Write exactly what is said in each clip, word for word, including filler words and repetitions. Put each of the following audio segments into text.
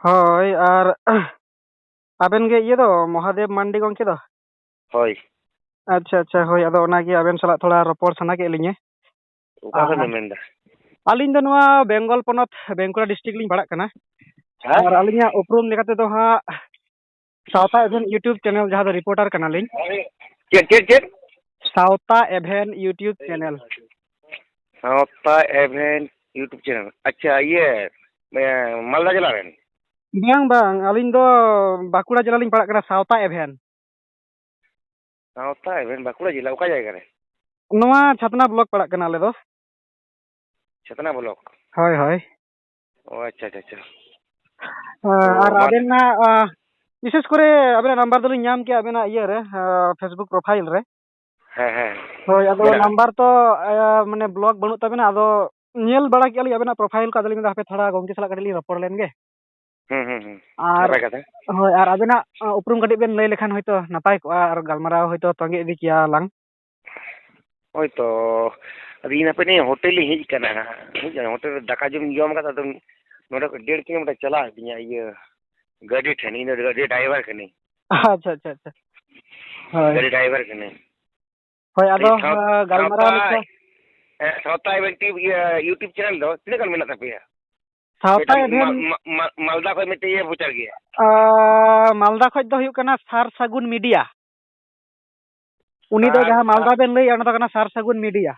ᱦᱳᱭ, ᱟᱨ ᱟᱵᱮᱱ ᱜᱮ ᱤᱭᱟᱹ ᱫᱚ, ᱢᱚᱦᱟᱫᱮᱵ ᱢᱟᱱᱰᱤ ᱜᱚᱢᱠᱮ ᱫᱚ? ᱦᱳᱭ᱾ ᱟᱪᱪᱷᱟ, ᱟᱪᱪᱷᱟ, ᱦᱳᱭ, ᱟᱫᱚ ᱚᱱᱟᱜᱮ ᱟᱵᱮᱱ ᱥᱟᱞᱟᱜ ᱛᱷᱚᱲᱟ ᱨᱚᱯᱚᱲ ᱥᱟᱱᱟ ᱠᱮᱫ ᱞᱤᱧᱟᱹ᱾ ᱚᱠᱟ ᱠᱷᱚᱱ ᱟᱨ ᱵᱮᱱ ᱢᱮᱱᱫᱟ? ᱟᱹᱞᱤᱧ ᱫᱚ ᱱᱚᱣᱟ ᱵᱮᱝᱜᱚᱞ ᱯᱚᱱᱚᱛ, ᱵᱟᱸᱠᱩᱲᱟ district ᱞᱤᱧ ᱯᱟᱲᱟᱜ ᱠᱟᱱᱟ᱾ ᱦᱮᱸ? ᱟᱨ ᱟᱹᱞᱤᱧᱟᱜ ᱩᱯᱨᱩᱢ ᱞᱮᱠᱟ ᱛᱮᱫᱚ ᱦᱟᱸᱜ ᱥᱟᱶᱛᱟ ᱮᱵᱷᱮᱱ YouTube channel, ᱡᱟᱦᱟᱸ ᱫᱚ reporter ᱠᱟᱱᱟᱞᱤᱧ᱾ ᱪᱮᱫ, ᱪᱮᱫ, ᱪᱮᱫ? ᱥᱟᱶᱛᱟ ᱮᱵᱷᱮᱱ YouTube channel᱾ ᱥᱟᱶᱛᱟ ᱮᱵᱷᱮᱱ YouTube channel᱾ ᱟᱪᱪᱷᱟ, ᱤᱭᱟᱹ, ᱮ, ᱢᱟᱞᱫᱟ ᱡᱮᱞᱟ ᱨᱮᱱ? ᱵᱟᱝ, ᱵᱟᱝ, ᱟᱹᱞᱤᱧ ᱫᱚ ᱵᱟᱸᱠᱩᱲᱟ ᱡᱮᱞᱟ ᱞᱤᱧ ᱯᱟᱲᱟᱜ ᱠᱟᱱᱟ, ᱥᱟᱶᱛᱟ ᱮᱵᱷᱮᱱ᱾ ᱥᱟᱶᱛᱟ ᱮᱵᱷᱮᱱ, ᱵᱟᱸᱠᱩᱲᱟ ᱡᱮᱞᱟ, ᱚᱠᱟ ᱡᱟᱭᱜᱟ ᱨᱮ? ᱱᱚᱣᱟ ᱪᱷᱟᱛᱱᱟ block ᱯᱟᱲᱟᱜ ᱠᱟᱱᱟ ᱟᱞᱮ ᱫᱚ᱾ ᱪᱷᱟᱛᱱᱟ block? ᱦᱳᱭ, ᱦᱳᱭ᱾ ᱚ, ᱟᱪᱪᱷᱟ, ᱟᱪᱪᱷᱟ, ᱟᱪᱪᱷᱟ᱾ ᱦᱮᱸ, ᱚ, ᱟᱨ ᱢᱟ ᱟᱵᱮᱱᱟᱜ, ᱟ, ᱵᱤᱥᱮᱥ ᱠᱚᱨᱮ ᱟᱵᱮᱱᱟᱜ number ᱫᱚᱞᱤᱧ ᱧᱟᱢ ᱠᱮᱜᱼᱟ ᱟᱵᱮᱱᱟᱜ ᱤᱭᱟᱹ ᱨᱮ, ᱟ, Facebook profile ᱨᱮ᱾ ᱦᱮᱸ, ᱦᱮᱸ᱾ ᱦᱳᱭ, ᱟᱫᱚ ᱢᱮᱱᱟᱜᱼᱟ᱾ Number ᱛᱚ, ᱟ, ᱢᱟᱱᱮ block ᱵᱟᱹᱱᱩᱜ ᱛᱟᱵᱮᱱᱟ, ᱟᱫᱚ ᱧᱮᱞ ᱵᱟᱲᱟ ᱠᱮᱜᱼᱟ ᱞᱤᱧ ᱟᱵᱮᱱᱟᱜ profile ᱠᱚ, ᱟᱫᱚ ᱞᱤᱧ ᱢᱮᱱᱫᱟ ᱦᱟᱯᱮ ᱛᱷᱚᱲᱟ ᱜᱚᱢᱠᱮ ᱥᱟᱞᱟᱜ ᱠᱟᱹᱴᱤᱡ ᱞᱤᱧ ᱨᱚᱯᱚᱲ ᱞᱮᱱ ᱜᱮ᱾ ᱦᱩᱸ, ᱦᱩᱸ, ᱦᱩᱸ᱾ ᱟᱨ ᱱᱟᱯᱟᱭ ᱠᱟᱛᱷᱟ᱾ ᱦᱳᱭ, ᱟᱨ ᱟᱵᱮᱱᱟᱜ, ᱟ, ᱩᱯᱨᱩᱢ ᱠᱟᱹᱴᱤᱡ ᱵᱮᱱ ᱞᱟᱹᱭ ᱞᱮᱠᱷᱟᱱ ᱦᱚᱭᱛᱳ ᱱᱟᱯᱟᱭ ᱠᱚᱜᱼᱟ, ᱟᱨ ᱜᱟᱞᱢᱟᱨᱟᱣ ᱦᱚᱭᱛᱳ ᱛᱚᱸᱜᱮ ᱤᱫᱤ ᱠᱮᱭᱟ ᱞᱟᱝ᱾ ᱦᱳᱭ ᱛᱚ, ᱟᱫᱚ ᱤᱧ ᱦᱟᱯᱮ ᱱᱤᱭᱟᱹ hotel ᱤᱧ ᱦᱮᱡ ᱟᱠᱟᱱᱟ ᱦᱟᱸᱜ, ᱦᱮᱡ ᱟᱠᱟᱱᱟ, hotel ᱨᱮ ᱫᱟᱠᱟ ᱡᱚᱢ ᱡᱚᱢ ᱠᱟᱛᱮ ᱟᱫᱚ ᱱᱚᱰᱮ ᱠᱷᱚᱱ ᱰᱮᱲ kilometer ᱪᱟᱞᱟᱜ ᱦᱩᱭᱩᱜ ᱛᱤᱧᱟ, ᱤᱭᱟᱹ, ᱜᱟᱹᱰᱤ ᱴᱷᱮᱱ, ᱤᱧ ᱫᱚ ᱜᱟᱹᱰᱤ driver ᱠᱟᱹᱱᱟᱹᱧ᱾ ᱟᱪᱪᱷᱟ, ᱟᱪᱪᱷᱟ, ᱟᱪᱪᱷᱟ᱾ ᱦᱳᱭ᱾ ᱜᱟᱹᱰᱤ driver ᱠᱟᱹᱱᱟᱹᱧ᱾ ᱦᱳᱭ, ᱟᱫᱚ, ᱤᱧ ᱥᱟᱶ-, ᱟ, ᱜᱟᱞᱢᱟᱨᱟᱣ ᱥᱟᱶᱛᱟ, ᱞᱮᱠᱟ ᱮ, ᱥᱟᱶᱛᱟ ᱮᱵᱷᱮᱱ ᱴᱤ-, ᱤᱭᱟᱹ, YouTube channel ᱫᱚ ᱛᱤᱱᱟᱹᱜ ᱜᱟᱱ ᱢᱮᱱᱟᱜ ᱛᱟᱯᱮᱭᱟ? ᱥᱟᱶᱛᱟ ᱢᱤᱫᱴᱟᱝ ᱮᱵᱷᱮᱱ ᱢᱟ-, ᱢᱟ-, ᱢᱟ-, ᱢᱟᱞᱫᱟ ᱠᱷᱚᱱ ᱢᱤᱫᱴᱮᱡ ᱤᱭᱟᱹ ᱯᱨᱚᱪᱟᱨ ᱜᱮᱭᱟ᱾ ᱟ, ᱢᱟᱞᱫᱟ ᱠᱷᱚᱱ ᱫᱚ ᱦᱩᱭᱩᱜ ᱠᱟᱱᱟ ᱥᱟᱨ ᱥᱟᱹᱜᱩᱱ media᱾ ᱩᱱᱤ ᱫᱚ ᱥᱟᱨ ᱡᱟᱦᱟᱸ ᱢᱟᱞᱫᱟ ᱥᱟ-, ᱵᱮᱱ ᱞᱟᱹᱭᱮᱫᱼᱟ, ᱚᱱᱟ ᱫᱚ ᱠᱟᱱᱟ ᱥᱟᱨ ᱥᱟᱹᱜᱩᱱ media᱾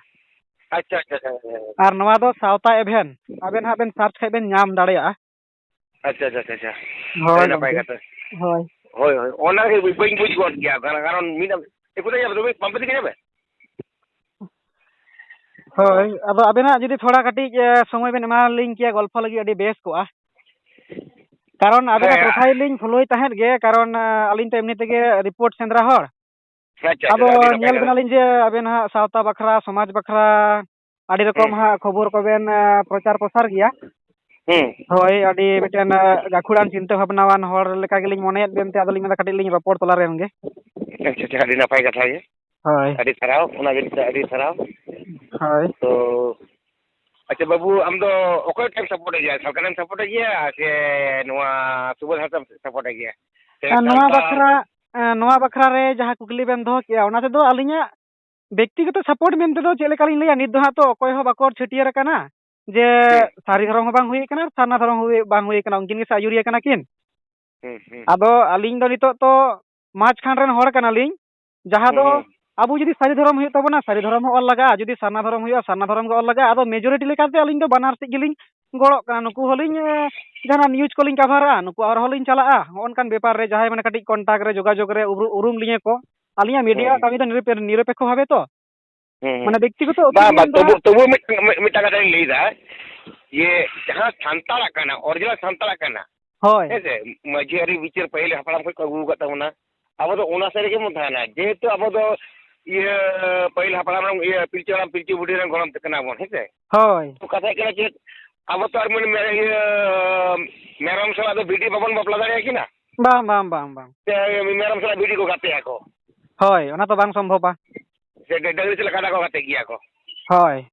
ᱟᱪᱪᱷᱟ, ᱟᱪᱪᱷᱟ, ᱟᱪᱪᱷᱟ, ᱟᱪᱪᱷᱟ᱾ ᱟᱨ ᱱᱚᱣᱟ ᱫᱚ ᱥᱟᱶᱛᱟ ᱮᱵᱷᱮᱱ, ᱟᱵᱮᱱ ᱦᱟᱸᱜ ᱵᱮᱱ search ᱠᱷᱟᱡ ᱵᱮᱱ ᱧᱟᱢ ᱫᱟᱲᱮᱭᱟᱜᱼᱟ᱾ ᱟᱪᱪᱷᱟ, ᱟᱪᱪᱷᱟ, ᱟᱪᱪᱷᱟ, ᱟᱪᱪᱷᱟ᱾ ᱦᱳᱭ, ᱟᱹᱰᱤ ᱱᱟᱯᱟᱭ ᱜᱚᱢᱠᱮ᱾ ᱠᱟᱛᱷᱟ᱾ ᱦᱳᱭ᱾ ᱦᱳᱭ, ᱦᱳᱭ, ᱚᱱᱟ ᱜᱮ ᱵᱟᱹᱧ ᱵᱩᱡᱽ ᱜᱚᱫ ᱜᱮᱭᱟ, ᱠᱟᱨᱚᱱ, ᱠᱟᱨᱚᱱ ᱢᱤᱫ ᱮᱠᱩᱛᱟ ᱡᱟᱵᱮ, ᱵᱟᱢᱯᱮ ᱫᱤᱠᱷᱮ ᱡᱟᱵᱮ? ᱦᱳᱭ, ᱟᱫᱚ ᱟᱵᱮᱱᱟᱜ ᱡᱩᱫᱤ ᱛᱷᱚᱲᱟ ᱠᱟᱹᱴᱤᱡ, ᱮ, ᱥᱚᱢᱚᱭ ᱵᱮᱱ ᱮᱢᱟ ᱞᱤᱧ ᱠᱮᱭᱟ ᱜᱚᱞᱯᱷᱚ ᱞᱟᱹᱜᱤᱫ, ᱟᱹᱰᱤ ᱵᱮᱥ ᱠᱚᱜᱼᱟ᱾ ᱠᱟᱨᱚᱱ ᱟᱵᱮᱱᱟᱜ ᱦᱮᱸ᱾ Profile ᱞᱤᱧ follow ᱛᱟᱦᱮᱸᱫ ᱜᱮ, ᱠᱟᱨᱚᱱ, ᱟ, ᱟᱹᱞᱤᱧ ᱛᱚ ᱮᱢᱱᱤ ᱛᱮᱜᱮ report ᱥᱮᱸᱫᱽᱨᱟ ᱦᱚᱲ᱾ ᱟᱪᱪᱷᱟ, ᱟᱪᱪᱷᱟ, ᱟᱫᱚ ᱟᱹᱰᱤ ᱱᱟᱯᱟᱭ ᱧᱮᱞ ᱠᱟᱛᱷᱟ᱾ ᱵᱮᱱᱟᱞᱤᱧ ᱡᱮ ᱟᱵᱮᱱ ᱦᱟᱸᱜ ᱥᱟᱶᱛᱟ ᱵᱟᱠᱷᱨᱟ, ᱥᱚᱢᱟᱡᱽ ᱵᱟᱠᱷᱨᱟ ᱟᱹᱰᱤ ᱨᱚᱠᱚᱢ ᱦᱩᱸ᱾ ᱦᱟᱸᱜ ᱠᱷᱚᱵᱚᱨ ᱠᱚᱵᱮᱱ, ᱟ, ᱯᱨᱚᱪᱟᱨ ᱯᱨᱚᱥᱟᱨ ᱜᱮᱭᱟ᱾ ᱦᱩᱸ᱾ ᱦᱳᱭ, ᱟᱹᱰᱤ ᱢᱤᱫᱴᱮᱱ, ᱟ, ᱜᱟᱹᱠᱷᱩᱲᱟᱱ ᱪᱤᱱᱛᱟᱹ ᱵᱷᱟᱵᱽᱱᱟᱣᱟᱱ ᱦᱚᱲ ᱞᱮᱠᱟ ᱜᱮᱞᱤᱧ ᱢᱚᱱᱮᱭᱮᱫ ᱵᱮᱱ ᱛᱮ ᱟᱫᱚᱞᱤᱧ ᱢᱮᱱᱫᱟ ᱠᱟᱹᱴᱤᱡ ᱞᱤᱧ ᱨᱚᱯᱚᱲ ᱛᱚᱞᱟ ᱞᱮᱱ ᱜᱮ᱾ ᱟᱪᱪᱷᱟ, ᱟᱪᱪᱷᱟ, ᱟᱹᱰᱤ ᱱᱟᱯᱟᱭ ᱠᱟᱛᱷᱟ ᱜᱮ᱾ ᱦᱳᱭ᱾ ᱟᱹᱰᱤ ᱥᱟᱨᱦᱟᱣ, ᱚᱱᱟ ᱜᱮ ᱟᱹᱰᱤ ᱥᱟᱨᱦᱟᱣ᱾ ᱦᱳᱭ᱾ ᱛᱚ, ᱟᱪᱪᱷᱟ ᱵᱟᱹᱵᱩ, ᱟᱢ ᱫᱚ ᱚᱠᱚᱭᱴᱟᱜ ᱮᱢ ᱥᱟᱯᱳᱨᱴ ᱮᱫ ᱜᱮᱭᱟ? ᱥᱟᱞᱠᱷᱟᱱ ᱮᱢ ᱥᱟᱯᱳᱨᱴ ᱮᱫ ᱜᱮᱭᱟ ᱥᱮ ᱱᱚᱣᱟ ᱥᱩᱵᱚᱫᱷᱟ ᱦᱟᱸᱥᱫᱟᱢ ᱥᱟᱯᱳᱨᱴ ᱮᱫ ᱜᱮᱭᱟ? ᱥᱮ ᱟᱨ ᱱᱚᱣᱟ ᱥᱟᱱᱛᱟᱲ? ᱵᱟᱠᱷᱨᱟ, ᱮ, ᱱᱚᱣᱟ ᱵᱟᱠᱷᱨᱟ ᱨᱮ ᱡᱟᱦᱟᱸ ᱠᱩᱠᱞᱤ ᱵᱮᱱ ᱫᱚᱦᱚ ᱠᱮᱜᱼᱟ, ᱚᱱᱟ ᱛᱮᱫᱚ ᱟᱹᱞᱤᱧᱟᱜ ᱵᱮᱠᱛᱤᱜᱚᱛᱚ ᱥᱟᱯᱳᱨᱴ ᱢᱮᱱᱛᱮ ᱫᱚ ᱪᱮᱫ ᱞᱮᱠᱟᱞᱤᱧ ᱞᱟᱹᱭᱟ, ᱱᱤᱛ ᱫᱚ ᱦᱟᱸᱜ ᱛᱚ ᱚᱠᱚᱭ ᱦᱚᱸ ᱵᱟᱠᱚ ᱪᱷᱟᱹᱴᱭᱟᱹᱨ ᱟᱠᱟᱱᱟ ᱡᱮ ᱦᱩᱸ᱾ ᱥᱟᱹᱨᱤ ᱫᱷᱚᱨᱚᱢ ᱦᱚᱸ ᱵᱟᱝ ᱦᱩᱭ ᱟᱠᱟᱱᱟ ᱟᱨ ᱥᱟᱨᱱᱟ ᱫᱷᱚᱨᱚᱢ ᱦᱚᱸ ᱦᱩᱭ, ᱵᱟᱝ ᱦᱩᱭ ᱟᱠᱟᱱᱟ, ᱩᱱᱠᱤᱱ ᱜᱮ ᱥᱮ ᱟᱹᱭᱩᱨᱤᱭᱟᱹ ᱠᱟᱱᱟ ᱠᱤᱱ᱾ ᱦᱩᱸ, ᱦᱩᱸ᱾ ᱟᱫᱚ ᱟᱹᱞᱤᱧ ᱫᱚ ᱱᱤᱛᱚᱜ ᱛᱚ ᱢᱟᱡᱷᱠᱷᱟᱱ ᱨᱮᱱ ᱦᱚᱲ ᱠᱟᱱᱟᱞᱤᱧ, ᱡᱟᱦᱟᱸ ᱦᱩᱸ, ᱫᱚ ᱦᱩᱸ᱾ ᱟᱵᱚ ᱡᱩᱫᱤ ᱥᱟᱹᱨᱤ ᱫᱷᱚᱨᱚᱢ ᱦᱩᱭᱩᱜ ᱛᱟᱵᱚᱱᱟ, ᱥᱟᱹᱨᱤ ᱫᱷᱚᱨᱚᱢ ᱦᱚᱸ ᱚᱞ ᱞᱟᱜᱟᱜᱼᱟ, ᱡᱩᱫᱤ ᱥᱟᱨᱱᱟ ᱫᱷᱚᱨᱚᱢ ᱦᱩᱭᱩᱜᱼᱟ, ᱥᱟᱨᱱᱟ ᱫᱷᱚᱨᱚᱢ ᱜᱮ ᱚᱞ ᱞᱟᱜᱟᱜᱼᱟ᱾ ᱟᱫᱚ ᱢᱮᱡᱚᱨᱤᱴᱤ ᱞᱮᱠᱟᱛᱮ ᱟᱹᱞᱤᱧ ᱫᱚ ᱵᱟᱱᱟᱨ ᱥᱮᱫ ᱜᱮᱞᱤᱧ ᱜᱚᱲᱚᱜ ᱠᱟᱱᱟ᱾ ᱱᱩᱠᱩ ᱦᱚᱸᱞᱤᱧ, ᱮ, ᱡᱟᱦᱟᱱᱟᱜ ᱱᱤᱭᱩᱡᱽ ᱠᱚᱞᱤᱧ ᱠᱟᱵᱷᱟᱨᱟ, ᱱᱩᱠᱩᱣᱟᱜ ᱦᱚᱨ ᱦᱚᱸᱞᱤᱧ ᱪᱟᱞᱟᱜᱼᱟ᱾ ᱦᱚᱸᱜᱼᱚ ᱱᱚᱝᱠᱟᱱ ᱵᱮᱯᱟᱨ ᱨᱮ ᱡᱟᱦᱟᱸᱭ ᱢᱟᱱᱮ ᱠᱟᱹᱴᱤᱡ ᱠᱚᱱᱴᱟᱠᱴ ᱨᱮ, ᱡᱳᱜᱟᱡᱳᱜᱽ ᱨᱮ ᱩᱨᱩ-, ᱩᱨᱩᱢ ᱞᱤᱧᱟᱹ ᱠᱚ, ᱟᱹᱞᱤᱧᱟᱜ ᱦᱩᱸ, ᱢᱤᱰᱤᱭᱟ ᱦᱩᱸ᱾ ᱠᱟᱹᱢᱤ ᱫᱚ ᱱᱤᱨᱚᱯᱮ-, ᱱᱤᱨᱚᱯᱮᱠᱠᱷᱚ ᱵᱷᱟᱵᱮ ᱛᱚ᱾ ᱦᱩᱸ, ᱦᱩᱸ᱾ ᱢᱟᱱᱮ ᱵᱮᱠᱛᱤᱜᱚᱛᱚ ᱵᱟᱝ, ᱵᱟᱝ, ᱚᱯᱤᱱᱤᱭᱚᱱ ᱛᱚᱵᱩ, ᱨᱮᱱᱟᱜ ᱛᱚᱵᱩ ᱢᱤᱫ-, ᱢᱤᱫ-, ᱢᱤᱫᱴᱟᱝ ᱠᱟᱛᱷᱟᱧ ᱞᱟᱹᱭᱫᱟ, ᱡᱮ ᱡᱟᱦᱟᱸ ᱥᱟᱱᱛᱟᱲᱟᱜ ᱠᱟᱱᱟ, ᱚᱨᱤᱡᱤᱱᱟᱞ ᱥᱟᱱᱛᱟᱲᱟᱜ ᱠᱟᱱᱟ, ᱦᱳᱭ᱾ ᱦᱮᱸ ᱥᱮ? ᱢᱟᱹᱡᱷᱤ ᱟᱹᱨᱤ ᱵᱤᱪᱟᱹᱨ ᱯᱟᱹᱦᱤᱞ ᱦᱟᱯᱲᱟᱢ ᱠᱷᱚᱱ ᱠᱚ ᱟᱹᱜᱩ ᱟᱠᱟᱫ ᱛᱟᱵᱚᱱᱟ᱾ ᱟᱵᱚ ᱫᱚ ᱚᱱᱟ ᱥᱮᱫ ᱨᱮᱜᱮ ᱵᱚᱱ ᱛᱟᱦᱮᱱᱟ᱾ ᱡᱮᱦᱮᱛᱩ ᱟᱵᱚ ᱫᱚ ᱤᱭᱟᱹ ᱯᱟᱹᱦᱤᱞ ᱦᱟᱯᱲᱟᱢ ᱨᱮᱱ, ᱤᱭᱟᱹ ᱯᱤᱞᱪᱩ ᱦᱟᱲᱟᱢ ᱯᱤᱞᱪᱩ ᱵᱩᱰᱷᱤ ᱨᱮᱱ ᱜᱚᱲᱚᱢ ᱛᱮ ᱠᱟᱱᱟ ᱵᱚᱱ, ᱦᱮᱸ ᱥᱮ? ᱦᱳᱭ᱾ ᱛᱚ ᱠᱟᱛᱷᱟ ᱦᱩᱭᱩᱜ ᱠᱟᱱᱟ ᱪᱮᱫ, ᱟᱵᱚ ᱛᱚ ᱟᱨ ᱢᱟᱱᱮ ᱢᱮ-, ᱤᱭᱟᱹ ᱢᱮᱨᱚᱢ ᱥᱟᱞᱟᱜ ᱫᱚ ᱵᱷᱤᱰᱤ ᱵᱟᱵᱚᱱ ᱵᱟᱯᱞᱟ ᱫᱟᱲᱮᱭᱟᱠᱤᱱᱟ᱾ ᱵᱟᱝ, ᱵᱟᱝ, ᱵᱟᱝ, ᱵᱟᱝ᱾ ᱥᱮ ᱢᱮᱨᱚᱢ ᱥᱟᱞᱟᱜ ᱵᱷᱤᱰᱤ ᱠᱚ ᱜᱟᱛᱮᱜ ᱟᱠᱚ᱾ ᱦᱳᱭ, ᱚᱱᱟ ᱛᱚ ᱵᱟᱝ ᱥᱚᱢᱵᱷᱚᱵᱟ᱾ ᱥᱮ ᱰᱟᱹ-, ᱰᱟᱹᱝᱨᱤ ᱥᱟᱞᱟᱜ ᱠᱟᱰᱟ ᱠᱚ ᱜᱟᱛᱮᱜ ᱜᱮᱭᱟ ᱠᱚ᱾ ᱦᱳᱭ᱾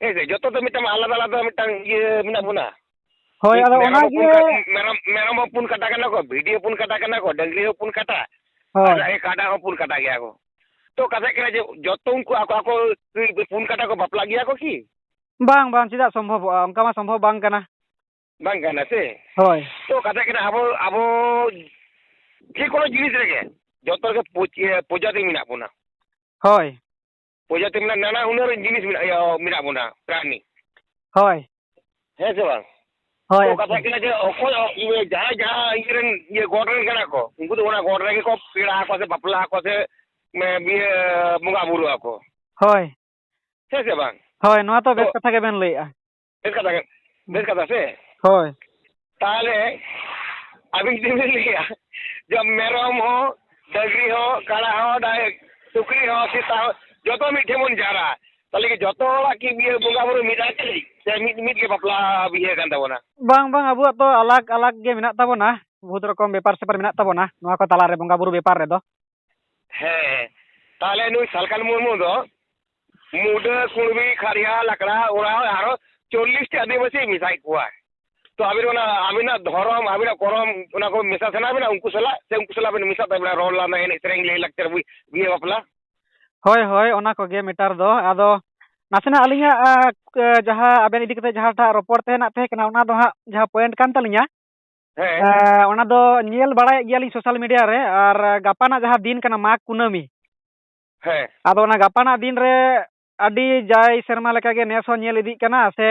ᱦᱮᱸ ᱥᱮ, ᱡᱚᱛᱚ ᱫᱚ ᱢᱤᱫᱴᱟᱝ ᱟᱞᱟᱫᱟ ᱟᱞᱟᱫᱟ ᱢᱤᱫᱴᱟᱝ ᱤᱭᱟᱹ ᱢᱮᱱᱟᱜ ᱵᱚᱱᱟ᱾ ᱦᱳᱭ, ᱢᱤᱫ ᱟᱫᱚ ᱢᱮᱨᱚᱢ ᱦᱚᱯᱚᱱ ᱚᱱᱟᱜᱮ ᱠᱟᱴ-, ᱢᱮᱨᱚᱢ, ᱢᱮᱨᱚᱢ ᱦᱚᱸ ᱯᱩᱱ ᱠᱟᱴᱟ ᱠᱟᱱᱟ ᱠᱚ, ᱵᱷᱤᱰᱤ ᱦᱚᱸ ᱯᱩᱱ ᱠᱟᱴᱟ ᱠᱟᱱᱟ ᱠᱚ, ᱰᱟᱹᱝᱨᱤ ᱦᱚᱸ ᱯᱩᱱ ᱠᱟᱴᱟ, ᱦᱳᱭ᱾ ᱟᱨ ᱠᱟᱰᱟ ᱦᱚᱸ ᱯᱩᱱ ᱠᱟᱴᱟ ᱜᱮᱭᱟ ᱠᱚ᱾ ᱛᱚ ᱠᱟᱛᱷᱟ ᱠᱟᱱᱟ ᱡᱮ ᱡᱚᱛᱚ ᱩᱱᱠᱩ ᱟᱠᱚ ᱟᱠᱚ ᱯᱩᱱ ᱠᱟᱴᱟ ᱠᱚ ᱵᱟᱯᱞᱟᱜ ᱜᱮᱭᱟ ᱠᱚ ᱠᱤ? ᱵᱟᱝ, ᱵᱟᱝ, ᱪᱮᱫᱟᱜ ᱥᱚᱢᱵᱷᱚᱵᱚᱜᱼᱟ? ᱚᱱᱠᱟ ᱢᱟ ᱥᱚᱢᱵᱷᱚᱵ ᱵᱟᱝ ᱠᱟᱱᱟ᱾ ᱵᱟᱝ ᱠᱟᱱᱟ ᱥᱮ? ᱦᱳᱭ᱾ ᱛᱚ ᱠᱟᱛᱷᱟ ᱠᱟᱱᱟ ᱟᱵᱚ, ᱟᱵᱚ ᱡᱮᱠᱳᱱᱳ ᱡᱤᱱᱤᱥ ᱨᱮᱜᱮ ᱡᱚᱛᱚ ᱨᱮᱜᱮ ᱯᱚᱡ-, ᱤᱭᱟᱹ, ᱯᱨᱚᱡᱟᱛᱤ ᱢᱮᱱᱟᱜ ᱵᱚᱱᱟ᱾ ᱦᱳᱭ᱾ ᱯᱨᱚᱡᱟᱛᱤ ᱢᱮᱱᱟᱜ, ᱱᱟᱱᱟ ᱦᱩᱱᱟᱹᱨ ᱡᱤᱱᱤᱥ ᱢᱮᱱᱟᱜ, ᱤᱭᱟᱹ, ᱢᱮᱱᱟᱜ ᱵᱚᱱᱟ, ᱯᱨᱟᱱᱤ᱾ ᱦᱳᱭ᱾ ᱦᱮᱸ ᱥᱮ ᱵᱟᱝ? ᱦᱳᱭ, ᱛᱚ ᱠᱟᱛᱷᱟ ᱟᱪᱪᱷᱟ᱾ ᱠᱟᱱᱟ ᱡᱮ ᱚᱠᱚᱭ, ᱤᱭᱟᱹ, ᱡᱟᱦᱟᱸᱭ ᱡᱟᱦᱟᱸ ᱤᱭᱟᱹ ᱨᱮᱱ, ᱤᱭᱟᱹ, ᱜᱚᱰ ᱨᱮᱱ ᱠᱟᱱᱟ ᱠᱚ, ᱩᱱᱠᱩ ᱫᱚ ᱚᱱᱟ ᱜᱚᱰ ᱨᱮᱜᱮ ᱠᱚ ᱯᱮᱲᱟ ᱟᱠᱚ ᱥᱮ ᱵᱟᱯᱞᱟ ᱟᱠᱚ ᱥᱮ, ᱢᱮ-, ᱤᱭᱟᱹ, ᱵᱚᱸᱜᱟ ᱵᱩᱨᱩ ᱟᱠᱚ᱾ ᱦᱳᱭ᱾ ᱦᱮᱸ ᱥᱮ ᱵᱟᱝ? ᱦᱳᱭ, ᱱᱚᱣᱟ ᱛᱚ ᱛᱚ ᱵᱮᱥ ᱠᱟᱛᱷᱟ ᱜᱮᱵᱮᱱ ᱞᱟᱹᱭᱮᱜᱼᱟ᱾ ᱵᱮᱥ ᱠᱟᱛᱷᱟ ᱜᱮ, ᱵᱮᱥ ᱠᱟᱛᱷᱟ ᱥᱮ? ᱦᱳᱭ᱾ ᱛᱟᱦᱚᱞᱮ ᱟᱹᱵᱤᱱ ᱡᱩᱫᱤ ᱵᱤᱱ ᱞᱟᱹᱭᱟ ᱡᱮ ᱢᱮᱨᱚᱢ ᱦᱚᱸ, ᱰᱟᱹᱝᱨᱤ ᱦᱚᱸ, ᱠᱟᱲᱟ ᱦᱚᱸ, ᱰᱟᱝ-, ᱥᱩᱠᱨᱤ ᱦᱚᱸ, ᱥᱮᱛᱟ ᱦᱚᱸ, ᱡᱚᱛᱚ ᱢᱤᱫ ᱴᱷᱮᱱ ᱵᱚᱱ ᱡᱟᱣᱨᱟ, ᱛᱟᱦᱚᱞᱮ ᱠᱤ ᱡᱚᱛᱚ ᱦᱚᱲᱟᱜ ᱠᱤ ᱤᱭᱟᱹ ᱵᱚᱸᱜᱟ ᱵᱩᱨᱩ ᱢᱤᱫ ᱟᱠᱟᱫ ᱥᱮ ᱢᱤᱫ, ᱢᱤᱫ ᱜᱮ ᱵᱟᱯᱞᱟ ᱤᱭᱟᱹ ᱠᱟᱱ ᱛᱟᱵᱚᱱᱟ? ᱵᱟᱝ, ᱵᱟᱝ, ᱟᱵᱚᱣᱟᱜ ᱛᱚ ᱟᱞᱟᱜᱽ ᱟᱞᱟᱜᱽ ᱜᱮ ᱢᱮᱱᱟᱜ ᱛᱟᱵᱚᱱᱟ, ᱵᱚᱦᱩᱛ ᱨᱚᱠᱚᱢ ᱵᱮᱯᱟᱨ ᱥᱮᱯᱟᱨ ᱢᱮᱱᱟᱜ ᱛᱟᱵᱚᱱᱟ ᱱᱚᱣᱟ ᱠᱚ ᱛᱟᱞᱟᱨᱮ ᱵᱚᱸᱜᱟ ᱵᱩᱨᱩ ᱵᱮᱯᱟᱨ ᱨᱮᱫᱚ᱾ ᱦᱮᱸ, ᱛᱟᱦᱚᱞᱮ ᱱᱩᱭ ᱥᱟᱞᱠᱷᱟᱱ ᱢᱩᱨᱢᱩ ᱫᱚ ᱢᱩᱰᱟᱹ, ᱠᱩᱬᱵᱤ, ᱠᱷᱟᱲᱭᱟ, ᱞᱟᱠᱲᱟ, ᱳᱨᱟᱣ, ᱟᱨᱚ ᱪᱚᱞᱞᱤᱥ ᱴᱤ ᱟᱹᱫᱤᱵᱟᱹᱥᱤ ᱢᱮᱥᱟᱭᱮᱫ ᱠᱚᱣᱟ᱾ ᱛᱚ ᱟᱹᱵᱤᱱ ᱚᱱᱟ ᱟᱹᱵᱤᱱᱟᱜ ᱫᱷᱚᱨᱚᱢ, ᱟᱹᱵᱤᱱᱟᱜ ᱠᱚᱨᱚᱢ, ᱚᱱᱟ ᱠᱚ ᱢᱮᱥᱟ ᱥᱟᱱᱟ ᱵᱤᱱᱟ ᱩᱱᱠᱩ ᱥᱟᱞᱟᱜ, ᱥᱮ ᱩᱱᱠᱩ ᱥᱟᱞᱟᱜ ᱵᱤᱱ ᱢᱮᱥᱟᱜ ᱛᱟᱵᱤᱱᱟ ᱨᱚᱲ, ᱞᱟᱸᱫᱟ, ᱮᱱᱮᱡ, ᱥᱮᱨᱮᱧ, ᱞᱟᱹᱭ, ᱞᱟᱠᱪᱟᱨ, ᱵᱤ-, ᱵᱤᱦᱟᱹ, ᱵᱟᱯᱞᱟ? ᱦᱳᱭ, ᱦᱳᱭ, ᱚᱱᱟ ᱠᱚᱜᱮ ᱢᱮᱴᱟᱨ ᱫᱚ᱾ ᱟᱫᱚ ᱱᱟᱥᱮᱱᱟᱜ ᱟᱹᱞᱤᱧᱟᱜ, ᱟ, ᱠ-, ᱡᱟᱦᱟᱸ ᱟᱵᱮᱱ ᱤᱫᱤ ᱠᱟᱛᱮ ᱡᱟᱦᱟᱸᱴᱟᱜ ᱨᱚᱯᱚᱲ ᱛᱮᱱᱟᱜ ᱛᱟᱦᱮᱸ ᱠᱟᱱᱟ, ᱚᱱᱟ ᱫᱚ ᱦᱟᱸᱜ ᱡᱟᱦᱟᱸ ᱯᱚᱭᱮᱱᱴ ᱠᱟᱱ ᱛᱟᱹᱞᱤᱧᱟ, ᱦᱮᱸ᱾ ᱮ, ᱚᱱᱟ ᱫᱚ ᱧᱮᱞ ᱵᱟᱲᱟᱭᱮᱫ ᱜᱮᱭᱟᱞᱤᱧ ᱥᱳᱥᱟᱞ ᱢᱤᱰᱤᱭᱟ ᱨᱮ, ᱟᱨ ᱜᱟᱯᱟᱱᱟᱜ ᱡᱟᱦᱟᱸ ᱫᱤᱱ ᱠᱟᱱᱟ, ᱢᱟᱜᱽ ᱠᱩᱱᱟᱹᱢᱤ, ᱦᱮᱸ᱾ ᱟᱫᱚ ᱚᱱᱟ ᱜᱟᱯᱟᱱᱟᱜ ᱫᱤᱱ ᱨᱮ ᱟᱹᱰᱤ ᱡᱟᱭ ᱥᱮᱨᱢᱟ ᱞᱮᱠᱟᱜᱮ ᱱᱮᱥ ᱦᱚᱸ ᱧᱮᱞ ᱤᱫᱤᱜ ᱠᱟᱱᱟ, ᱥᱮ,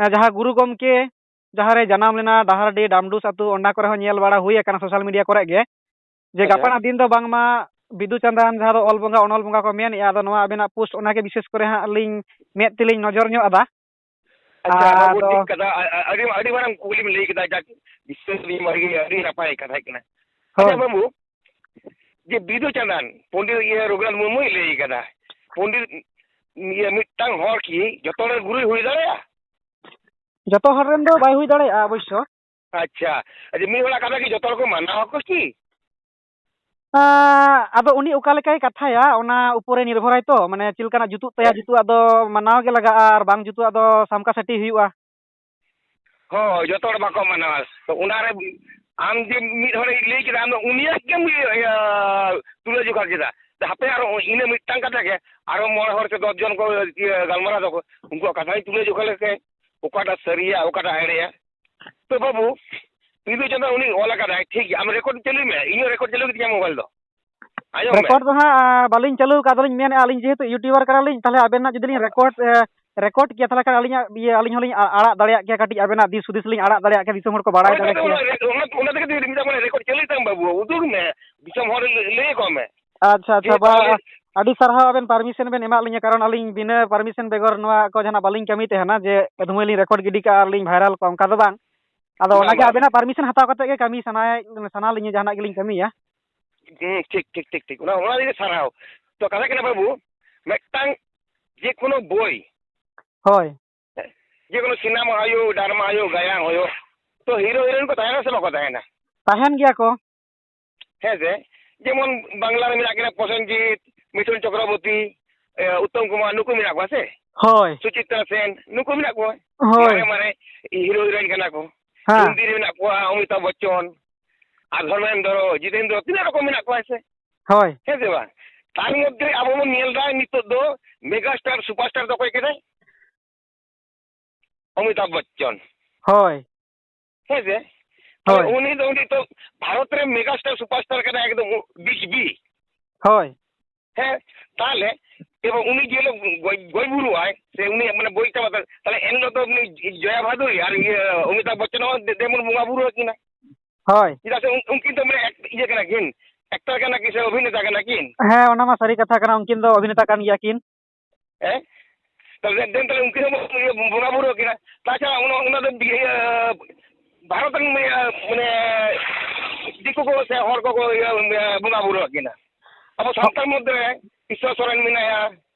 ᱮ, ᱡᱟᱦᱟᱸ ᱜᱩᱨᱩ ᱜᱚᱢᱠᱮ ᱡᱟᱦᱟᱸ ᱨᱮ ᱡᱟᱱᱟᱢ ᱞᱮᱱᱟ, ᱰᱟᱦᱟᱨᱰᱤ, ᱰᱟᱢᱰᱩᱥ ᱟᱹᱛᱩ, ᱚᱱᱟ ᱠᱚᱨᱮ ᱦᱚᱸ ᱧᱮᱞ ᱵᱟᱲᱟ ᱦᱩᱭ ᱟᱠᱟᱱᱟ ᱥᱳᱥᱟᱞ ᱢᱤᱰᱤᱭᱟ ᱠᱚᱨᱮ ᱜᱮ, ᱡᱮ ᱟᱪᱪᱷᱟ᱾ ᱜᱟᱯᱟᱱᱟᱜ ᱫᱤᱱ ᱫᱚ ᱵᱟᱝᱢᱟ ᱵᱤᱫᱩ ᱪᱟᱸᱫᱟᱱ, ᱡᱟᱦᱟᱸ ᱫᱚ ᱚᱞ ᱵᱚᱸᱜᱟ, ᱚᱱᱚᱞ ᱵᱚᱸᱜᱟ ᱠᱚ ᱢᱮᱱᱮᱫᱼᱟ᱾ ᱟᱫᱚ ᱱᱚᱣᱟ ᱟᱵᱮᱱᱟᱜ ᱯᱳᱥᱴ, ᱚᱱᱟᱜᱮ ᱵᱤᱥᱮᱥ ᱠᱚᱨᱮ ᱦᱟᱸᱜ ᱞᱤᱧ ᱢᱮᱫ ᱛᱮᱞᱤᱧ ᱱᱚᱡᱚᱨ ᱧᱚᱜ ᱟᱫᱟ᱾ ᱟᱪᱪᱷᱟ, ᱵᱟᱹᱵᱩ, ᱟᱫᱚ ᱴᱷᱤᱠ ᱠᱟᱛᱷᱟ, ᱟ-, ᱟ-, ᱟᱹᱰᱤ, ᱟᱹᱰᱤ ᱢᱟᱨᱟᱝ ᱠᱩᱠᱞᱤᱢ ᱞᱟᱹᱭ ᱠᱮᱫᱟ, ᱡᱟᱠ, ᱵᱤᱥᱥᱚ ᱟᱹᱰᱤ, ᱟᱹᱰᱤ ᱱᱟᱯᱟᱭ ᱠᱟᱛᱷᱟ ᱠᱟᱱᱟ᱾ ᱦᱳᱭ᱾ ᱟᱪᱪᱷᱟ, ᱵᱟᱹᱵᱩ, ᱡᱮ ᱵᱤᱫᱩ ᱪᱟᱸᱫᱟᱱ, ᱯᱚᱱᱰᱤᱛ, ᱤᱭᱟᱹ, ᱨᱚᱜᱷᱩᱱᱟᱛᱷ ᱢᱩᱨᱢᱩᱭ ᱞᱟᱹᱭ ᱠᱟᱫᱟ, ᱯᱚᱱᱰᱤᱛ, ᱤᱭᱟᱹ, ᱢᱤᱫᱴᱟᱝ ᱦᱚᱲ ᱠᱤ ᱡᱚᱛᱚ ᱦᱚᱲ ᱨᱮᱱ ᱜᱩᱨᱩᱭ ᱦᱩᱭ ᱫᱟᱲᱮᱭᱟᱜᱼᱟ? ᱡᱚᱛᱚ ᱦᱚᱲ ᱨᱮᱱ ᱫᱚ ᱵᱟᱭ ᱦᱩᱭ ᱫᱟᱲᱮᱭᱟᱜᱼᱟ ᱚᱵᱚᱥᱥᱚ᱾ ᱟᱪᱪᱷᱟ, ᱟᱪᱪᱷᱟ, ᱢᱤᱫ ᱦᱚᱲᱟᱜ ᱠᱟᱛᱷᱟ ᱠᱤ ᱡᱚᱛᱚ ᱦᱚᱲ ᱠᱚ ᱢᱟᱱᱟᱣ ᱟᱠᱚ ᱠᱤ? ᱟᱸ, ᱟᱫᱚ ᱩᱱᱤ ᱚᱠᱟ ᱞᱮᱠᱟᱭ ᱠᱟᱛᱷᱟᱭᱟ, ᱚᱱᱟ ᱩᱯᱚᱨᱮ ᱱᱤᱨᱵᱷᱚᱨᱟᱭ ᱛᱚ, ᱢᱟᱱᱮ, ᱪᱮᱫ ᱞᱮᱠᱟᱱᱟᱜ ᱡᱩᱛᱩᱜ ᱛᱟᱭᱟ, ᱦᱮᱸ᱾ ᱡᱩᱛᱩᱜ ᱟᱜ ᱫᱚ ᱢᱟᱱᱟᱣ ᱜᱮ ᱞᱟᱜᱟᱜᱼᱟ, ᱟᱨ ᱵᱟᱝ ᱡᱩᱛᱩᱜ ᱟᱜ ᱫᱚ ᱥᱟᱢᱠᱟ ᱥᱟᱹᱴᱤ ᱦᱩᱭᱩᱜᱼᱟ᱾ ᱦᱳᱭ, ᱡᱚᱛᱚ ᱦᱚᱲ ᱵᱟᱠᱚ ᱢᱟᱱᱟᱣᱟ᱾ ᱛᱚ, ᱚᱱᱟᱨᱮ ᱟᱢ ᱡᱮ ᱢᱤᱫ ᱦᱚᱲᱮ ᱞᱟᱹᱭ ᱠᱮᱫᱟ, ᱟᱢ ᱫᱚ ᱩᱱᱤᱭᱟᱜ ᱜᱮᱢ ᱤᱭᱟᱹ, ᱤᱭᱟᱹ, ᱛᱩᱞᱟᱹ ᱡᱚᱠᱷᱟ ᱠᱮᱫᱟ᱾ ᱦᱟᱯᱮ, ᱟᱨᱚ ᱤᱱᱟᱹ ᱢᱤᱫᱴᱟᱝ ᱠᱟᱛᱷᱟ ᱜᱮ, ᱟᱨᱚ ᱢᱚᱬᱮ ᱦᱚᱲ ᱥᱮ ᱫᱚᱥ ᱡᱚᱱ ᱠᱚ, ᱤᱭᱟᱹ, ᱜᱟᱞᱢᱟᱨᱟᱣ ᱫᱟᱠᱚ, ᱩᱱᱠᱩᱣᱟᱜ ᱠᱟᱛᱷᱟᱧ ᱛᱩᱞᱟᱹ ᱡᱚᱠᱷᱟ ᱞᱮᱠᱷᱟᱱ ᱚᱠᱟᱴᱟᱜ ᱥᱟᱹᱨᱤᱭᱟ, ᱚᱠᱟᱴᱟᱜ ᱮᱲᱮᱭᱟ᱾ ᱛᱚ ᱵᱟᱹᱵᱩ, ᱵᱤᱫᱩ ᱪᱟᱸᱫᱟᱱ ᱩᱱᱤ ᱚᱞ ᱟᱠᱟᱫᱟᱭ, ᱴᱷᱤᱠ ᱜᱮᱭᱟ, ᱟᱢ ᱨᱮᱠᱚᱨᱰ ᱪᱟᱹᱞᱩᱭ ᱢᱮ, ᱤᱧ ᱦᱚᱸ ᱨᱮᱠᱚᱨᱰ ᱪᱟᱹᱞᱩ ᱜᱮᱛᱤᱧᱟ ᱢᱳᱵᱟᱭᱤᱞ ᱫᱚ᱾ ᱟᱸᱡᱚᱢ ᱢᱮ᱾ ᱨᱮᱠᱚᱨᱰ ᱫᱚ ᱦᱟᱸᱜ, ᱟ, ᱵᱟᱹᱞᱤᱧ ᱪᱟᱹᱞᱩ ᱟᱠᱟᱫ, ᱟᱫᱚᱞᱤᱧ ᱢᱮᱱᱮᱫᱼᱟ, ᱟᱹᱞᱤᱧ ᱡᱮᱦᱮᱛᱩ ᱤᱭᱩᱴᱩᱵᱟᱨ ᱠᱟᱱᱟᱞᱤᱧ, ᱛᱟᱦᱚᱞᱮ ᱟᱵᱮᱱᱟᱜ ᱡᱩᱫᱤ ᱞᱤᱧ ᱨᱮᱠᱚᱨᱰ, ᱮ, ᱨᱮᱠᱚᱨᱰ ᱠᱮᱭᱟ, ᱛᱟᱦᱚᱞᱮ ᱠᱷᱟᱱ ᱟᱹᱞᱤᱧᱟᱜ, ᱤᱭᱟᱹ, ᱟᱹᱞᱤᱧ ᱦᱚᱸᱞᱤᱧ ᱟ-, ᱟᱲᱟᱜ ᱫᱟᱲᱮᱭᱟᱜ ᱠᱮᱭᱟ, ᱠᱟᱹᱴᱤᱡ ᱟᱵᱮᱱᱟᱜ ᱫᱤᱥ ᱦᱩᱫᱤᱥ ᱞᱤᱧ ᱟᱲᱟᱜ ᱫᱟᱲᱮᱭᱟᱜ ᱠᱮᱭᱟ, ᱫᱤᱥᱚᱢ ᱦᱚᱲ ᱠᱚ ᱵᱟᱲᱟᱭ ᱦᱳᱭ, ᱫᱟᱲᱮ ᱦᱳᱭ, ᱠᱮᱭᱟ᱾ ᱚᱱᱟ, ᱚᱱᱟ, ᱚᱱᱟ ᱛᱮᱜᱮ ᱛᱚᱧ ᱢᱮᱛᱟᱢ ᱠᱟᱱᱟ, ᱨᱮᱠᱚᱨᱰ ᱪᱟᱹᱞᱩᱭ ᱛᱟᱢ ᱵᱟᱹᱵᱩ, ᱩᱫᱩᱜᱽ ᱢᱮ, ᱫᱤᱥᱚᱢ ᱦᱚᱲ ᱞᱟᱹᱭ, ᱞᱟᱹᱭ ᱟᱠᱚ ᱢᱮ᱾ ᱟᱪᱪᱷᱟ, ᱟᱪᱪᱷᱟ, ᱡᱮ ᱵᱟ-, ᱛᱟᱦᱚᱞᱮ ᱟᱹᱰᱤ ᱥᱟᱨᱦᱟᱣ ᱟᱵᱮᱱ ᱯᱟᱨᱢᱤᱥᱚᱱ ᱵᱮᱱ ᱮᱢᱟᱜ ᱞᱤᱧᱟ, ᱠᱟᱨᱚᱱ ᱟᱹᱞᱤᱧ ᱵᱤᱱᱟᱹ ᱯᱟᱨᱢᱤᱥᱚᱱ ᱵᱮᱜᱚᱨ ᱱᱚᱣᱟ ᱠᱚ ᱡᱟᱦᱟᱱᱟᱜ ᱵᱟᱹᱞᱤᱧ ᱠᱟᱹᱢᱤ ᱛᱟᱦᱮᱱᱟ, ᱡᱮ ᱟᱹᱫᱷᱩᱢᱟᱹᱭ ᱞᱤᱧ ᱨᱮᱠᱚᱨᱰ ᱜᱤᱰᱤ ᱠᱟᱜᱼᱟ ᱟᱨ ᱞᱤᱧ ᱵᱷᱟᱭᱨᱟᱞ ᱠᱚᱣᱟ, ᱚᱱᱠᱟ ᱫᱚ ᱵᱟᱝ᱾ ᱟᱫᱚ ᱵᱟᱝ, ᱚᱱᱟᱜᱮ ᱵᱟᱝ᱾ ᱟᱵᱮᱱᱟᱜ ᱯᱟᱨᱢᱤᱥᱚᱱ ᱦᱟᱛᱟᱣ ᱠᱟᱛᱮ ᱜᱮ ᱠᱟᱹᱢᱤ ᱥᱟᱱᱟᱭᱮᱫ, ᱥᱟᱱᱟ ᱞᱤᱧᱟ, ᱡᱟᱦᱟᱱᱟᱜ ᱜᱮᱞᱤᱧ ᱠᱟᱹᱢᱤᱭᱟ᱾ ᱦᱩᱸ, ᱴᱷᱤᱠ, ᱴᱷᱤᱠ, ᱴᱷᱤᱠ, ᱴᱷᱤᱠ᱾ ᱚᱱᱟ, ᱚᱱᱟ ᱞᱟᱹᱜᱤᱫ ᱥᱟᱨᱦᱟᱣ᱾ ᱛᱚ, ᱠᱟᱛᱷᱟ ᱠᱟᱱᱟ ᱵᱟᱹᱵᱩ, ᱢᱤᱫᱴᱟᱝ ᱡᱮ ᱠᱳᱱᱳ ᱵᱳᱭ, ᱦᱳᱭ᱾ ᱡᱮ ᱠᱳᱱᱳ ᱥᱤᱱᱮᱢᱟ ᱦᱩᱭᱩᱜ, ᱰᱨᱟᱢᱟ ᱦᱩᱭᱩᱜ, ᱜᱟᱭᱟᱱ ᱦᱩᱭᱩᱜ, ᱛᱚ, ᱦᱤᱨᱳ ᱦᱤᱨᱳᱭᱤᱱ ᱠᱚ ᱛᱟᱦᱮᱱᱟ ᱥᱮ ᱵᱟᱠᱚ ᱛᱟᱦᱮᱱᱟ? ᱛᱟᱦᱮᱱ ᱜᱮᱭᱟ ᱠᱚ᱾ ᱦᱮᱸ ᱥᱮ? ᱡᱮᱢᱚᱱ ᱵᱟᱝᱞᱟ ᱨᱮ ᱢᱮᱱᱟᱜ ᱠᱤᱱᱟ ᱯᱨᱚᱥᱮᱱᱡᱤᱛ, ᱢᱤᱛᱷᱩᱱ ᱪᱚᱠᱨᱚᱵᱚᱨᱛᱤ, ᱮ, ᱩᱛᱛᱚᱢ ᱠᱩᱢᱟᱨ, ᱱᱩᱠᱩ ᱢᱮᱱᱟᱜ ᱠᱚᱣᱟ ᱥᱮ? ᱦᱳᱭ᱾ ᱥᱩᱪᱤᱛᱨᱟ ᱥᱮᱱ, ᱱᱩᱠᱩ ᱢᱮᱱᱟᱜ ᱠᱚᱣᱟ᱾ ᱦᱳᱭ᱾ ᱢᱟᱨᱮ ᱢᱟᱨᱮ ᱦᱤᱨᱳ ᱦᱤᱨᱳᱭᱤᱱ ᱠᱟᱱᱟ ᱠᱚ᱾ ᱦᱮᱸ᱾ ᱦᱤᱱᱫᱤ ᱨᱮ ᱢᱮᱱᱟᱜ ᱠᱚᱣᱟ ᱚᱢᱤᱛᱟᱵᱷ ᱵᱚᱪᱪᱚᱱ, ᱟᱨ ᱫᱷᱚᱨᱢᱮᱱᱫᱨᱚ, ᱡᱤᱛᱮᱱᱫᱨᱚ, ᱛᱤᱱᱟᱹᱜ ᱨᱚᱠᱚᱢ ᱢᱮᱱᱟᱜ ᱠᱚᱣᱟ ᱥᱮ? ᱦᱳᱭ᱾ ᱦᱮᱸ ᱥᱮ ᱵᱟᱝ? ᱛᱟᱨ ᱢᱚᱫᱽᱫᱷᱮ ᱟᱵᱚ ᱵᱚᱱ ᱧᱮᱞ ᱮᱫᱟ ᱱᱤᱛᱚᱜ ᱫᱚ ᱢᱮᱜᱟ ᱥᱴᱟᱨ, ᱥᱩᱯᱟᱨ ᱥᱴᱟᱨ ᱫᱚ ᱚᱠᱚᱭ ᱠᱟᱱᱟᱭ? ᱚᱢᱤᱛᱟᱵᱷ ᱵᱚᱪᱪᱚᱱ᱾ ᱦᱳᱭ᱾ ᱦᱮᱸ ᱥᱮ? ᱦᱳᱭ᱾ ᱩᱱᱤ ᱫᱚ, ᱩᱱᱤ ᱫᱚ ᱵᱷᱟᱨᱚᱛ ᱨᱮ ᱢᱮᱜᱟ ᱥᱴᱟᱨ, ᱥᱩᱯᱟᱨ ᱥᱴᱟᱨ ᱠᱟᱱᱟᱭ, ᱮᱠᱫᱚᱢ ᱵᱤᱜᱽ ᱵᱤ᱾ ᱦᱳᱭ᱾ ᱦᱮᱸ, ᱛᱟᱦᱞᱮ ᱮᱵᱚᱝ ᱩᱱᱤ ᱡᱮ ᱦᱤᱞᱳᱜ ᱜᱚᱡ, ᱜᱚᱡ ᱵᱩᱨᱩᱜ ᱟᱭ, ᱥᱮ ᱩᱱᱤᱭᱟᱜ ᱢᱟᱱᱮ ᱵᱳᱭ ᱪᱟᱵᱟᱜ ᱛᱟᱭ, ᱛᱟᱦᱞᱮ ᱮᱱ ᱦᱤᱞᱳᱜ ᱫᱚ ᱩᱱᱤ ᱡᱚᱭᱟ ᱵᱷᱟᱫᱩᱨᱤ ᱟᱨ ᱤᱭᱟᱹ ᱚᱢᱤᱛᱟᱵᱷ ᱵᱚᱪᱪᱚᱱ ᱦᱚᱸ ᱫᱮ-, ᱫᱮᱵᱚᱱ ᱵᱚᱸᱜᱟ ᱵᱩᱨᱩ ᱟᱹᱠᱤᱱᱟ᱾ ᱦᱳᱭ᱾ ᱪᱮᱫᱟᱜ ᱥᱮ ᱩᱱ-, ᱩᱱᱠᱤᱱ ᱫᱚ ᱢᱟᱱᱮ ᱤᱭᱟᱹ ᱠᱟᱱᱟ ᱠᱤᱱ, ᱮᱠᱴᱟᱨ ᱠᱟᱱᱟ ᱠᱤᱱ ᱥᱮ ᱚᱵᱷᱤᱱᱮᱛᱟ ᱠᱟᱱᱟ ᱠᱤᱱ? ᱦᱮᱸ, ᱚᱱᱟ ᱢᱟ ᱥᱟᱹᱨᱤ ᱠᱟᱛᱷᱟ ᱠᱟᱱᱟ, ᱩᱱᱠᱤᱱ ᱫᱚ ᱚᱵᱷᱤᱱᱮᱛᱟ ᱠᱟᱱ ᱜᱮᱭᱟ ᱠᱤᱱ᱾ ᱦᱮᱸ? ᱛᱟᱦᱞᱮ ᱫᱮᱱ ᱛᱟᱦᱞᱮ ᱩᱱᱠᱤᱱ ᱦᱚᱸ ᱵᱚᱱ ᱤᱭᱟᱹ ᱵᱚᱸᱜᱟ ᱵᱩᱨᱩ ᱟᱹᱠᱤᱱᱟ᱾ ᱛᱟᱪᱷᱟᱲᱟ ᱚᱱᱟ, ᱚᱱᱟ ᱫᱚ ᱤᱭᱟᱹ ᱵᱷᱟᱨᱚᱛ ᱨᱮᱱ ᱤᱭᱟᱹ ᱢᱟᱱᱮ ᱫᱤᱠᱩ ᱠᱚ ᱥᱮ ᱦᱚᱲ ᱠᱚᱠᱚ ᱤᱭᱟᱹ, ᱤᱭᱟᱹ ᱵᱚᱸᱜᱟ ᱵᱩᱨᱩ ᱟᱹᱠᱤᱱᱟ᱾ ᱟᱵᱚ ᱥᱟᱱᱛᱟᱲ ᱢᱚᱫᱽᱫᱷᱮ ᱨᱮ ᱤᱥᱥᱚᱨ ᱥᱚᱨᱮᱱ ᱢᱮᱱᱟᱭᱟ,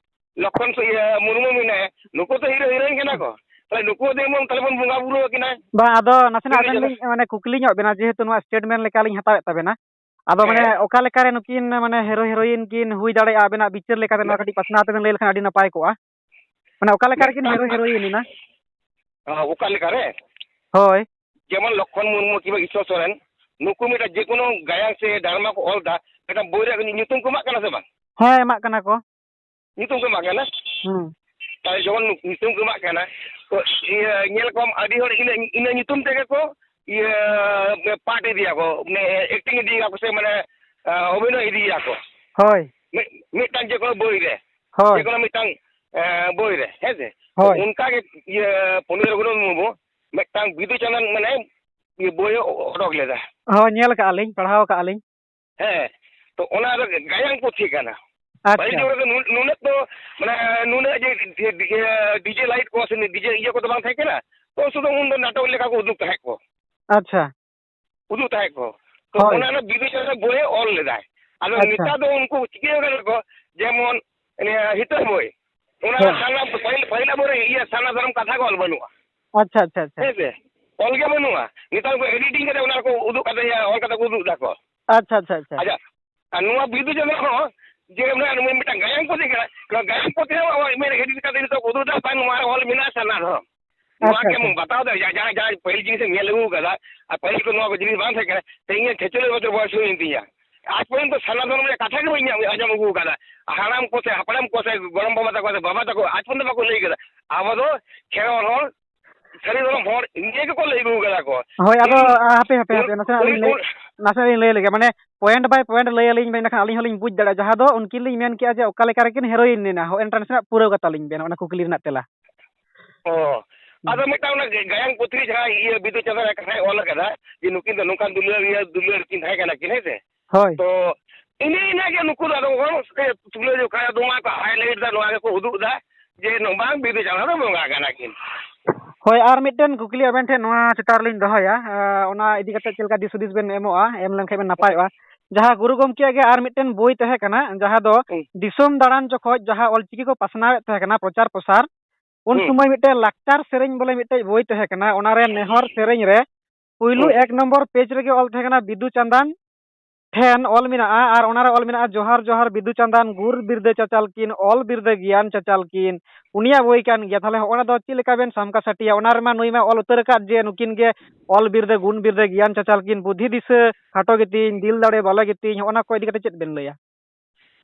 ᱞᱚᱠᱠᱷᱚᱱ ᱥᱚ-, ᱤᱭᱟᱹ ᱢᱩᱨᱢᱩ ᱢᱮᱱᱟᱭᱟ, ᱱᱩᱠᱩ ᱫᱚ ᱦᱤᱨᱳ ᱦᱤᱨᱳᱭᱤᱱ ᱠᱟᱱᱟ ᱠᱚ᱾ ᱛᱟᱦᱞᱮ ᱱᱩᱠᱩ ᱫᱚ ᱮᱢᱚᱱ ᱛᱟᱦᱞᱮ ᱵᱚᱱ ᱵᱚᱸᱜᱟ ᱵᱩᱨᱩ ᱟᱹᱠᱤᱱᱟ᱾ ᱵᱟᱝ, ᱟᱫᱚ ᱱᱟᱥᱮᱱᱟᱜ ᱦᱤᱨᱳ ᱟᱵᱮᱱ ᱡᱟᱦᱟᱸ ᱞᱤᱧ ᱢᱟᱱᱮ ᱠᱩᱠᱞᱤ ᱧᱚᱜ ᱵᱮᱱᱟ, ᱡᱮᱦᱮᱛᱩ ᱱᱚᱣᱟ ᱥᱴᱮᱴᱢᱮᱱᱴ ᱞᱮᱠᱟᱞᱤᱧ ᱦᱟᱛᱟᱣᱮᱫ ᱛᱟᱵᱮᱱᱟ᱾ ᱟᱫᱚ ᱢᱟᱱᱮ ᱦᱮᱸ᱾ ᱚᱠᱟ ᱞᱮᱠᱟᱨᱮ ᱱᱩᱠᱤᱱ ᱢᱟᱱᱮ ᱦᱤᱨᱳ ᱦᱤᱨᱳᱭᱤᱱ ᱠᱤᱱ ᱦᱩᱭ ᱫᱟᱲᱮᱭᱟᱜᱼᱟ? ᱟᱵᱮᱱᱟᱜ ᱵᱤᱪᱟᱹᱨ ᱞᱮᱠᱟᱛᱮ ᱱᱚᱣᱟ ᱢᱮ- ᱠᱟᱹᱴᱤᱡ ᱯᱟᱥᱱᱟᱣ ᱛᱮᱵᱮᱱ ᱞᱟᱹᱭ ᱞᱮᱠᱷᱟᱱ ᱟᱹᱰᱤ ᱱᱟᱯᱟᱭ ᱠᱚᱜᱼᱟ᱾ ᱢᱟᱱᱮ ᱚᱠᱟ ᱞᱮᱠᱟ ᱨᱮᱠᱤᱱ ᱢᱤᱫᱴᱟᱝ ᱦᱤᱨᱳ ᱦᱤᱨᱳᱭᱤᱱ ᱮᱱᱟ? ᱟ, ᱚᱠᱟ ᱞᱮᱠᱟᱨᱮ? ᱦᱳᱭ᱾ ᱡᱮᱢᱚᱱ ᱞᱚᱠᱠᱷᱚᱱ ᱢᱩᱨᱢᱩ ᱠᱤᱝᱵᱟ ᱤᱥᱥᱚᱨ ᱥᱚᱨᱮᱱ, ᱱᱩᱠᱩ ᱢᱤᱫᱴᱟᱝ ᱡᱮᱠᱳᱱᱳ ᱜᱟᱭᱟᱱ ᱥᱮ ᱰᱨᱟᱢᱟ ᱠᱚ ᱚᱞ ᱮᱫᱟ, ᱢᱤᱫᱴᱟᱝ ᱵᱳᱭ ᱨᱮ ᱧᱩᱛᱩᱢ ᱠᱚ ᱮᱢᱟᱜ ᱠᱟᱱᱟ ᱥᱮ ᱵᱟᱝ? ᱦᱮᱸ, ᱮᱢᱟᱜ ᱠᱟᱱᱟ ᱠᱚ᱾ ᱧᱩᱛᱩᱢ ᱠᱚ ᱮᱢᱟᱜ ᱠᱟᱱᱟ᱾ ᱦᱩᱸ᱾ ᱛᱟᱦᱞᱮ ᱡᱚᱠᱷᱚᱱ ᱧᱩᱛᱩᱢ ᱠᱚ ᱮᱢᱟᱜ ᱠᱟᱱᱟ, ᱛᱚ, ᱤᱭᱟᱹ, ᱧᱮᱞ ᱠᱚᱢ ᱟᱹᱰᱤ ᱦᱚᱲ ᱤᱱᱟᱹ, ᱤᱱᱟᱹ ᱧᱩᱛᱩᱢ ᱛᱮᱜᱮ ᱠᱚ, ᱤᱭᱟᱹ, ᱯᱟᱴ ᱤᱫᱤᱭᱟᱠᱚ, ᱢᱟᱱᱮ, ᱮᱠᱴᱤᱝ ᱤᱫᱤᱭᱟᱠᱚ ᱥᱮ, ᱢᱟᱱᱮ, ᱟ, ᱚᱵᱷᱤᱱᱚᱭ ᱤᱫᱤᱭᱟᱠᱚ᱾ ᱦᱳᱭ᱾ ᱢᱤᱫ, ᱢᱤᱫᱴᱟᱝ ᱡᱮᱠᱳᱱᱳ ᱵᱳᱭ ᱨᱮ, ᱦᱳᱭ᱾ ᱡᱮᱠᱳᱱᱳ ᱢᱤᱫᱴᱟᱝ, ᱮ, ᱵᱳᱭ ᱨᱮ, ᱦᱮᱸ ᱥᱮ? ᱦᱳᱭ᱾ ᱚᱱᱠᱟ ᱜᱮ, ᱤᱭᱟᱹ, ᱯᱚᱱᱰᱤᱛ ᱨᱚᱜᱷᱩᱱᱟᱛᱷ ᱢᱩᱨᱢᱩ ᱢᱤᱫᱴᱟᱝ ᱵᱤᱫᱩ ᱪᱟᱸᱫᱟᱱ, ᱢᱟᱱᱮ, ᱤᱭᱟᱹ, ᱵᱳᱭ ᱮ ᱚᱰᱚᱠ ᱞᱮᱫᱟ᱾ ᱦᱳᱭ, ᱧᱮᱞ ᱠᱟᱜᱼᱟ ᱞᱤᱧ, ᱯᱟᱲᱦᱟᱣ ᱠᱟᱜᱼᱟ ᱞᱤᱧ᱾ ᱦᱮᱸ, ᱛᱚ ᱚᱱᱟ ᱫᱚ ᱜᱟᱭᱟᱱ ᱯᱩᱛᱷᱤ ᱠᱟᱱᱟ᱾ ᱟᱪᱪᱷᱟ᱾ ᱯᱟᱹᱦᱤᱞ ᱡᱩᱜᱽ ᱨᱮᱫᱚ ᱱᱩᱱ-, ᱱᱩᱱᱟᱹᱜ ᱫᱚ, ᱢᱟᱱᱮ, ᱱᱩᱱᱟᱹᱜ ᱡᱮ ᱰᱤ-, ᱰᱤ-, ᱰᱤᱡᱮ ᱞᱟᱭᱤᱴ ᱠᱚ ᱥᱮ ᱰᱤᱡᱮ ᱤᱭᱟᱹ ᱠᱚᱫᱚ ᱵᱟᱝ ᱛᱟᱦᱮᱸ ᱠᱟᱱᱟ᱾ ᱛᱚ ᱥᱩᱫᱷᱩ ᱩᱱ ᱫᱚ ᱱᱟᱴᱚᱠ ᱞᱮᱠᱟ ᱠᱚ ᱩᱫᱩᱜ ᱛᱟᱦᱮᱸᱫ ᱠᱚ᱾ ᱟᱪᱪᱷᱟ᱾ ᱩᱫᱩᱜ ᱛᱟᱦᱮᱸᱫ ᱠᱚ᱾ ᱛᱚ ᱦᱳᱭ᱾ ᱚᱱᱟ ᱨᱮᱱᱟᱜ ᱵᱤᱵᱮᱪᱚᱱᱟ ᱵᱳᱭᱮ ᱚᱞ ᱞᱮᱫᱟᱭ᱾ ᱟᱫᱚ ᱟᱪᱪᱷᱟ᱾ ᱱᱮᱛᱟᱨ ᱫᱚ ᱩᱱᱠᱩ ᱪᱤᱠᱟᱹ ᱠᱟᱫᱟ ᱠᱚ, ᱡᱮᱢᱚᱱ ᱱᱤᱭᱟᱹ ᱦᱤᱛᱟᱹᱞ ᱵᱳᱭ, ᱚᱱᱟ ᱦᱮᱸ᱾ ᱥᱟᱨᱱᱟ, ᱯᱟᱹᱦᱤᱞ, ᱯᱟᱹᱦᱤᱞᱟᱜ ᱵᱳᱭ ᱨᱮ ᱤᱭᱟᱹ ᱥᱟᱨᱱᱟ ᱫᱷᱚᱨᱚᱢ ᱠᱟᱛᱷᱟ ᱜᱮ ᱚᱞ ᱵᱟᱹᱱᱩᱜᱼᱟ᱾ ᱟᱪᱪᱷᱟ, ᱟᱪᱪᱷᱟ, ᱟᱪᱪᱷᱟ᱾ ᱦᱮᱸ ᱥᱮ? ᱚᱞ ᱜᱮ ᱵᱟᱹᱱᱩᱜᱼᱟ᱾ ᱱᱮᱛᱟᱨ ᱠᱚ ᱮᱰᱤᱴᱤᱝ ᱠᱟᱛᱮ ᱚᱱᱟ ᱠᱚ ᱩᱫᱩᱜ ᱠᱟᱛᱮ, ᱚᱞ ᱠᱟᱛᱮ ᱠᱚ ᱩᱫᱩᱜ ᱫᱟᱠᱚ᱾ ᱟᱪᱪᱷᱟ, ᱟᱪᱪᱷᱟ, ᱟᱪᱪᱷᱟ᱾ ᱟᱪᱪᱷᱟ, ᱟᱨ ᱱᱚᱣᱟ ᱵᱤᱫᱩ ᱪᱟᱸᱫᱟᱱ ᱦᱚᱸ ᱡᱮ ᱩᱱᱤ ᱢᱤᱫᱴᱟᱝ ᱜᱟᱭᱟᱱ ᱯᱩᱛᱷᱤ ᱠᱟᱱᱟ, ᱱᱚᱣᱟ ᱜᱟᱭᱟᱱ ᱯᱩᱛᱷᱤ ᱦᱚᱸ ᱟᱵᱚ ᱢᱮᱫ ᱦᱮᱡ ᱠᱟᱛᱮ ᱱᱤᱛᱚᱜ ᱩᱫᱩᱜ ᱮᱫᱟ, ᱵᱟᱝ, ᱱᱚᱣᱟ ᱨᱮ ᱚᱞ ᱢᱮᱱᱟᱜᱼᱟ ᱥᱟᱨᱱᱟ ᱫᱷᱚᱨᱚᱢ᱾ ᱱᱚᱣᱟ ᱟᱪᱪᱷᱟ, ᱜᱮ ᱟᱪᱪᱷᱟ᱾ ᱵᱟᱛᱟᱣ ᱫᱟ, ᱡᱟ-, ᱡᱟᱦᱟᱸᱭ, ᱡᱟᱦᱟᱸᱭ ᱯᱟᱹᱦᱤᱞ ᱡᱤᱱᱤᱥᱮᱢ ᱧᱮᱞ ᱟᱹᱜᱩ ᱠᱟᱫᱟ, ᱟᱨ ᱯᱟᱹᱦᱤᱞ ᱠᱚ ᱱᱚᱣᱟ ᱠᱚ ᱡᱤᱱᱤᱥ ᱵᱟᱝ ᱛᱟᱦᱮᱸ ᱠᱟᱱᱟ᱾ ᱛᱮᱦᱮᱧ ᱤᱧᱟᱹᱜ ᱪᱷᱮᱪᱪᱚᱞᱞᱤᱥ ᱵᱚᱪᱷᱚᱨ ᱵᱚᱭᱚᱥ ᱦᱩᱭᱮᱱ ᱛᱤᱧᱟ, ᱟᱡ ᱯᱚᱨᱡᱚᱱᱛᱚ ᱥᱟᱨᱱᱟ ᱫᱷᱚᱨᱚᱢ ᱨᱮᱭᱟᱜ ᱠᱟᱛᱷᱟ ᱜᱮ ᱵᱟᱹᱧ ᱟᱸᱡᱚᱢ ᱟᱹᱜᱩ ᱠᱟᱫᱟ᱾ ᱦᱟᱲᱟᱢ ᱠᱚ ᱥᱮ ᱦᱟᱯᱲᱟᱢ ᱠᱚ ᱥᱮ ᱜᱚᱲᱚᱢ ᱵᱟᱵᱟ ᱛᱟᱠᱚ ᱥᱮ ᱵᱟᱵᱟ ᱛᱟᱠᱚ ᱟᱡ ᱯᱚᱨᱡᱚᱱᱛᱚ ᱵᱟᱠᱚ ᱞᱟᱹᱭ ᱠᱟᱫᱟ᱾ ᱟᱵᱚ ᱫᱚ ᱠᱷᱮᱨᱣᱟᱞ ᱦᱚᱲ, ᱥᱟᱹᱨᱤ ᱫᱷᱚᱨᱚᱢ ᱦᱚᱲ ᱱᱤᱭᱟᱹ ᱜᱮᱠᱚ ᱞᱟᱹᱭ ᱟᱹᱜᱩ ᱠᱟᱫᱟ ᱠᱚ᱾ ᱦᱳᱭ, ᱟᱫᱚ, ᱤᱧ ᱟ, ᱦᱟᱯᱮ, ᱦᱟᱯᱮ, ᱩᱱ-, ᱦᱟᱯᱮ, ᱱᱟᱥᱮᱱᱟᱜ ᱞᱤᱧ ᱩᱱ-, ᱞᱟᱹᱭ, ᱩᱱ-, ᱱᱟᱥᱮᱱᱟᱜ ᱞᱤᱧ ᱞᱟᱹᱭ ᱞᱮᱜᱮ, ᱢᱟᱱᱮ, point by point ᱞᱟᱹᱭ ᱟᱹᱞᱤᱧ ᱵᱮᱱ, ᱤᱱᱟᱹᱠᱷᱟᱱ ᱟᱹᱞᱤᱧ ᱦᱚᱸᱞᱤᱧ ᱵᱩᱡᱽ ᱫᱟᱲᱮᱭᱟᱜᱼᱟ, ᱡᱟᱦᱟᱸ ᱫᱚ ᱩᱱᱠᱤᱱ ᱞᱤᱧ ᱢᱮᱱ ᱠᱮᱜᱼᱟ ᱡᱮ ᱚᱠᱟ ᱞᱮᱠᱟ ᱨᱮᱠᱤᱱ heroine ᱞᱮᱱᱟ, ᱦᱳᱭ, ᱮᱱᱴᱨᱟᱱᱥ ᱨᱮᱱᱟᱜ ᱯᱩᱨᱟᱹᱣ ᱠᱟᱛᱷᱟ ᱞᱤᱧ ᱵᱮᱱ, ᱚᱱᱟ ᱠᱩᱠᱞᱤ ᱨᱮᱱᱟᱜ ᱛᱮᱞᱟ᱾ ᱚ, ᱦᱩᱸ᱾ ᱟᱫᱚ ᱢᱤᱫᱴᱟᱝ ᱚᱱᱟ ᱜᱟᱭᱟᱱ ᱯᱩᱛᱷᱤ ᱨᱮ ᱡᱟᱦᱟᱸ ᱤᱭᱟᱹ ᱵᱤᱫᱩ ᱪᱟᱸᱫᱟᱱ ᱠᱟᱛᱷᱟᱭ ᱚᱞ ᱠᱟᱫᱟ, ᱡᱮ ᱱᱩᱠᱤᱱ ᱫᱚ ᱱᱚᱝᱠᱟᱱ ᱫᱩᱞᱟᱹᱲᱤᱭᱟᱹ, ᱫᱩᱞᱟᱹᱲ ᱠᱤᱱ ᱛᱟᱦᱮᱸ ᱠᱟᱱᱟ ᱠᱤᱱ, ᱦᱮᱸ ᱥᱮ? ᱦᱳᱭ᱾ ᱛᱚ, ᱤᱱᱟᱹ, ᱤᱱᱟᱹ ᱜᱮ ᱱᱩᱠᱩ ᱫᱚ ᱟᱫᱚ ᱦᱚᱲ ᱥᱮ ᱛᱩᱞᱟᱹ ᱡᱚᱠᱷᱟ ᱫᱚ ᱱᱚᱣᱟ ᱠᱚ highlight ᱫᱟ, ᱱᱚᱣᱟ ᱜᱮᱠᱚ ᱩᱫᱩᱜ ᱫᱟ, ᱡᱮ ᱱᱚ-, ᱵᱟᱝ, ᱵᱤᱫᱩ ᱪᱟᱸᱫᱟᱱ ᱫᱚ ᱵᱚᱸᱜᱟ ᱠᱟᱱᱟ ᱠᱤᱱ᱾ ᱦᱳᱭ, ᱟᱨ ᱢᱤᱫᱴᱮᱱ ᱠᱩᱠᱞᱤ ᱟᱵᱮᱱ ᱴᱷᱮᱱ ᱱᱚᱣᱟ ᱪᱮᱛᱟᱱ ᱨᱮᱞᱤᱧ ᱫᱚᱦᱚᱭᱟ, ᱮ, ᱚᱱᱟ ᱤᱫᱤ ᱠᱟᱛᱮ ᱪᱮᱫ ᱞᱮᱠᱟ ᱫᱤᱥ ᱦᱩᱫᱤᱥ ᱵᱮᱱ ᱮᱢᱚᱜᱼᱟ, ᱮᱢ ᱞᱮᱱᱠᱷᱟᱱ ᱵᱮᱱ ᱱᱟᱯᱟᱭᱚᱜᱼᱟ᱾ ᱡᱟᱦᱟᱸ ᱜᱩᱨᱩ ᱜᱚᱢᱠᱮᱭᱟᱜ ᱜᱮ ᱟᱨ ᱢᱤᱫᱴᱮᱱ ᱵᱳᱭ ᱛᱟᱦᱮᱸ ᱠᱟᱱᱟ, ᱡᱟᱦᱟᱸ ᱫᱚ ᱦᱩᱸ᱾ ᱫᱤᱥᱚᱢ ᱫᱟᱬᱟᱱ ᱡᱚᱠᱷᱚᱡ ᱡᱟᱦᱟᱸ ᱚᱞᱪᱤᱠᱤ ᱠᱚ ᱯᱟᱥᱱᱟᱣᱮᱫ ᱛᱟᱦᱮᱸ ᱠᱟᱱᱟ, ᱯᱨᱚᱪᱟᱨ ᱯᱨᱚᱥᱟᱨ, ᱩᱱ ᱦᱩᱸ᱾ ᱥᱚᱢᱚᱭ ᱢᱤᱫᱴᱮᱱ ᱞᱟᱠᱪᱟᱨ ᱥᱮᱨᱮᱧ ᱵᱚᱞᱮ ᱢᱤᱫᱴᱮᱡ ᱵᱳᱭ ᱛᱟᱦᱮᱸ ᱠᱟᱱᱟ, ᱚᱱᱟᱨᱮ ᱱᱮᱦᱚᱨ ᱥᱮᱨᱮᱧ ᱨᱮ ᱯᱩᱭᱞᱩ ᱦᱩᱸ᱾ ᱮᱠ ᱱᱚᱢᱵᱚᱨ ᱯᱮᱡᱽ ᱨᱮᱜᱮ ᱚᱞ ᱛᱟᱦᱮᱸ ᱠᱟᱱᱟ, ᱵᱤᱫᱩ ᱪᱟᱸᱫᱟᱱ ᱴᱷᱮᱱ ᱚᱞ ᱢᱮᱱᱟᱜᱼᱟ, ᱟᱨ ᱚᱱᱟᱨᱮ ᱚᱞ ᱢᱮᱱᱟᱜᱼᱟ, "ᱡᱚᱦᱟᱨ ᱡᱚᱦᱟᱨ ᱵᱤᱫᱩ ᱪᱟᱸᱫᱟᱱ, ᱜᱩᱨ ᱵᱤᱨᱫᱟᱹ ᱪᱟᱪᱟᱞ ᱠᱤᱱ, ᱚᱞ ᱵᱤᱨᱫᱟᱹ ᱜᱮᱭᱟᱱ ᱪᱟᱪᱟᱞ ᱠᱤᱱ", ᱩᱱᱤᱭᱟᱜ ᱵᱳᱭ ᱠᱟᱱ ᱜᱮᱭᱟ᱾ ᱛᱟᱦᱞᱮ ᱦᱚᱸᱜᱼᱚ ᱱᱟ ᱫᱚ ᱪᱮᱫ ᱞᱮᱠᱟ ᱵᱮᱱ ᱥᱟᱢᱠᱟ ᱥᱟᱹᱴᱤᱭᱟ? ᱚᱱᱟ ᱨᱮᱢᱟ ᱱᱩᱭ ᱢᱟ ᱚᱞ ᱩᱛᱟᱹᱨ ᱟᱠᱟᱫ ᱡᱮ ᱱᱩᱠᱤᱱ ᱜᱮ ᱚᱞ ᱵᱤᱨᱫᱟᱹ, ᱜᱩᱱ ᱵᱤᱨᱫᱟᱹ, ᱜᱮᱭᱟᱱ ᱪᱟᱪᱟᱞ ᱠᱤᱱ, ᱵᱩᱫᱷᱤ ᱫᱤᱥᱟᱹ ᱠᱷᱟᱴᱚ ᱜᱮᱛᱤᱧ, ᱫᱤᱞ ᱫᱟᱲᱮ ᱵᱟᱞᱮ ᱜᱮᱛᱤᱧ, ᱦᱚᱸᱜᱼᱚ ᱱᱟ ᱠᱚ ᱤᱫᱤ ᱠᱟᱛᱮ ᱪᱮᱫ ᱵᱮᱱ ᱞᱟᱹᱭᱟ?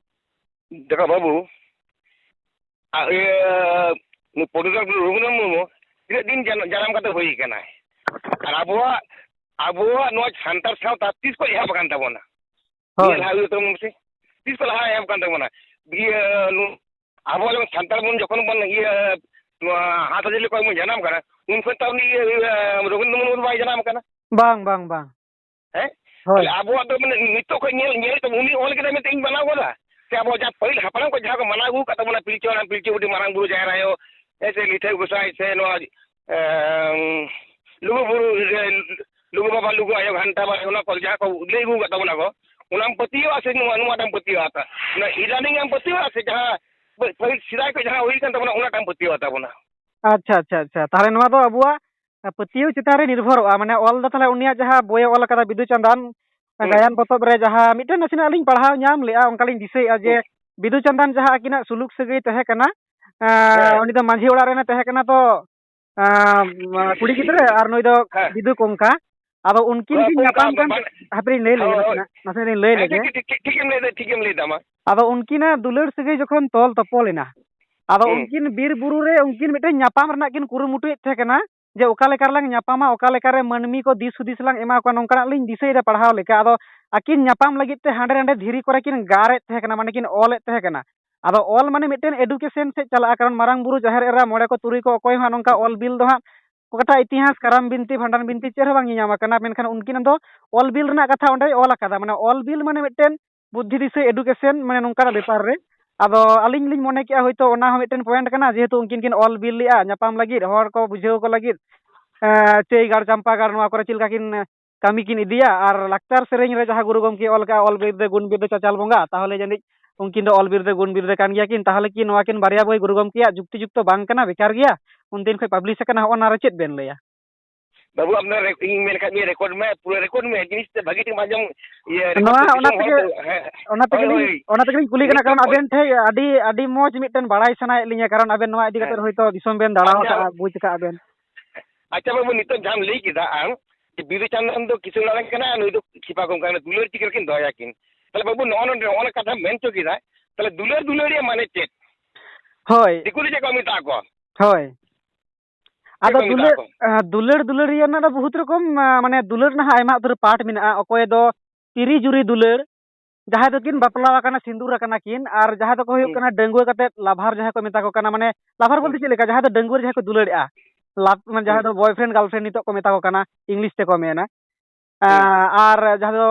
ᱫᱮᱠᱷᱟ ᱵᱟᱹᱵᱩ, ᱟ, ᱤᱭᱟᱹ, ᱱᱩᱭ ᱯᱚᱱᱰᱤᱛ ᱨᱚᱜᱷᱩᱱᱟᱛᱷ ᱢᱩᱨᱢᱩ ᱛᱤᱱᱟᱹᱜ ᱫᱤᱱ ᱡᱟᱱ-, ᱡᱟᱱᱟᱢ ᱠᱟᱛᱮ ᱦᱩᱭ ᱠᱟᱱᱟᱭ? ᱟᱨ ᱟᱵᱚᱣᱟᱜ, ᱟᱵᱚᱣᱟᱜ ᱱᱚᱣᱟ ᱥᱟᱱᱛᱟᱲ ᱥᱟᱶᱛᱟ ᱛᱤᱥ ᱠᱷᱚᱱ ᱮᱦᱚᱵ ᱟᱠᱟᱱ ᱛᱟᱵᱚᱱᱟ? ᱦᱳᱭ᱾ ᱱᱤᱭᱟᱹ ᱞᱟᱦᱟ ᱩᱭᱦᱟᱹᱨ ᱛᱟᱵᱚᱱ ᱢᱮᱥᱮ, ᱛᱤᱥ ᱠᱷᱚᱱ ᱞᱟᱦᱟ ᱮᱦᱚᱵ ᱟᱠᱟᱱ ᱛᱟᱵᱚᱱᱟ? ᱤᱭᱟᱹ, ᱱᱩ-, ᱟᱵᱚ ᱡᱚᱠᱷᱚᱱ ᱥᱟᱱᱛᱟᱲ ᱵᱚᱱ, ᱡᱚᱠᱷᱚᱱ ᱵᱚᱱ ᱤᱭᱟᱹ, ᱱᱚᱣᱟ ᱦᱟᱸᱥ ᱦᱟᱸᱥᱞᱤ ᱠᱷᱚᱱ ᱵᱚᱱ ᱡᱟᱱᱟᱢ ᱠᱟᱱᱟ, ᱩᱱ ᱠᱷᱚᱱ ᱛᱚ ᱩᱱᱤ ᱤᱭᱟᱹ, ᱤᱭᱟᱹ, ᱨᱚᱵᱤᱱᱫᱨᱚ ᱢᱩᱨᱢᱩ ᱫᱚ ᱵᱟᱭ ᱡᱟᱱᱟᱢ ᱠᱟᱱᱟ᱾ ᱵᱟᱝ, ᱵᱟᱝ, ᱵᱟᱝ᱾ ᱦᱮᱸ? ᱦᱳᱭ᱾ ᱛᱟᱦᱞᱮ ᱟᱵᱚᱣᱟᱜ ᱫᱚ ᱢᱟᱱᱮ ᱱᱤᱛᱚᱜ ᱠᱷᱚᱱ ᱧᱮᱞ, ᱧᱮᱞ ᱛᱟᱵᱚᱱ, ᱩᱱᱤ ᱚᱞ ᱠᱮᱫᱟᱭ ᱢᱮᱱᱛᱮ ᱤᱧ ᱢᱟᱱᱟᱣ ᱜᱚᱫᱟ? ᱥᱮ ᱟᱵᱚ ᱡᱟᱦᱟᱸ ᱯᱟᱹᱦᱤᱞ ᱦᱟᱯᱲᱟᱢ ᱠᱚ ᱡᱟᱦᱟᱸ ᱠᱚ ᱢᱟᱱᱟᱣ ᱟᱹᱜᱩ ᱟᱠᱟᱫ ᱛᱟᱵᱚᱱᱟ, ᱯᱤᱞᱪᱩ ᱦᱟᱲᱟᱢ, ᱯᱤᱞᱪᱩ ᱵᱩᱰᱷᱤ, ᱢᱟᱨᱟᱝ ᱵᱩᱨᱩ, ᱡᱟᱦᱮᱨ ᱟᱭᱳ, ᱦᱮᱸ ᱥᱮ, ᱞᱤᱴᱷᱟᱹ ᱜᱚᱸᱥᱟᱭ, ᱥᱮ ᱱᱚᱣᱟ, ᱮᱸ, ᱞᱩᱜᱩ ᱵᱩᱨᱩ ᱨᱮ, ᱞᱩᱜᱩ ᱵᱟᱵᱟ, ᱞᱩᱜᱩ ᱟᱭᱳ, ᱜᱷᱟᱱᱴᱟ ᱵᱟᱲᱮ, ᱚᱱᱟ ᱠᱚ ᱡᱟᱦᱟᱸ ᱠᱚ ᱞᱟᱹᱭ ᱟᱹᱜᱩ ᱟᱠᱟᱫ ᱛᱟᱵᱚᱱᱟ ᱠᱚ, ᱚᱱᱟᱢ ᱯᱟᱹᱛᱭᱟᱹᱣᱟᱜᱼᱟ ᱥᱮ ᱱᱚᱣᱟ, ᱱᱚᱣᱟᱴᱟᱜ ᱮᱢ ᱯᱟᱹᱛᱭᱟᱹᱣᱟᱜᱼᱟ? ᱱᱚᱣᱟ ᱤᱫᱟᱱᱤᱝ ᱮᱢ ᱯᱟᱹᱛᱭᱟᱹᱣᱟᱜᱼᱟ ᱥᱮ ᱡᱟᱦᱟᱸ ᱯᱟᱹ-, ᱯᱟᱹᱦᱤᱞ ᱥᱮᱫᱟᱭ ᱠᱷᱚᱱ ᱡᱟᱦᱟᱸ ᱦᱩᱭ ᱟᱠᱟᱱ ᱛᱟᱵᱚᱱᱟ, ᱚᱱᱟᱴᱟᱜ ᱮᱢ ᱯᱟᱹᱛᱭᱟᱹᱣᱟᱜ ᱛᱟᱵᱚᱱᱟ? ᱟᱪᱪᱷᱟ, ᱟᱪᱪᱷᱟ, ᱟᱪᱪᱷᱟ᱾ ᱛᱟᱦᱞᱮ ᱱᱚᱣᱟ ᱫᱚ ᱟᱵᱚᱣᱟᱜ ᱯᱟᱹᱛᱭᱟᱹᱣ ᱪᱮᱛᱟᱱ ᱨᱮ ᱱᱤᱨᱵᱷᱚᱨᱚᱜᱼᱟ᱾ ᱢᱟᱱᱮ, ᱚᱞ ᱫᱚ ᱛᱟᱦᱞᱮ ᱩᱱᱤᱭᱟᱜ ᱡᱟᱦᱟᱸ ᱵᱳᱭᱮ ᱚᱞ ᱟᱠᱟᱫᱟ ᱵᱤᱫᱩ ᱪᱟᱸᱫᱟᱱ, ᱦᱩᱸ᱾ ᱜᱟᱭᱟᱱ ᱯᱚᱛᱚᱵ ᱨᱮ ᱡᱟᱦᱟᱸ ᱢᱤᱫᱴᱮᱱ ᱱᱟᱥᱮᱱᱟᱜ ᱞᱤᱧ ᱯᱟᱲᱦᱟᱣ ᱧᱟᱢ ᱞᱮᱜᱼᱟ, ᱚᱱᱠᱟ ᱞᱤᱧ ᱫᱤᱥᱟᱹᱭᱮᱫᱼᱟ ᱡᱮ ᱦᱩᱸ᱾ ᱵᱤᱫᱩ ᱪᱟᱸᱫᱟᱱ ᱡᱟᱦᱟᱸ ᱟᱹᱠᱤᱱᱟᱜ ᱥᱩᱞᱩᱠ ᱥᱟᱹᱜᱟᱹᱭ ᱛᱟᱦᱮᱸ ᱠᱟᱱᱟ, ᱮᱸ, ᱦᱮᱸ᱾ ᱩᱱᱤ ᱫᱚ ᱢᱟᱹᱡᱷᱤ ᱚᱲᱟᱜ ᱨᱮᱱᱮ ᱛᱟᱦᱮᱸ ᱠᱟᱱᱟ, ᱛᱚ, ᱮᱸ, ᱠᱩᱲᱤ ᱜᱤᱫᱽᱨᱟᱹ ᱟᱨ ᱱᱩᱭ ᱫᱚ ᱦᱮᱸ᱾ ᱵᱤᱫᱩ ᱠᱚᱝᱠᱟ᱾ ᱟᱫᱚ ᱩᱱᱠᱤᱱ ᱦᱳᱭ, ᱠᱤᱱ ᱠᱚᱝᱠᱟ ᱧᱟᱯᱟᱢ ᱠᱟᱱ, ᱢᱟᱱᱮ ᱦᱟᱯᱮ ᱞᱤᱧ ᱞᱟᱹᱭ ᱞᱮᱜᱮ ᱦᱳᱭ, ᱦᱳᱭ᱾ ᱱᱟᱥᱮᱱᱟᱜ, ᱱᱟᱥᱮᱱᱟᱜ ᱞᱤᱧ ᱞᱟᱹᱭ ᱦᱮᱸ, ᱞᱮᱜᱮ᱾ ᱴᱷᱤᱠ, ᱴᱷᱤᱠ, ᱴᱷᱤᱠ, ᱴᱷᱤᱠᱮᱢ ᱞᱟᱹᱭᱫᱟ, ᱴᱷᱤᱠᱮᱢ ᱞᱟᱹᱭᱫᱟ, ᱢᱟ᱾ ᱟᱫᱚ ᱩᱱᱠᱤᱱᱟᱜ ᱫᱩᱞᱟᱹᱲ ᱥᱟᱹᱜᱟᱹᱭ ᱡᱚᱠᱷᱚᱱ ᱛᱚᱞ ᱛᱚᱯᱚᱞ ᱮᱱᱟ, ᱟᱫᱚ ᱦᱩᱸ᱾ ᱩᱱᱠᱤᱱ ᱵᱤᱨ ᱵᱩᱨᱩ ᱨᱮ ᱩᱱᱠᱤᱱ ᱢᱤᱫᱴᱮᱱ ᱧᱟᱯᱟᱢ ᱨᱮᱱᱟᱜ ᱠᱤᱱ ᱠᱩᱨᱩᱢᱩᱴᱩᱭᱮᱫ ᱛᱟᱦᱮᱸ ᱠᱟᱱᱟ, ᱡᱮ ᱚᱠᱟ ᱞᱮᱠᱟ ᱨᱮᱞᱟᱝ ᱧᱟᱯᱟᱢᱟ, ᱚᱠᱟ ᱞᱮᱠᱟ ᱨᱮ ᱢᱟᱹᱱᱢᱤ ᱠᱚ ᱫᱤᱥ ᱦᱩᱫᱤᱥ ᱞᱟᱝ ᱮᱢᱟ ᱠᱚᱣᱟ, ᱱᱚᱝᱠᱟᱱᱟᱜ ᱞᱤᱧ ᱫᱤᱥᱟᱹᱭᱮᱫᱟ ᱯᱟᱲᱦᱟᱣ ᱞᱮᱠᱟ᱾ ᱟᱫᱚ ᱟᱹᱠᱤᱱ ᱧᱟᱯᱟᱢ ᱞᱟᱹᱜᱤᱫ ᱛᱮ ᱦᱟᱸᱰᱮ ᱱᱟᱰᱮ ᱫᱷᱤᱨᱤ ᱠᱚᱨᱮ ᱠᱤᱱ ᱜᱟᱨᱮᱫ ᱛᱟᱦᱮᱸ ᱠᱟᱱᱟ, ᱢᱟᱱᱮ ᱠᱤᱱ ᱚᱞᱮᱫ ᱛᱟᱦᱮᱸ ᱠᱟᱱᱟ᱾ ᱟᱫᱚ ᱚᱞ ᱢᱟᱱᱮ ᱢᱤᱫᱴᱮᱱ education ᱥᱮᱫ ᱪᱟᱞᱟᱜᱼᱟ, ᱠᱟᱨᱚᱱ ᱢᱟᱨᱟᱝ ᱵᱩᱨᱩ, ᱡᱟᱦᱮᱨ ᱮᱨᱟ, ᱢᱚᱬᱮ ᱠᱚ, ᱛᱩᱨᱩᱭ ᱠᱚ, ᱚᱠᱚᱭ ᱦᱚᱸ ᱱᱚᱝᱠᱟ ᱚᱞ ᱵᱤᱞ ᱫᱚ ᱦᱟᱸᱜ ᱚᱠᱟᱴᱟᱜ ᱤᱛᱤᱦᱟᱥ, ᱠᱟᱨᱟᱢ ᱵᱤᱱᱛᱤ, ᱵᱷᱟᱸᱰᱟᱱ ᱵᱤᱱᱛᱤ ᱪᱮᱫ ᱦᱚᱸ ᱵᱟᱝ ᱧᱮᱧᱟᱢ ᱟᱠᱟᱱᱟ, ᱢᱮᱱᱠᱷᱟᱱ ᱩᱱᱠᱤᱱ ᱫᱚ ᱚᱞ ᱵᱤᱞ ᱨᱮᱱᱟᱜ ᱠᱟᱛᱷᱟ ᱚᱸᱰᱮᱭ ᱚᱞ ᱟᱠᱟᱫᱟ᱾ ᱢᱟᱱᱮ ᱚᱞ ᱵᱤᱞ ᱢᱟᱱᱮ ᱢᱤᱫᱴᱮᱱ ᱵᱩᱫᱽᱫᱷᱤ ᱫᱤᱥᱟᱹ education, ᱢᱟᱱᱮ ᱱᱚᱝᱠᱟᱱᱟᱜ ᱵᱮᱯᱟᱨ ᱨᱮ᱾ ᱟᱫᱚ ᱟᱹᱞᱤᱧ ᱞᱤᱧ ᱢᱚᱱᱮ ᱠᱮᱜᱼᱟ ᱦᱚᱭᱛᱳ ᱚᱱᱟ ᱦᱚᱸ ᱢᱤᱫᱴᱮᱱ point ᱠᱟᱱᱟ, ᱡᱮᱦᱮᱛᱩ ᱩᱱᱠᱤᱱ ᱠᱤᱱ ᱚᱞ ᱵᱤᱞ ᱞᱮᱜᱼᱟ ᱧᱟᱯᱟᱢ ᱞᱟᱹᱜᱤᱫ, ᱦᱚᱲ ᱠᱚ ᱵᱩᱡᱷᱟᱹᱣ ᱠᱚ ᱞᱟᱹᱜᱤᱫ, ᱮᱸ, ᱪᱟᱹᱭ ᱜᱟᱲ, ᱪᱟᱢᱯᱟ ᱜᱟᱲ, ᱱᱚᱣᱟ ᱠᱚᱨᱮ ᱪᱮᱫ ᱞᱮᱠᱟ ᱠᱤᱱ ᱠᱟᱹᱢᱤ ᱠᱤᱱ ᱤᱫᱤᱭᱟ, ᱟᱨ ᱞᱟᱠᱪᱟᱨ ᱥᱮᱨᱮᱧ ᱨᱮ ᱡᱟᱦᱟᱸ ᱜᱩᱨᱩ ᱜᱚᱢᱠᱮ ᱚᱞ ᱠᱟᱜᱼᱟ, ᱚᱞ ᱵᱤᱨᱫᱟᱹ ᱜᱩᱱ ᱵᱤᱨᱫᱟᱹ ᱪᱟᱪᱟᱞ ᱵᱚᱸᱜᱟ, ᱛᱟᱦᱚᱞᱮ ᱡᱟᱹᱱᱤᱡ ᱩᱱᱠᱤᱱ ᱫᱚ ᱚᱞ ᱵᱤᱨᱫᱟᱹ ᱜᱩᱱ ᱵᱤᱨᱫᱟᱹ ᱠᱟᱱ ᱜᱮᱭᱟ ᱠᱤᱱ᱾ ᱛᱟᱦᱚᱞᱮ ᱠᱤ ᱱᱚᱣᱟ ᱠᱤᱱ ᱵᱟᱨᱭᱟ ᱵᱳᱭ ᱜᱩᱨᱩ ᱜᱚᱢᱠᱮᱭᱟᱜ ᱡᱩᱠᱛᱤ ᱡᱩᱠᱛᱚ ᱵᱟᱝ ᱠᱟᱱᱟ, ᱵᱮᱠᱟᱨ ᱜᱮᱭᱟ? ᱩᱱᱫᱤᱱ ᱠᱷᱚᱱ publish ᱟᱠᱟᱱᱟ, ᱦᱚᱸᱜᱼᱚ ᱱᱟ ᱨᱮ ᱪᱮᱫ ᱵᱮᱱ ᱞᱟᱹᱭᱟ? ᱵᱟᱹᱵᱩ, ᱟᱢ ᱫᱚ ᱨᱮ-, ᱤᱧ ᱢᱮᱱ ᱠᱷᱟᱡ ᱢᱮᱭᱟ, record ᱢᱮ, ᱯᱩᱨᱟᱹ record ᱢᱮ, ᱡᱤᱱᱤᱥ ᱛᱮ ᱵᱷᱟᱜᱤ ᱴᱷᱤᱠ ᱟᱸᱡᱚᱢ, ᱤᱭᱟᱹ, record ᱱᱚᱣᱟ, ᱛᱮ ᱚᱱᱟ ᱫᱤᱥᱚᱢ ᱦᱚᱲ ᱛᱮᱜᱮ, ᱠᱚ, ᱦᱮᱸ, ᱚᱱᱟ ᱦᱳᱭ, ᱛᱮᱜᱮᱞᱤᱧ, ᱦᱳᱭ᱾ ᱚᱱᱟ ᱛᱮᱜᱮᱞᱤᱧ ᱠᱩᱞᱤ ᱠᱟᱱᱟ, ᱱᱤᱛᱚᱜ ᱠᱟᱨᱚᱱ ᱠᱷᱚᱡ ᱟᱵᱮᱱ ᱴᱷᱮᱡ ᱟᱹᱰᱤ, ᱟᱹᱰᱤ ᱢᱚᱡᱽ ᱢᱤᱫᱴᱮᱱ ᱵᱟᱲᱟᱭ ᱥᱟᱱᱟᱭᱮᱫ ᱞᱤᱧᱟ, ᱠᱟᱨᱚᱱ ᱟᱵᱮᱱ ᱱᱚᱣᱟ ᱤᱫᱤ ᱠᱟᱛᱮ ᱦᱮᱸ᱾ ᱦᱚᱭᱛᱳ ᱫᱤᱥᱚᱢ ᱵᱮᱱ ᱫᱟᱬᱟ ᱟᱪᱪᱷᱟ, ᱟᱠᱟᱫᱼᱟ, ᱵᱩᱡᱽ ᱟᱠᱟᱫᱼᱟ ᱵᱮᱱ᱾ ᱟᱪᱪᱷᱟ ᱵᱟᱹᱵᱩ, ᱱᱤᱛᱚᱜ ᱡᱟᱦᱟᱸᱢ ᱞᱟᱹᱭ ᱠᱮᱫᱟ ᱟᱢ, ᱡᱮ ᱵᱤᱫᱩ ᱪᱟᱸᱫᱟᱱ ᱫᱚ ᱠᱤᱥᱟᱹᱬ ᱚᱲᱟᱜ ᱨᱮᱱ ᱠᱟᱱᱟ, ᱱᱩᱭ ᱫᱚ ᱪᱷᱤᱯᱟ ᱠᱚᱝᱠᱟ ᱠᱟᱱᱟ, ᱫᱩᱞᱟᱹᱲ ᱪᱤᱠᱟᱹ ᱠᱤᱱ ᱫᱚᱦᱚᱭᱟ ᱠᱤᱱ? ᱛᱟᱦᱞᱮ ᱵᱟᱹᱵᱩ, ᱱᱚᱜᱼᱚ ᱱᱚᱰᱮ ᱱᱚᱜᱼᱚ ᱱᱟ ᱠᱟᱛᱷᱟ ᱢᱮᱱ ᱦᱚᱪᱚ ᱠᱮᱫᱟ, ᱛᱟᱦᱞᱮ ᱫᱩᱞᱟᱹᱲ ᱫᱩᱞᱟᱹᱲᱤᱭᱟᱹ ᱢᱟᱱᱮ ᱪᱮᱫ? ᱦᱳᱭ᱾ ᱫᱤᱠᱩ ᱫᱚ ᱪᱮᱫ ᱠᱚ ᱢᱮᱛᱟ ᱠᱚᱣᱟ? ᱦᱳᱭ᱾ ᱪᱮᱫ ᱟᱫᱚ ᱠᱚ ᱢᱮᱛᱟ ᱫᱩᱞᱟᱹᱲ, ᱠᱚᱣᱟ? ᱟᱸ, ᱫᱩᱞᱟᱹᱲ ᱫᱩᱞᱟᱹᱲᱤᱭᱟᱹ ᱨᱮᱱᱟᱜ ᱫᱚ ᱵᱚᱦᱩᱛ ᱨᱚᱠᱚᱢ, ᱟᱸ, ᱢᱟᱱᱮ ᱫᱩᱞᱟᱹᱲ ᱨᱮᱱᱟᱜ ᱦᱚᱸ ᱟᱭᱢᱟ ᱩᱛᱟᱹᱨ part ᱢᱮᱱᱟᱜᱼᱟ᱾ ᱚᱠᱚᱭ ᱫᱚ ᱛᱤᱨᱤ ᱡᱩᱨᱤ ᱫᱩᱞᱟᱹᱲ, ᱡᱟᱦᱟᱸᱭ ᱫᱚᱠᱤᱱ ᱦᱩᱸ, ᱵᱟᱯᱞᱟ ᱟᱠᱟᱱᱟ, ᱥᱤᱸᱫᱩᱨ ᱟᱠᱟᱱᱟ ᱠᱤᱱ, ᱟᱨ ᱡᱟᱦᱟᱸᱭ ᱫᱚᱠᱚ ᱦᱩᱭᱩᱜ ᱦᱩᱸ, ᱠᱟᱱᱟ ᱰᱟᱺᱜᱩᱣᱟᱹ ᱠᱟᱛᱮ lover, ᱡᱟᱦᱟᱸᱭ ᱠᱚ ᱢᱮᱛᱟ ᱠᱚ ᱠᱟᱱᱟ, ᱢᱟᱱᱮ lover ᱦᱩᱸ, ᱵᱚᱞᱛᱮ ᱪᱮᱫ ᱞᱮᱠᱟ, ᱡᱟᱦᱟᱸᱭ ᱫᱚ ᱰᱟᱺᱜᱩᱣᱟᱹ ᱨᱮ ᱡᱟᱦᱟᱸᱭ ᱠᱚ ᱫᱩᱞᱟᱹᱲᱮᱜᱼᱟ, love, ᱢᱟᱱᱮ ᱡᱟᱦᱟᱸ ᱦᱩᱸ, ᱫᱚ boyfriend girlfriend ᱱᱤᱛᱚᱜ ᱠᱚ ᱢᱮᱛᱟ ᱠᱚ ᱠᱟᱱᱟ, English ᱛᱮᱠᱚ ᱢᱮᱱᱟ᱾ ᱦᱩᱸ, ᱟᱸ, ᱟᱨ ᱡᱟᱦᱟᱸ ᱫᱚ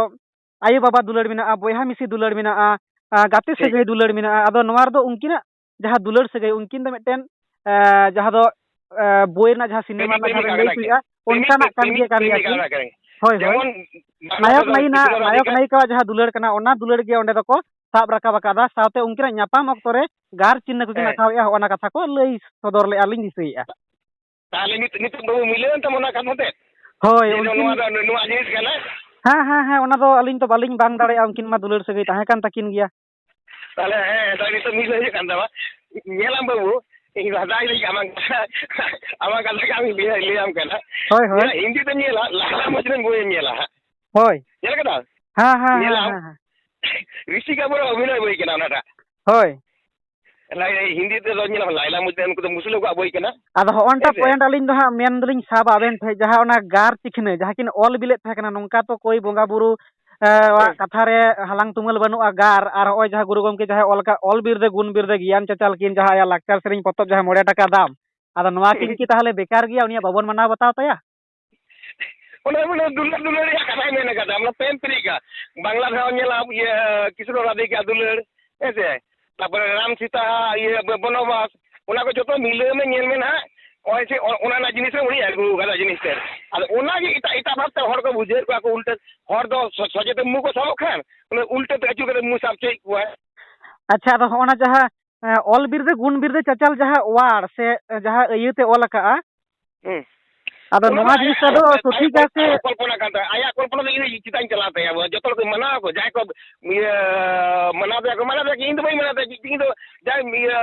ᱟᱭᱳ ᱵᱟᱵᱟ ᱫᱩᱞᱟᱹᱲ ᱢᱮᱱᱟᱜᱼᱟ, ᱵᱚᱭᱦᱟ ᱢᱤᱥᱤ ᱫᱩᱞᱟᱹᱲ ᱢᱮᱱᱟᱜᱼᱟ, ᱟᱸ, ᱜᱟᱛᱮ ᱴᱷᱤᱠ, ᱥᱟᱹᱜᱟᱹᱭ ᱫᱩᱞᱟᱹᱲ ᱢᱮᱱᱟᱜᱼᱟ᱾ ᱟᱫᱚ ᱱᱚᱣᱟ ᱨᱮᱫᱚ ᱩᱱᱠᱤᱱᱟᱜ ᱡᱟᱦᱟᱸ ᱫᱩᱞᱟᱹᱲ ᱥᱟᱹᱜᱟᱹᱭ, ᱩᱱᱠᱤᱱ ᱫᱚ ᱢᱤᱫᱴᱮᱱ, ᱟᱸ, ᱡᱟᱦᱟᱸ ᱫᱚ, ᱟᱸ, ᱵᱳᱭ ᱨᱮᱱᱟᱜ ᱡᱟᱦᱟᱸ ᱥᱤᱱᱮᱢᱟ ᱯᱨᱮᱢᱤᱠ ᱨᱮᱱᱟᱜ ᱡᱟᱦᱟᱸ ᱯᱨᱮᱢᱤᱠᱟ ᱵᱮᱱ ᱞᱟᱹᱭ ᱠᱟᱱᱟ ᱠᱤᱱ, ᱦᱚᱪᱚᱭᱮᱫᱼᱟ, ᱯᱨᱮᱢᱤᱠ ᱚᱱᱠᱟᱱᱟᱜ ᱯᱨᱮᱢᱤᱠ ᱠᱟᱱ ᱜᱮᱭᱟ, ᱠᱟᱱ ᱯᱨᱮᱢᱤᱠ ᱜᱮᱭᱟ᱾ ᱠᱟᱱᱟ ᱠᱤᱱ᱾ ᱦᱳᱭ, ᱦᱳᱭ᱾ ᱡᱮᱢᱚᱱ ᱢᱟᱱᱚᱛ ᱱᱟᱭᱚᱠ ᱫᱚ ᱱᱟᱭᱤᱱᱟ-, ᱠᱤᱥᱩᱱ ᱨᱟᱫᱷᱤᱠᱟ᱾ ᱱᱟᱭᱚᱠ ᱱᱟᱭᱤᱠᱟᱣᱟᱜ ᱡᱟᱦᱟᱸ ᱫᱩᱞᱟᱹᱲ ᱠᱟᱱᱟ, ᱚᱱᱟ ᱫᱩᱞᱟᱹᱲ ᱜᱮ ᱚᱸᱰᱮ ᱫᱚᱠᱚ ᱥᱟᱵ ᱨᱟᱠᱟᱵ ᱟᱠᱟᱫᱟ᱾ ᱥᱟᱶᱛᱮ ᱩᱱᱠᱤᱱᱟᱜ ᱧᱟᱯᱟᱢ ᱚᱠᱛᱚ ᱨᱮ ᱜᱟᱨ ᱪᱤᱱᱦᱟᱹ ᱠᱚᱠᱤᱱ ᱦᱮᱸ᱾ ᱟᱸᱠᱟᱣᱮᱫᱼᱟ, ᱦᱚᱸᱜᱼᱚ ᱱᱟ ᱠᱟᱛᱷᱟ ᱠᱚ ᱞᱟᱹᱭ ᱥᱚᱫᱚᱨ ᱞᱮᱫᱼᱟ ᱞᱤᱧ ᱫᱤᱥᱟᱹᱭᱮᱫᱼᱟ᱾ ᱛᱟᱦᱚᱞᱮ ᱱᱤᱛ-, ᱱᱤᱛᱚᱜ ᱵᱟᱹᱵᱩ ᱢᱤᱞᱟᱹᱣᱮᱱ ᱛᱟᱢᱟ ᱚᱱᱟ ᱠᱟᱛᱷᱟ ᱛᱮ? ᱦᱳᱭ, ᱡᱮ ᱩᱱᱠᱤᱱ ᱱᱚᱣᱟ ᱫᱚ ᱱᱚᱣᱟ ᱡᱤᱱᱤᱥ ᱠᱟᱱᱟ? ᱦᱮᱸ, ᱦᱮᱸ, ᱦᱮᱸ, ᱚᱱᱟ ᱫᱚ ᱟᱹᱞᱤᱧ ᱫᱚ ᱵᱟᱹᱞᱤᱧ ᱵᱟᱝ ᱫᱟᱲᱮᱭᱟᱜᱼᱟ, ᱩᱱᱠᱤᱱ ᱢᱟ ᱫᱩᱞᱟᱹᱲ ᱥᱟᱹᱜᱟᱹᱭ ᱛᱟᱦᱮᱸ ᱠᱟᱱ ᱛᱟᱹᱠᱤᱱ ᱜᱮᱭᱟ᱾ ᱛᱟᱦᱞᱮ, ᱦᱮᱸ, ᱛᱟᱦᱞᱮ ᱱᱤᱛᱚᱜ ᱢᱤᱫ ᱦᱩᱭᱩᱜ ᱠᱟᱱ ᱛᱟᱢᱟ᱾ ᱧᱮᱞᱟᱢ ᱵᱟᱹᱵᱩ, ᱤᱧ ᱫᱚ ᱦᱟᱛᱟᱣ ᱞᱟᱹᱜᱤᱫ ᱟᱢᱟᱝ ᱠᱟᱛᱷᱟ, ᱟᱢᱟᱝ ᱠᱟᱛᱷᱟ ᱜᱮ ᱟᱢᱤᱧ ᱞᱟᱹᱭ, ᱞᱟᱹᱭᱟᱢ ᱠᱟᱱᱟ᱾ ᱦᱳᱭ, ᱦᱳᱭ᱾ ᱧᱮᱞᱟ, ᱦᱤᱱᱫᱤ ᱛᱮᱢ ᱧᱮᱞᱟ, ᱞᱟᱭᱞᱟ ᱢᱚᱡᱽᱱᱩ ᱵᱳᱭᱮᱢ ᱧᱮᱞᱟ ᱦᱟᱸᱜ᱾ ᱦᱳᱭ᱾ ᱧᱮᱞ ᱠᱟᱫᱟᱢ? ᱦᱮᱸ, ᱦᱮᱸ, ᱧᱮᱞᱟᱢ? ᱦᱮᱸ, ᱦᱮᱸ᱾ ᱨᱤᱥᱤ ᱠᱟᱯᱩᱨᱟᱜ ᱚᱵᱷᱤᱱᱚᱭ ᱵᱳᱭ ᱠᱟᱱᱟ ᱚᱱᱟᱴᱟᱜ᱾ ᱦᱳᱭ᱾ ᱞᱟᱭ-, ᱦᱤᱱᱫᱤ ᱛᱮᱫᱚ ᱧᱮᱞᱟᱢ, ᱞᱟᱭᱞᱟ ᱢᱚᱡᱽᱱᱩ, ᱩᱱᱠᱩ ᱫᱚ ᱢᱩᱥᱞᱟᱹ ᱠᱚᱣᱟᱜ ᱵᱳᱭ ᱠᱟᱱᱟ᱾ ᱟᱫᱚ ᱦᱚᱸᱜᱼᱚ ᱱᱚᱝᱠᱟ ᱦᱮᱸ ᱥᱮ? Point ᱟᱹᱞᱤᱧ ᱫᱚ ᱦᱟᱸᱜ ᱢᱮᱱ ᱫᱚᱞᱤᱧ ᱥᱟᱵᱟ ᱟᱵᱮᱱ ᱴᱷᱮᱡ, ᱡᱟᱦᱟᱸ ᱚᱱᱟ ᱜᱟᱨ ᱪᱤᱠᱷᱱᱟᱹ, ᱡᱟᱦᱟᱸ ᱠᱤᱱ ᱚᱞ ᱵᱤᱞᱮᱫ ᱛᱟᱦᱮᱸ ᱠᱟᱱᱟ, ᱱᱚᱝᱠᱟ ᱛᱚ ᱠᱳᱭ ᱵᱚᱸᱜᱟ ᱵᱩᱨᱩ, ᱮ, ᱣᱟᱜ ᱦᱮᱸ᱾ ᱠᱟᱛᱷᱟ ᱨᱮ ᱦᱟᱞᱟᱝ ᱛᱩᱢᱟᱹᱞ ᱵᱟᱹᱱᱩᱜᱼᱟ ᱜᱟᱨ, ᱟᱨ ᱦᱚᱸᱜᱼᱚᱭ ᱡᱟᱦᱟᱸ ᱜᱩᱨᱩ ᱜᱚᱢᱠᱮ ᱡᱟᱦᱟᱸᱭ ᱚᱞ ᱟᱠᱟᱫ ᱚᱞ ᱵᱤᱨ ᱨᱮ ᱜᱩᱱ ᱵᱤᱨ ᱨᱮ ᱜᱮᱭᱟᱱ ᱪᱟᱪᱟᱞ ᱠᱤᱱ, ᱡᱟᱦᱟᱸ ᱟᱭᱟᱜ ᱞᱟᱠᱪᱟᱨ ᱥᱮᱨᱮᱧ ᱯᱚᱛᱚᱵ ᱡᱟᱦᱟᱸ ᱢᱚᱬᱮ ᱴᱟᱠᱟ ᱫᱟᱢ, ᱟᱫᱚ ᱱᱚᱣᱟ ᱠᱤᱱ ᱠᱤ ᱛᱟᱦᱚᱞᱮ ᱵᱮᱠᱟᱨ ᱜᱮᱭᱟ, ᱩᱱᱤᱭᱟᱜ ᱵᱟᱵᱚᱱ ᱢᱟᱱᱟᱣ ᱵᱟᱛᱟᱣ ᱛᱟᱭᱟ? ᱚᱱᱟ ᱢᱟᱱᱮ ᱫᱩᱞᱟᱹᱲ, ᱫᱩᱞᱟᱹᱲ ᱨᱮᱭᱟᱜ ᱠᱟᱛᱷᱟᱭ ᱢᱮᱱ ᱟᱠᱟᱫᱟ, ᱚᱱᱟ ᱯᱨᱮᱢ ᱯᱨᱤᱠᱟ᱾ ᱵᱟᱝᱞᱟ ᱨᱮᱦᱚᱸ ᱧᱮᱞᱟ, ᱤᱭᱟᱹ, ᱠᱨᱤᱥᱱᱚ ᱨᱟᱫᱷᱤᱠᱟ ᱫᱩᱞᱟᱹᱲ, ᱦᱮᱸ ᱥᱮ? ᱛᱟᱯᱚᱨᱮ ᱨᱟᱢ ᱥᱤᱛᱟ, ᱤᱭᱟᱹ, ᱵᱚᱱᱚᱵᱟᱥ, ᱚᱱᱟ ᱠᱚ ᱡᱚᱛᱚ ᱢᱤᱞᱟᱹᱣ ᱢᱮ, ᱧᱮᱞ ᱢᱮ ᱱᱟᱦᱟᱜ, ᱱᱚᱜᱼᱚᱭ ᱡᱮ ᱚ-, ᱚᱱᱟ ᱨᱮᱱᱟᱜ ᱡᱤᱱᱤᱥ ᱨᱮ ᱩᱱᱤ ᱟᱹᱜᱩ ᱟᱠᱟᱫᱟ ᱡᱤᱱᱤᱥ ᱛᱮ᱾ ᱟᱫᱚ ᱚᱱᱟ ᱜᱮ ᱮᱴᱟᱜ, ᱮᱴᱟᱜ ᱵᱷᱟᱵᱽ ᱛᱮ ᱦᱚᱲ ᱠᱚ ᱵᱩᱡᱷᱟᱹᱣᱮᱫ ᱠᱚᱣᱟ ᱠᱚ ᱩᱞᱴᱟᱹ᱾ ᱦᱚᱲ ᱫᱚ ᱥᱚ-, ᱥᱚᱡᱷᱮ ᱛᱮ ᱢᱩ ᱠᱚ ᱥᱟᱵᱚᱜ ᱠᱷᱟᱱ, ᱩᱱᱤ ᱩᱞᱴᱟᱹ ᱛᱮ ᱟᱹᱪᱩᱨ ᱠᱟᱛᱮ ᱢᱩ ᱥᱟᱵ ᱦᱚᱪᱚᱭᱮᱫ ᱠᱚᱣᱟ᱾ ᱟᱪᱪᱷᱟ, ᱟᱫᱚ ᱦᱚᱸᱜᱼᱚ ᱱᱟ ᱡᱟᱦᱟᱸ, ᱮᱸ, ᱚᱞ ᱵᱤᱨ ᱨᱮ ᱜᱩᱱ ᱵᱤᱨ ᱨᱮ ᱪᱟᱪᱟᱞ ᱡᱟᱦᱟᱸ ᱚᱣᱟᱨ ᱥᱮ, ᱮᱸ, ᱡᱟᱦᱟᱸ ᱟᱹᱭᱟᱹ ᱛᱮ ᱚᱞ ᱟᱠᱟᱜᱼᱟ, ᱦᱩᱸ᱾ ᱟᱫᱚ ᱚᱱᱟ ᱱᱚᱣᱟ ᱫᱚ ᱡᱤᱱᱤᱥᱴᱟ ᱫᱚ ᱟᱭᱟᱜ, ᱟᱭᱟᱜ, ᱥᱚᱴᱷᱤᱠᱟ ᱟᱭᱟᱜ, ᱥᱮ? ᱟᱭᱟᱜ ᱠᱚᱞᱯᱚᱱᱟ ᱠᱟᱱ ᱛᱟᱭᱟ᱾ ᱟᱭᱟᱜ ᱠᱚᱞᱯᱚᱱᱟ ᱫᱚ ᱤᱧ ᱪᱮᱫᱟᱜ ᱤᱧ ᱪᱟᱞᱟᱣ ᱛᱟᱭᱟ? ᱡᱚᱛᱚ ᱦᱚᱲ ᱠᱚ ᱢᱟᱱᱟᱣ ᱟᱠᱚ, ᱡᱟᱦᱟᱸᱭ ᱠᱚ, ᱤᱭᱟᱹ, ᱢᱟᱱᱟᱣ ᱛᱟᱭᱟ ᱠᱚ, ᱢᱟᱱᱟᱣ ᱛᱟᱭᱟ ᱠᱚ, ᱤᱧ ᱫᱚ ᱵᱟᱹᱧ ᱢᱟᱱᱟᱣ ᱛᱟᱭᱟ᱾ ᱤᱧ ᱫᱚ ᱡᱟᱦᱟᱸᱭ, ᱤᱭᱟᱹ,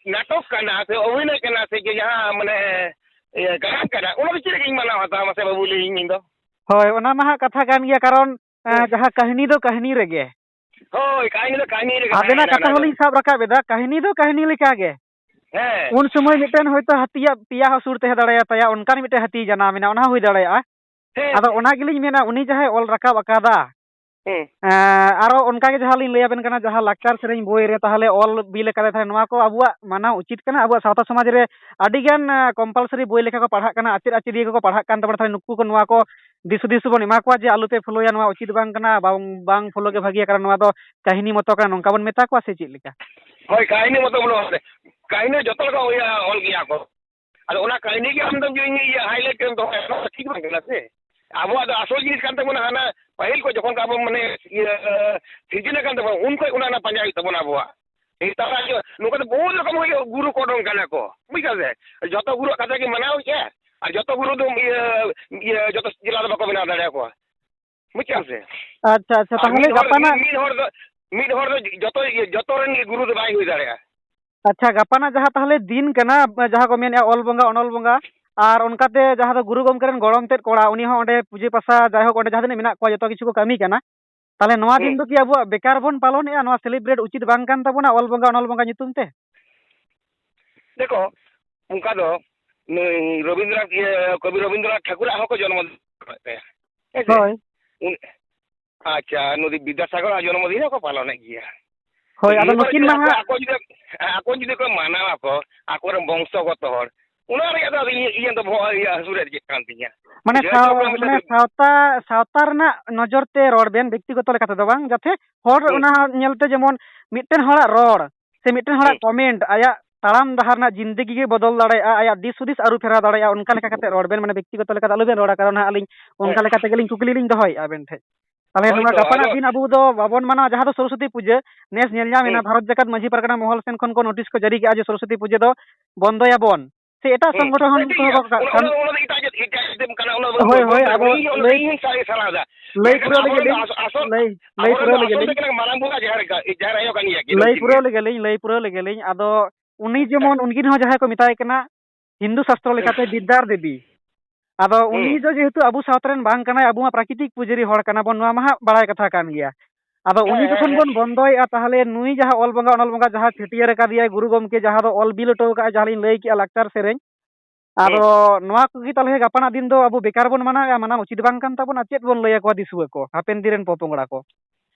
ᱱᱟᱴᱚᱠ ᱠᱟᱱᱟ ᱥᱮ ᱚᱵᱷᱤᱱᱚᱭ ᱠᱟᱱᱟ ᱥᱮ ᱡᱮ ᱡᱟᱦᱟᱸ, ᱢᱟᱱᱮ, ᱤᱭᱟᱹ, ᱜᱟᱭᱟᱱ ᱠᱟᱱᱟ, ᱚᱱᱟ ᱫᱚ ᱪᱮᱫ ᱞᱟᱹᱜᱤᱫ ᱤᱧ ᱢᱟᱱᱟᱣ ᱦᱟᱛᱟᱣᱟ ᱢᱟᱥᱮ ᱵᱟᱹᱵᱩ, ᱞᱟᱹᱭᱟᱹᱧ ᱢᱮ ᱤᱧ ᱫᱚ? ᱦᱳᱭ, ᱚᱱᱟ ᱢᱟ ᱦᱟᱸᱜ ᱠᱟᱛᱷᱟ ᱠᱟᱱ ᱜᱮᱭᱟ, ᱠᱟᱨᱚᱱ, ᱮᱸ, ᱦᱩᱸ᱾ ᱡᱟᱦᱟᱸ ᱠᱟᱹᱦᱱᱤ ᱫᱚ ᱠᱟᱹᱦᱱᱤ ᱨᱮᱜᱮ᱾ ᱦᱳᱭ, ᱠᱟᱹᱦᱱᱤ ᱫᱚ ᱠᱟᱹᱦᱱᱤ ᱨᱮᱜᱮ ᱟᱵᱮᱱᱟᱜ ᱛᱟᱦᱮᱸᱭᱮᱱᱟ ᱠᱟᱛᱷᱟ ᱚᱱᱟ ᱫᱚ᱾ ᱦᱚᱸᱞᱤᱧ ᱥᱟᱵ ᱨᱟᱠᱟᱵ ᱮᱫᱟ, ᱠᱟᱹᱦᱱᱤ ᱫᱚ ᱠᱟᱹᱦᱱᱤ ᱞᱮᱠᱟ ᱜᱮ᱾ ᱦᱮᱸ᱾ ᱩᱱ ᱥᱚᱢᱚᱭ ᱢᱤᱫᱴᱮᱱ ᱦᱚᱭᱛᱳ ᱦᱟᱹᱛᱤᱭᱟᱜ ᱯᱮᱭᱟ ᱦᱚᱸ ᱥᱩᱨ ᱛᱟᱦᱮᱸ ᱫᱟᱲᱮᱭᱟᱛᱟᱭᱟ, ᱚᱱᱠᱟᱱ ᱢᱤᱫᱴᱮᱱ ᱦᱟᱹᱛᱤᱭ ᱡᱟᱱᱟᱢ ᱮᱱᱟ, ᱚᱱᱟ ᱦᱚᱸ ᱦᱩᱭ ᱫᱟᱲᱮᱭᱟᱜᱼᱟ᱾ ᱦᱮᱸ, ᱟᱫᱚ ᱦᱮᱸ᱾ ᱚᱱᱟ ᱜᱮᱞᱤᱧ ᱢᱮᱱᱟ, ᱩᱱᱤ ᱡᱟᱦᱟᱸᱭ ᱚᱞ ᱨᱟᱠᱟᱵ ᱟᱠᱟᱫᱟ, ᱦᱮᱸ᱾ ᱮᱸ, ᱟᱨᱚ ᱚᱱᱠᱟ ᱜᱮ ᱡᱟᱦᱟᱸ ᱞᱤᱧ ᱞᱟᱹᱭ ᱟᱵᱮᱱ ᱠᱟᱱᱟ, ᱡᱟᱦᱟᱸ ᱞᱟᱠᱪᱟᱨ ᱥᱮᱨᱮᱧ ᱵᱳᱭ ᱨᱮ ᱛᱟᱦᱚᱞᱮ ᱚᱞ ᱵᱤᱞ ᱟᱠᱟᱫᱟᱭ, ᱛᱟᱦᱚᱞᱮ ᱱᱚᱣᱟ ᱠᱚ ᱟᱵᱚᱣᱟᱜ ᱢᱟᱱᱟᱣ ᱩᱪᱤᱛ ᱠᱟᱱᱟ᱾ ᱟᱵᱚᱣᱟᱜ ᱥᱟᱶᱛᱟ ᱥᱚᱢᱟᱡᱽ ᱨᱮ ᱟᱹᱰᱤ ᱜᱟᱱ, ᱮᱸ, compulsory ᱵᱳᱭ ᱞᱮᱠᱟ ᱠᱚ ᱯᱟᱲᱦᱟᱜ ᱠᱟᱱᱟ, ᱟᱪᱮᱫ ᱟᱪᱮᱫᱤᱭᱟᱹ ᱠᱚᱠᱚ ᱯᱟᱲᱦᱟᱜ ᱠᱟᱱ ᱛᱟᱵᱚᱱᱟ, ᱛᱟᱦᱚᱞᱮ ᱱᱩᱠᱩ ᱠᱚ ᱱᱚᱣᱟ ᱠᱚ ᱫᱤᱥ ᱦᱩᱫᱤᱥ ᱵᱚᱱ ᱮᱢᱟ ᱠᱚᱣᱟ ᱡᱮ ᱟᱞᱚᱯᱮ ᱯᱷᱳᱞᱳᱭᱟ, ᱱᱚᱣᱟ ᱩᱪᱤᱛ ᱵᱟᱝ ᱠᱟᱱᱟ, ᱵᱟᱝ, ᱵᱟᱝ ᱯᱷᱳᱞᱳ ᱜᱮ ᱵᱷᱟᱹᱜᱤᱭᱟ, ᱠᱟᱨᱚᱱ ᱱᱚᱣᱟ ᱫᱚ ᱠᱟᱹᱦᱱᱤ ᱢᱚᱛᱚ ᱠᱟᱱᱟ, ᱱᱚᱝᱠᱟ ᱵᱚᱱ ᱢᱮᱛᱟ ᱠᱚᱣᱟ ᱥᱮ ᱪᱮᱫ ᱞᱮᱠᱟ? ᱦᱳᱭ, ᱠᱟᱹᱦᱱᱤ ᱢᱚᱛᱚ ᱵᱚᱱ ᱚᱞ, ᱠᱟᱹᱦᱱᱤ ᱡᱚᱛᱚ ᱞᱮᱠᱟ ᱚᱞ, ᱚᱞ ᱜᱮᱭᱟ ᱠᱚ᱾ ᱟᱫᱚ ᱚᱱᱟ ᱠᱟᱹᱦᱱᱤ ᱜᱮ ᱟᱢ ᱫᱚ ᱤᱭᱟᱹ highlight ᱨᱮᱢ ᱫᱚᱦᱚᱭᱟ, ᱚᱱᱟ ᱫᱚ ᱴᱷᱤᱠ ᱵᱟᱝ ᱠᱟᱱᱟ ᱥᱮ᱾ ᱟᱵᱚᱣᱟᱜ ᱫᱚ ᱟᱥᱚᱞ ᱡᱤᱱᱤᱥ ᱠᱟᱱ ᱛᱟᱵᱚᱱᱟ, ᱦᱟᱱᱟ ᱯᱟᱹᱦᱤᱞ ᱠᱚ ᱡᱚᱠᱷᱚᱱ ᱠᱚ ᱟᱵᱚ ᱢᱟᱱᱮ ᱤᱭᱟᱹ ᱥᱤᱨᱡᱚᱱ ᱟᱠᱟᱱ ᱛᱟᱵᱚᱱᱟ, ᱩᱱ ᱠᱷᱚᱱ ᱚᱱᱟ, ᱚᱱᱟ ᱯᱟᱸᱡᱟ ᱦᱩᱭᱩᱜ ᱛᱟᱵᱚᱱᱟ ᱟᱵᱚᱣᱟᱜ᱾ ᱱᱮᱛᱟᱨ ᱟᱜ ᱱᱚᱝᱠᱟ ᱫᱚ ᱵᱚᱦᱩᱛ ᱨᱚᱠᱚᱢ ᱦᱩᱭᱩᱜ, ᱜᱩᱨᱩ ᱠᱚ ᱚᱰᱚᱝ ᱠᱟᱱᱟ ᱠᱚ, ᱵᱩᱡᱽ ᱫᱟᱢ ᱥᱮ? ᱡᱚᱛᱚ ᱜᱩᱨᱩᱣᱟᱜ ᱠᱟᱛᱷᱟ ᱜᱮ ᱢᱟᱱᱟᱣ ᱦᱩᱭᱩᱜᱼᱟ? ᱟᱨ ᱡᱚᱛᱚ ᱜᱩᱨᱩ ᱫᱚ ᱤᱭᱟᱹ, ᱤᱭᱟᱹ, ᱡᱚᱛᱚ ᱡᱮᱞᱟ ᱫᱚ ᱵᱟᱠᱚ ᱵᱮᱱᱟᱣ ᱫᱟᱲᱮᱭᱟᱠᱚᱣᱟ᱾ ᱵᱩᱡᱽ ᱠᱮᱫᱟᱢ ᱥᱮ? ᱟᱪᱪᱷᱟ, ᱟᱪᱪᱷᱟ, ᱟᱨ ᱛᱟᱦᱚᱞᱮ ᱢᱤᱫ ᱦᱚᱲ, ᱜᱟᱯᱟᱱᱟᱜ ᱢᱤᱫ, ᱢᱤᱫ ᱦᱚᱲ ᱫᱚ, ᱢᱤᱫ ᱦᱚᱲ ᱫᱚ ᱡᱚᱛᱚ, ᱡᱚᱛᱚ ᱨᱮᱱ ᱜᱮ ᱜᱩᱨᱩ ᱫᱚ ᱵᱟᱭ ᱦᱩᱭ ᱫᱟᱲᱮᱭᱟᱜᱼᱟ᱾ ᱟᱪᱪᱷᱟ, ᱜᱟᱯᱟᱱᱟᱜ ᱡᱟᱦᱟᱸ ᱛᱟᱦᱚᱞᱮ ᱫᱤᱱ ᱠᱟᱱᱟ, ᱡᱟᱦᱟᱸ ᱠᱚ ᱢᱮᱱᱮᱫᱼᱟ ᱚᱞ ᱵᱚᱸᱜᱟ, ᱚᱱᱚᱞ ᱵᱚᱸᱜᱟ, ᱟᱨ ᱚᱱᱠᱟᱛᱮ ᱡᱟᱦᱟᱸ ᱫᱚ ᱜᱩᱨᱩ ᱜᱚᱢᱠᱮ ᱨᱮᱱ ᱜᱚᱲᱚᱢ ᱛᱮᱫ ᱠᱚᱲᱟ, ᱩᱱᱤ ᱦᱚᱸ ᱚᱸᱰᱮ ᱯᱩᱡᱟᱹ ᱯᱟᱥᱟ, ᱡᱟᱭᱦᱳᱠ, ᱚᱸᱰᱮ ᱡᱟᱦᱟᱸ ᱛᱤᱱᱟᱹᱜ ᱢᱮᱱᱟᱜ ᱠᱚᱣᱟ, ᱡᱚᱛᱚ ᱠᱤᱪᱷᱩ ᱠᱚ ᱠᱟᱹᱢᱤ ᱠᱟᱱᱟ᱾ ᱛᱟᱦᱚᱞᱮ ᱱᱚᱣᱟ ᱫᱤᱱ ᱦᱩᱸ᱾ ᱫᱚ ᱠᱤ ᱟᱵᱚᱣᱟᱜ ᱵᱮᱠᱟᱨ ᱵᱚᱱ ᱯᱟᱞᱚᱱᱮᱫᱼᱟ? ᱱᱚᱣᱟ celebrate ᱩᱪᱤᱛ ᱵᱟᱝ ᱠᱟᱱ ᱛᱟᱵᱚᱱᱟ, ᱚᱞ ᱵᱚᱸᱜᱟ, ᱚᱱᱚᱞ ᱵᱚᱸᱜᱟ ᱧᱩᱛᱩᱢ ᱛᱮ? ᱫᱮᱠᱷᱚ, ᱚᱱᱠᱟ ᱫᱚ ᱱᱩᱭ ᱨᱚᱵᱤᱱᱫᱨᱚᱱᱟᱛᱷ, ᱤᱭᱟᱹ, ᱠᱚᱵᱤ ᱨᱚᱵᱤᱱᱫᱨᱚᱱᱟᱛᱷ ᱴᱷᱟᱹᱠᱩᱨᱟᱜ ᱦᱚᱸᱠᱚ ᱡᱚᱱᱢᱚ ᱫᱤᱱ ᱯᱟᱞᱚᱱᱮᱫ ᱛᱟᱭᱟ᱾ ᱦᱮᱸ ᱥᱮ? ᱦᱳᱭ᱾ ᱩᱱ-, ᱟᱪᱪᱷᱟ, ᱱᱩᱭ ᱵᱤᱫᱽᱫᱟᱥᱟᱜᱚᱨᱟᱜ ᱡᱚᱱᱢᱚ ᱫᱤᱱ ᱦᱚᱸᱠᱚ ᱯᱟᱞᱚᱱᱮᱫ ᱜᱮᱭᱟ᱾ ᱦᱳᱭ, ᱟᱫᱚ ᱱᱤᱭᱟᱹ ᱠᱚᱨᱮ ᱱᱩᱠᱤᱱ ᱡᱩᱫᱤ ᱢᱟ ᱟᱠᱚ, ᱦᱟᱸᱜ ᱟᱠᱚ ᱡᱩᱫᱤ, ᱟᱠᱚ ᱡᱩᱫᱤ ᱠᱚ ᱢᱟᱱᱟᱣᱟ ᱠᱚ, ᱟᱠᱚᱨᱮᱱ ᱵᱚᱝᱥᱚᱜᱚᱛᱚ ᱦᱚᱲ, ᱚᱱᱟ ᱨᱮᱭᱟᱜ ᱫᱚ ᱟᱫᱚ ᱤᱧ, ᱤᱧᱟᱹᱜ ᱫᱚ ᱵᱚᱦᱚᱜ ᱤᱭᱟᱹ ᱦᱟᱹᱥᱩ ᱨᱮᱭᱟᱜ ᱪᱮᱫ ᱠᱟᱱ ᱛᱤᱧᱟ? ᱢᱟᱱᱮ ᱵᱩᱡᱷᱟᱹᱣ ᱥᱟᱶ-, ᱦᱚᱪᱚ ᱠᱚᱣᱟ ᱢᱮᱥᱮ ᱢᱟᱱᱮ ᱫᱩ- ᱥᱟᱶᱛᱟ, ᱥᱟᱶᱛᱟ ᱨᱮᱱᱟᱜ ᱱᱚᱡᱚᱨ ᱛᱮ ᱨᱚᱲ ᱵᱮᱱ, ᱵᱮᱠᱛᱤᱜᱚᱛᱚ ᱞᱮᱠᱟ ᱛᱮᱫᱚ ᱵᱟᱝ, ᱡᱟᱛᱮ ᱦᱚᱲ ᱦᱩᱸ, ᱚᱱᱟ ᱧᱮᱞᱛᱮ ᱡᱮᱢᱚᱱ ᱢᱤᱫᱴᱮᱱ ᱦᱚᱲᱟᱜ ᱨᱚᱲ ᱥᱮ ᱢᱤᱫᱴᱮᱱ ᱦᱚᱲᱟᱜ ᱦᱩᱸ᱾ Comment ᱟᱭᱟᱜ ᱛᱟᱲᱟᱢ ᱰᱟᱦᱟᱨ ᱨᱮᱱᱟᱜ ᱡᱤᱱᱫᱮᱜᱤ ᱜᱮ ᱵᱚᱫᱚᱞ ᱫᱟᱲᱮᱭᱟᱜᱼᱟ, ᱟᱭᱟᱜ ᱫᱤᱥ ᱦᱩᱫᱤᱥ ᱟᱹᱨᱩ ᱯᱷᱮᱨᱟᱣ ᱫᱟᱲᱮᱭᱟᱜᱼᱟ, ᱚᱱᱠᱟ ᱞᱮᱠᱟ ᱠᱟᱛᱮ ᱨᱚᱲ ᱵᱮᱱ, ᱢᱟᱱᱮ ᱵᱮᱠᱛᱤᱜᱚᱛᱚ ᱞᱮᱠᱟ ᱫᱚ ᱟᱞᱚ ᱵᱮᱱ ᱨᱚᱲᱟ, ᱠᱟᱨᱚᱱ ᱦᱟᱸᱜ ᱟᱹᱞᱤᱧ ᱚᱱᱠᱟ ᱦᱮᱸ᱾ ᱞᱮᱠᱟ ᱛᱮᱜᱮᱞᱤᱧ ᱠᱩᱠᱞᱤ ᱞᱤᱧ ᱫᱚᱦᱚᱭᱮᱫᱼᱟ ᱟᱵᱮᱱ ᱴᱷᱮᱱ᱾ ᱛᱟᱦᱚᱞᱮ ᱦᱳᱭ ᱱᱚᱣᱟ ᱛᱚ, ᱜᱟᱯᱟᱱᱟᱜ ᱟᱫᱚ ᱫᱤᱱ ᱟᱵᱚ ᱫᱚ ᱵᱟᱵᱚᱱ ᱢᱟᱱᱟᱣᱟ, ᱡᱟᱦᱟᱸ ᱫᱚ ᱥᱚᱨᱚᱥᱚᱛᱤ ᱯᱩᱡᱟᱹ, ᱱᱮᱥ ᱧᱮᱞ ᱧᱟᱢ ᱮᱱᱟ ᱦᱩᱸ᱾ ᱵᱷᱟᱨᱚᱛ ᱡᱟᱠᱟᱛ ᱢᱟᱹᱡᱷᱤ ᱯᱟᱨᱜᱟᱱᱟ ᱢᱚᱦᱚᱞ ᱥᱮᱱ ᱠᱷᱚᱱ ᱠᱚ notice ᱠᱚ ᱡᱟᱹᱨᱤ ᱠᱮᱜᱼᱟ ᱡᱮ ᱥᱚᱨᱚᱥᱚᱛᱤ ᱯᱩᱡᱟᱹ ᱫᱚ ᱵᱚᱱᱫᱚᱭᱟᱵᱚᱱ, ᱥᱮ ᱮᱴᱟᱜ ᱦᱩᱸ᱾ ᱥᱚᱝᱜᱚᱴᱷᱚᱱ ᱦᱮᱸ, ᱴᱷᱤᱠ ᱠᱚᱦᱚᱸ ᱜᱮᱭᱟ᱾ ᱠᱚ ᱠᱟ-, ᱚᱱᱟ, ᱠᱟᱢ-, ᱚᱱᱟ, ᱚᱱᱟ ᱫᱚ ᱮᱴᱟᱜ ᱡᱟᱹᱛ, ᱮᱴᱟᱜ ᱡᱟᱹᱛ ᱠᱟᱱᱟ, ᱚᱱᱟ ᱫᱚ ᱦᱳᱭ, ᱵᱟᱹᱧ ᱦᱳᱭ, ᱞᱟᱹᱭᱟ, ᱚᱱᱟ ᱫᱚ ᱞᱟᱹᱭ, ᱤᱧ ᱦᱚᱸ ᱥᱟᱞᱟ-, ᱥᱟᱞᱟᱦᱟ ᱫᱟ᱾ ᱞᱟᱹᱭ ᱢᱮᱱᱠᱷᱟᱱ ᱯᱩᱨᱟᱹᱣ ᱞᱮᱜᱮ ᱟᱵᱚᱨᱮᱱ ᱞᱤᱧ, ᱫᱚ ᱟᱥ-, ᱟᱥᱚᱞ, ᱞᱟᱹᱭ, ᱞᱟᱹᱭ ᱟᱵᱚᱨᱮᱱ ᱯᱩᱨᱟᱹᱣ ᱫᱚ ᱞᱮᱜᱮ ᱟᱥᱚᱞ ᱞᱤᱧ᱾ ᱫᱚ ᱠᱟᱱᱟ ᱢᱟᱨᱟᱝ ᱵᱩᱨᱩ ᱟᱨ ᱡᱟᱦᱮᱨ ᱜᱟ-, ᱡᱟᱦᱮᱨ ᱟᱭᱳ ᱠᱟᱱ ᱜᱮᱭᱟ ᱠᱤᱱ ᱞᱟᱹᱭ ᱩᱱᱠᱤᱱ ᱯᱩᱨᱟᱹᱣ ᱜᱮ᱾ ᱞᱮᱜᱮ ᱞᱤᱧ, ᱞᱟᱹᱭ ᱯᱩᱨᱟᱹᱣ ᱞᱮᱜᱮ ᱞᱤᱧ, ᱞᱟᱹᱭ ᱯᱩᱨᱟᱹᱣ ᱞᱮᱜᱮ ᱞᱤᱧ᱾ ᱟᱫᱚ ᱩᱱᱤ ᱡᱮᱢᱚᱱ, ᱩᱱᱠᱤᱱ ᱦᱚᱸ ᱡᱟᱦᱟᱸᱭ ᱠᱚ ᱢᱮᱛᱟᱭ ᱠᱟᱱᱟ ᱦᱤᱱᱫᱩ ᱥᱟᱥᱛᱨᱚ ᱞᱮᱠᱟᱛᱮ ᱵᱤᱫᱽᱫᱟᱨ ᱫᱮᱵᱤ᱾ ᱟᱫᱚ ᱩᱱᱤ ᱦᱩᱸ᱾ ᱫᱚ ᱡᱮᱦᱮᱛᱩ ᱟᱵᱚ ᱥᱟᱶᱛᱟ ᱨᱮᱱ ᱵᱟᱝ ᱠᱟᱱᱟᱭ, ᱟᱵᱚ ᱢᱟ ᱯᱨᱟᱠᱨᱤᱛᱤᱠ ᱯᱩᱡᱟᱹᱨᱤ ᱦᱚᱲ ᱠᱟᱱᱟ ᱵᱚᱱ, ᱱᱚᱣᱟ ᱢᱟ ᱦᱟᱸᱜ ᱵᱟᱲᱟᱭ ᱠᱟᱛᱷᱟ ᱠᱟᱱ ᱜᱮᱭᱟ᱾ ᱟᱫᱚ ᱦᱮᱸ, ᱩᱱᱤ ᱦᱮᱸ, ᱡᱚᱠᱷᱚᱱ ᱦᱮᱸ᱾ ᱵᱚᱱ ᱵᱚᱱᱫᱚᱭᱮᱫᱼᱟ, ᱛᱟᱦᱚᱞᱮ ᱱᱩᱭ ᱡᱟᱦᱟᱸ ᱚᱞ ᱵᱚᱸᱜᱟ ᱚᱱᱚᱞ ᱵᱚᱸᱜᱟ ᱡᱟᱦᱟᱸ ᱪᱷᱟᱹᱴᱭᱟᱹᱨ ᱟᱠᱟᱫᱮᱭᱟᱭ ᱜᱩᱨᱩ ᱜᱚᱢᱠᱮ, ᱡᱟᱦᱟᱸ ᱫᱚ ᱚᱞ ᱵᱤᱞ ᱦᱚᱴᱚ ᱟᱠᱟᱫᱼᱟᱭ, ᱡᱟᱦᱟᱸ ᱞᱤᱧ ᱞᱟᱹᱭ ᱠᱮᱜᱼᱟ ᱞᱟᱠᱪᱟᱨ ᱥᱮᱨᱮᱧ, ᱦᱩᱸ᱾ ᱟᱫᱚ ᱱᱚᱣᱟ ᱠᱚᱜᱮ ᱛᱟᱦᱚᱞᱮ ᱜᱟᱯᱟᱱᱟᱜ ᱫᱤᱱ ᱫᱚ ᱟᱵᱚ ᱵᱮᱠᱟᱨ ᱵᱚᱱ ᱢᱟᱱᱟᱣᱮᱫᱼᱟ, ᱢᱟᱱᱟᱣ ᱩᱪᱤᱛ ᱵᱟᱝ ᱠᱟᱱ ᱛᱟᱵᱚᱱᱟ᱾ ᱪᱮᱫ ᱵᱚᱱ ᱞᱟᱹᱭ ᱟᱠᱚᱣᱟ ᱫᱤᱥᱩᱣᱟᱹ ᱠᱚ ᱦᱟᱯᱮᱱ ᱫᱤᱱ ᱨᱮᱱ ᱯᱚᱯᱚᱝᱲᱟ ᱠᱚ?